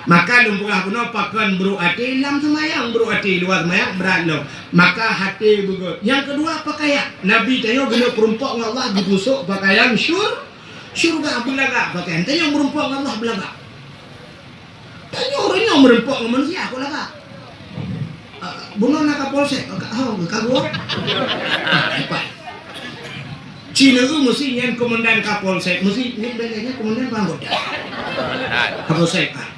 Maka lôn peugah bunoe pakon brôk até, lam seumayang brôk até, luwa seumayang brat lom. Maka até beugöt. Nyang keudua, pakaian. Nabi tanyoe geuneuk peurumpok ngon Allah geupeurumpok pakaian syur-, syeuruga, beulagak pakaian. Tanyoe meurumpok ngon Allah beulagak. Tanyoe ureueng nyoe meurumpok ngon manusia, kok lagak. Ah, bunoe na Kapolsek, ka, oh, ka gua. Ah, hebat. Cina tu mesti nyan komandan Kapolsek, mesti nyan bedanya komandan apa anggota. Kapolsek, ah.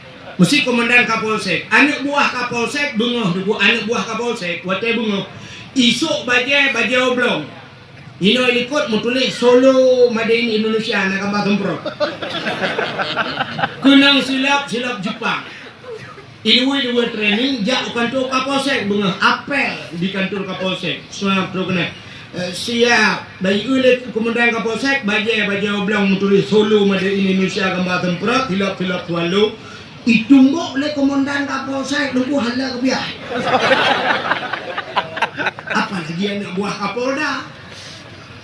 Mesti komandan Kapolsek. Aneuk buah Kapolsek beungoh, aneuk buah Kapolsek, watèe beungoh. Isok bajèe, bajèe oblong. Inoe likot meutuléh Solo Made in Indonesia, na gambar semprot. Keunong silop, silop Jepang. Iluwa-iluwa training jak u kantor Kapolsek beungoh, apel di kantor Kapolsek. Semua tu kena. Eh, siap. Bayeue lé komandan Kapolsek, bajèe, bajèe oblong meutuléh Solo Made in Indonesia gambar semprot, silop-silop Swallow. Itumbok lé komandan Kapolsek, lungku hala kebiah. Apalagi aneuk buah Kapolda.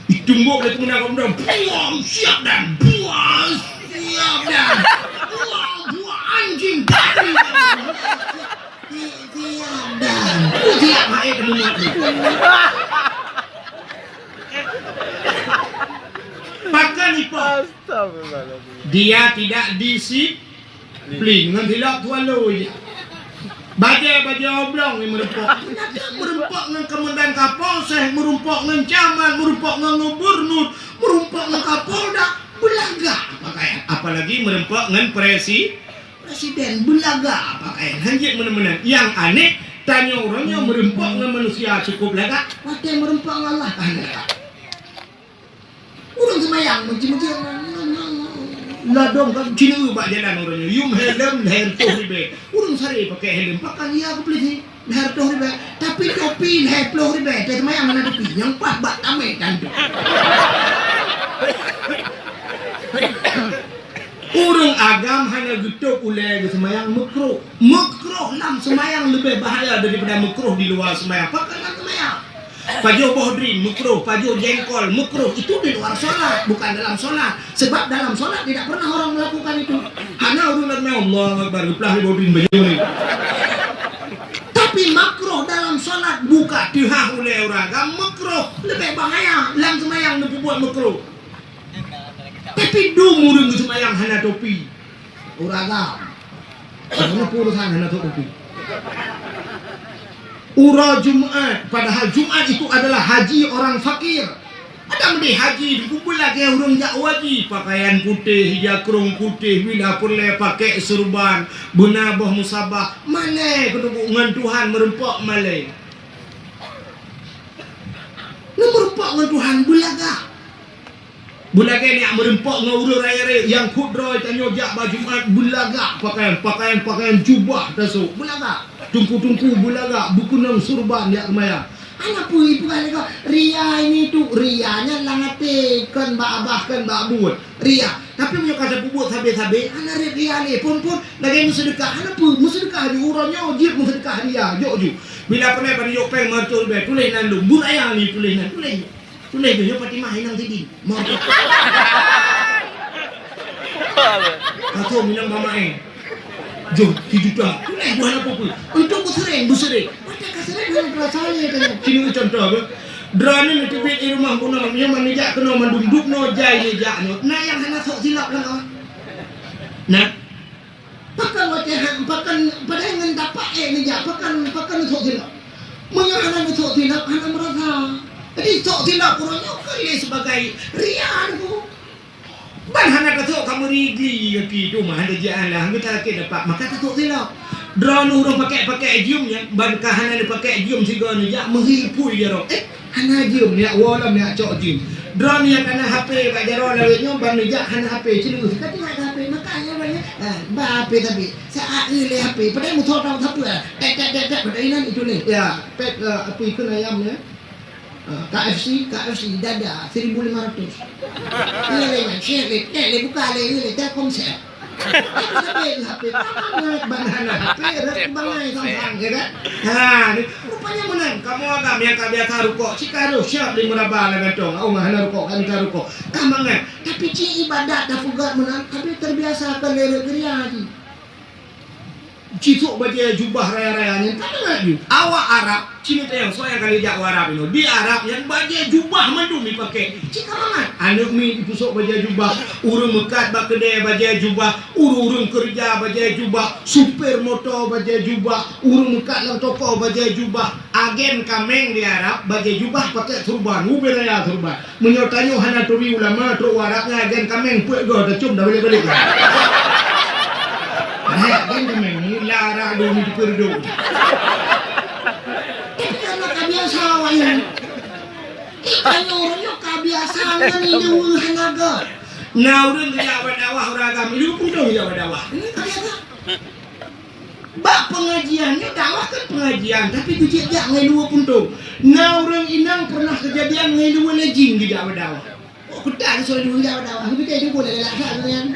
Itumbok lé komandan, komandan, "Buang, siap dan buang, siap dan buang, buang anjing babi." Siap dan siap, hai temumat ni. Pakon ipok? Astagfirullahaladzim. Dia tidak disi- Plin ngon silop Swallow je. Bajèe-bajèe oblong ni meurumpok. Meurumpok ngon komandan Kapolsek, meurumpok ngon camat, meurumpok ngon gubernur, meurumpok ngon Kapolda, beulagak pakaian. Apalagi meurumpok ngon presi-, presiden, beulagak pakaian. Hanjeuet meunan-meunan. Nyang aneh, tanyoe ureueng nyoe meurumpok ngon manusia cukup lagak, watèe meurumpok ngon Allah ka hana lagak. Ureueng seumayang meucue-meucue. Ladôm ka cina bak jalan ureueng nyoe. Yum helm lhèe reutôh ribèe. Ureueng saré pakai helm. Pakon ya keu polisi lhèe reutôh ribèe. Tapi topi lhèe plôh ribèe. Teuh seumayang hana topi. Nyang paih bak tamèe tantu. Ureueng agam hana geutôp ulèe geuseumayang meukruh. Meukruh lam seumayang leubeh bahaya daripada meukruh di luwa seumayang. Pakon lam seumayang? Pajoh boh drin, meukruh, pajoh jengkol, meukruh. Itu di luar sholat, bukan dalam sholat. Sebab dalam sholat tidak pernah orang melakukan itu. Hana ureueng lam, "Allahu Akbar," geuplah boh drin bajèe ni. Tapi makruh dalam sholat, buka teuhah ulèe ureueng agam, meukruh. Leubeh bahaya lam seumayang neupeubuet meukruh. Tapi dum ureueng geuseumayang hana topi. Ureueng agam. Hana urusan hana topi. Uroe Jumat, padahal Jumat itu adalah haji orang fakir. Ada meudeh haji, dikumpul lagèe ureueng jak haji, pakaian putéh, ija krông putéh, bila peureulèe pakèk surban, beuna boh musabah, malèe keuneuk ngon Tuhan, meurumpok malèe. Ngon meurumpok ngon Tuhan, beulagak. Beulagèe nyan meurumpok ngon ureueng raya-raya nyang kheun droe tanyoe jak bak Jumat beulagak pakaian, pakaian, pakaian jubah tasôk beulagak, teungku-teungku beulagak beukeunong surban jak seumayang. Hana peue ipeugah lé gob, ria ini tu, ria nyan lam até, kon bak babah, kon bak buet. Ria. Tapi meunyoe ka tapeubuet sabé-sabé, hana rhot ria lé. Phôn-phôn lagèe meuseudeukah, hana peue, meuseudeukah di uroe nyoe jeuet meuseudeukah ria, jok ju. Bila peureulèe bak jok pèng meureutoh ribèe, tuléh nan lôn, buet ayang lé tuléh nan, tuléh. Tuléh nyoe Fatimah inong sidin. Mau. Atau minang mama eh. Jom, sijuta. Tuléh buah apa pun. Untuk beuseuréng, beuseuréng. Macam ka seuréng dalam perasaan ni kan. Sini contoh apa? Droeneuh neuteubiet di rumoh bunoe, nyoe man neujak keunoe mandum dub noe jai neujak nyoe. Na nyang hana sok silop lam awak. Nah. Pakon watèe han, pakon padahai ngon tapak ék neujak, pakon, pakon neusok silop. Meunyoe hana neusok silop, hana meurasa. Jadi sok silop uroe nyoe kon lé sibagai ria tu. Ban hana tasok ka meurigli gaki tu mah hana jian lah, hana talakèe dapat, maka tasok silop. Droeneuh ureueng pakèk-pakèk jeuem nyan, ban ka hana neupakèk jeuem sigoe neujak meuhi pui jaroe. Eh, Hana jeuem, neujak woe lom, neujak cok jeuem. Droeneuh nyang kana H P bak jaroe lawét nyoe, ban neujak hana H P, ceuleuh. Ka tinggai H P, maka nyan ban nyan, ha, ba H P tapi. Sa-a eu lé H P, padahai musoh tang sapeue, tek, tek, tek, tek, padahai inan itu lé. Ya, pet, eh, apa ikut ayam ya? Ah, K F C, K F C, dada, seribu lima ratus. Iya lé, man, siap lé, tek lé, buka lé, iya lé, Telkomsel. Tapi sabe keu H P, ka mangat ban hana H P, rot bangai sang-sang, ya kan? Ha, ni, rupanya meunan, kamoe agam nyang ka biasa rukok, cit ka rôh siap lé meuraba lam gantong, awak hana rukok, ka mita rukok. Ka mangat, tapi cit ibadat tapeugah meunan, tapi terbiasa akan lé rot geuria jih. Jisok bajée jubah raya-raya nyan ka mangat ju. Awak Arab, ci neutanyong soe nyang ka lheueh jak u Arab inoe. Di Arab nyan bajée jubah mandum jipakée. Ci ka mangat. Aneuk miet jipeusok bajée jubah, ureuëng meukat bak keudée bajée jubah, ureuëng-ureuëng keureuja bajée jubah, supir moto bajée jubah, ureuëng meukat lam toko bajée jubah, agen kaméng di Arab bajée jubah pakée turban, ubé raya turban. Meunyoe tanyoe hana turi ulama, trok u Arab nyan agen kaméng peuet goe tacôm dah balek-balek. Hana agen kaméng, mula radu ni dikeureuduek. Tapi karena ka biasa awak nyan. Tanyoe ureuëng nyoe ka biasa ngon ileue hana göt. Na ureuëng geujak bak dakwah ureuëng agam, ileue puntông geujak bak dakwah. Ini ka biasa. Bak pengajian nyoe dakwah kan pengajian, tapi geujak jak ngon ileue puntông. Na ureuëng inong pernah kejadian ngon ileue lé jin geujak bak dakwah. Oh, keutak soe ileue geujak bak dakwah, tapi tak ileue boleh galak that nyan.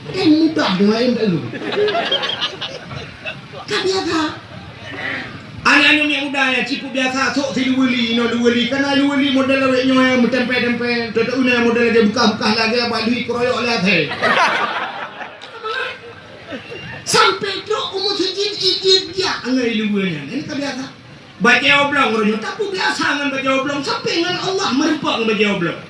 Kan mudah tu main tak lu. Kan biasa. Aneuk-aneuk miet muda nyan cit peubiasa sok si ileue li, inoe ileue li, kana ileue li model awék nyoe meutempel-tempel, teuteu na model lagée beukah-beukah lagée abah lui keroyok lé até. Sampai trok u meuseujid, ijit jak ngon ileue nyan. Ini ka biasa. Bajée oblong uroe nyoe tapeubiasa ngon bajée oblong, sampai ngon Allah meureumpok ngon bajée oblong.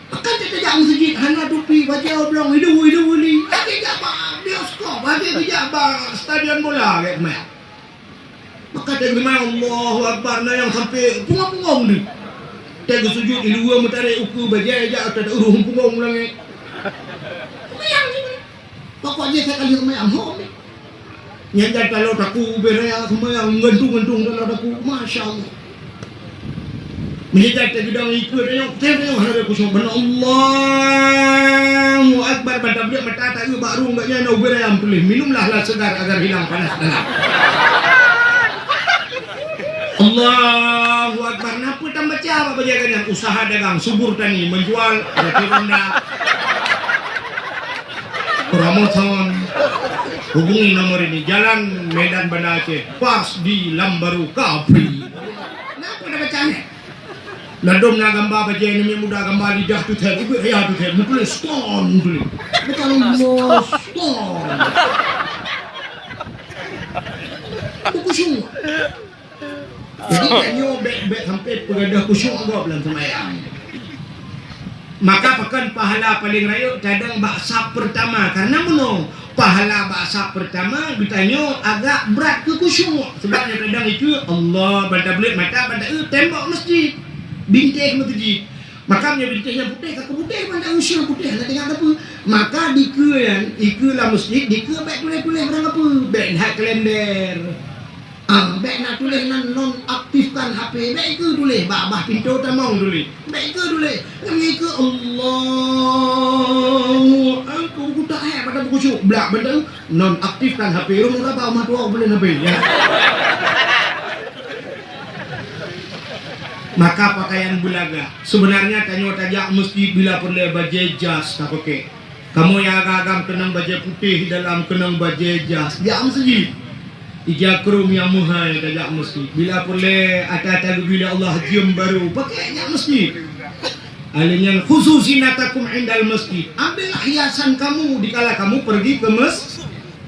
Kan tajak meuseujid hana tupi, bajée oblong, ileue, ileue li. Lagée jak bak bioskop, lagée jak bak stadion bola, gét meuh. Maka teurimong Allahu Akbar, na nyang sampai pungong-pungong deuh. Teugeusujut ileue meutarek ukeue bajée jak, teuta ureuëng pungong langét. Seumayang jih. Pokok jih sekali seumayang, hom. Nyan jak taloe takue ubé raya seumayang, ngeuntung-ngeuntung taloe takue. Masya Allah. Meunyoe that teugeudong ikeue tanyoe, teurimong hana khusyuk ban Allahu Akbar, ban tableuek mata taeu bak rueng gobnyan ubé raya meutuléh, "Minumlah air segar agar hilang panas dalam." Allahu Akbar, na peue tambaca bak bajée gobnyan? Usaha dagang, subur tani, menjual roti ronda, promosi. Hubungi nomor ini, Jalan Medan Banda Aceh, pas di Lambaru Kapri. Na peue tambaca nyan? Ladôm na gamba bajée aneuk miet muda, gamba lidah teuthét, ubit raya teuthét, meutuléh stone teuh. Bukan Allah, stone. Bukhusyuk. Jadi tanyoe bék, bék sampai peugadôh khusyuk gob lam seumayang. Maka pakon pahala paleng rayeuk? Tadong bak saf peurtama. Karena meunoe, pahala bak saf peurtama geutanyoe agak brat keu khusyuk. Sabab nyoe tadong ikeue Allah, ban tableuek mata, ban taeu tembok meuseujid, bintéh meuseujid. Maka meunyoe bintéh nyang putéh, ka keuputéh ban taeu, nyang putéh hana teuingat sapeue. Maka dikeue nyan, ikeue lam meuseujid, dikeue bék tuléh-tuléh barang sapeue, bék that kalender. Ah, bék na tuléh nan nonaktifkan H P, bék ikeue tuléh, bak bah pintoe tamong tuléh. Bék ikeue tuléh, nyan ikeue Allahu Akbar, kutak hé pada bukhusyuk, blak ban taeu, nonaktifkan H P, rhung raba mah tuwoe buleuen H P, ya. Maka pakaian beulagak. Sebenarnya tanyoe tajak meuseujid bila peureulée bajée jas tapakée. Kamoe nyang agam-agam keunong bajée putéh dalam, keunong bajée jas, jak meuseujid. Ija krông nyang meuhai tajak meuseujid. Bila peureulée ata-ata geubri lé Allah jeuem barô, pakée jak meuseujid. Alheuh nyan khuzu zinatakum indal masjid. Ambillah hiasan kamu dikala kamu pergi ke mes-,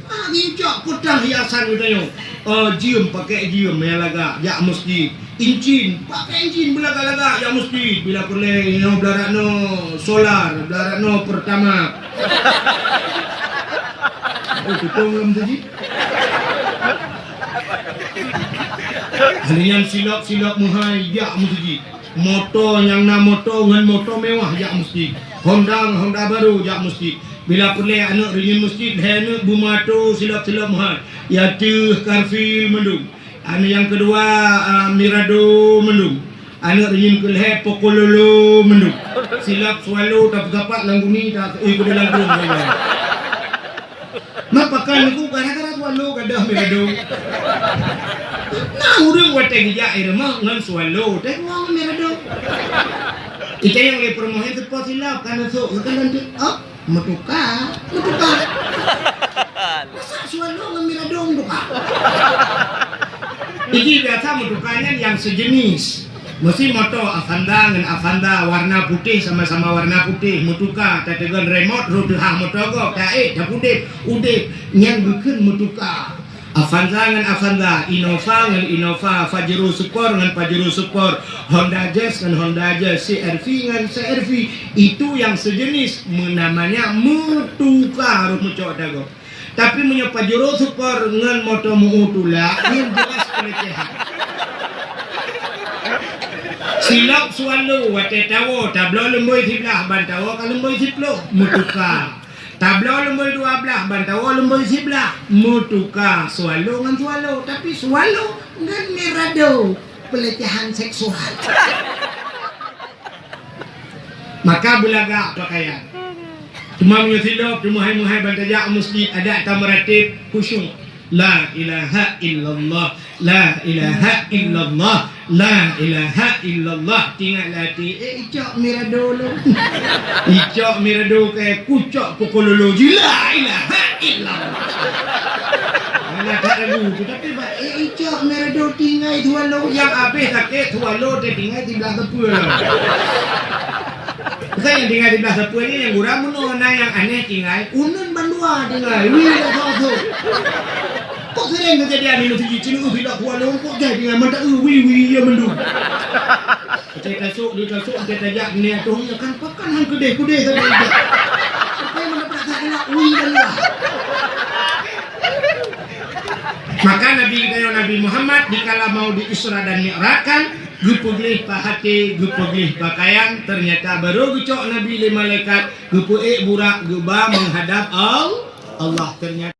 Ah, geucok peutang hiasan geutanyoe. Oh, jeuem, pakée jeuem nyang lagak, jak meuseujid. Incin, pakée incin beulagak-lagak jak meuseujid. Bila peureulée nyoe beularat noe solar, beularat noe peurtama. Oh, tutong lam meuseujid. Alheuh nyan silop-silop meuhai jak meuseujid. Moto nyang na moto ngon moto mewah jak meuseujid. Honda ngon Honda barô jak meuseujid. Bila peureulée aneuk reunyeun meuseujid, lhée aneuk Bumato silop-silop meuhai. Yaitu Carfield mandum. Aneuk nyang keudua, ah, Mirado mandum. Aneuk reunyeun keulhée Pokololo mandum. Silop Swallow tapeusapat lam guni ta-, eh, keu dalam gurông. Mak pakon ku gara-gara Swallow gadôh Mirado. Na ureuëng watée geujak i rumoh ngon Swallow, teuh ngon Mirado. Ita nyang lé peurumoh nyan teupo silop, ka neusok, ka lôn teuh, oh. Meutuka, meutuka. Masa Swallow ngon Mirado meutuka? Iji biasa meutuka nyan nyang sejenis. Meusti moto Avanza ngon Avanza warna putéh sama-sama warna putéh, meutuka, tateugon remote, rot teuhah moto gob, taék, tapudeb, udeb, nyan geukheun meutuka. Avanza ngon Avanza, Innova ngon Innova, Pajero Sport ngon Pajero Sport, Honda Jazz ngon Honda Jazz, C R V ngon C R V, itu yang sejenis, namanya meutuka, roh meucok dagoe. Tapi meunyoe Pajero Sport ngon moto meu tulak, nyan jelas pelecehan. Silop Swallow watée tawoe, tabloe lumboi siblaih, ban tawoe ka lumboi siploh, meutuka. Tabloe lumboi dua blaih, ban tawoe lumboi siblaih, meutuka. Swallow ngon Swallow, tapi Swallow ngon Mirado, pelecehan seksual. Maka beulagak pakaian. Teuma meunyoe silop, teumeuhai-meuhai ban tajak u meuseujid, adak tameurateb khusyuk. La ilaha illallah, la ilaha illallah, la ilaha illallah. Teuingat lam até, eh, icok Mirado lôn. Icok Mirado keu kucok pukul lolo ji, la ilaha illallah. Mana that lagu tu, tapi ba, eh, icok Mirado tinggai Swallow, nyang abéh sakét Swallow teutinggai siblaih sapeue lom. Bukan nyang tinggai siblaih sapeue nyan, nyang gura meunoe, na nyang aneh tinggai, uneun bandua tinggai, wih, dah so-so. Kok sering kejadian di meuseujid, cina, uh, silap Swallow, kok jai tinggai, mantap, uh, wih, wih, ya, mendung. Kata tasuk, dia tasuk, kata tajak, ni atuh, ya, kan, pakan han keudeh-keudeh, kata tajak. Sampai mana perasaan kena, wih, bandua. Maka Nabi geutanyoe Nabi Muhammad dikala mau di Isra dan Mi'rajkan, geupeugleh pahat até, geupeugleh pakaian, ternyata barô geucok Nabi lé malaikat, geupeuék burak geuba meuhadab Al-, Allah. Ternyata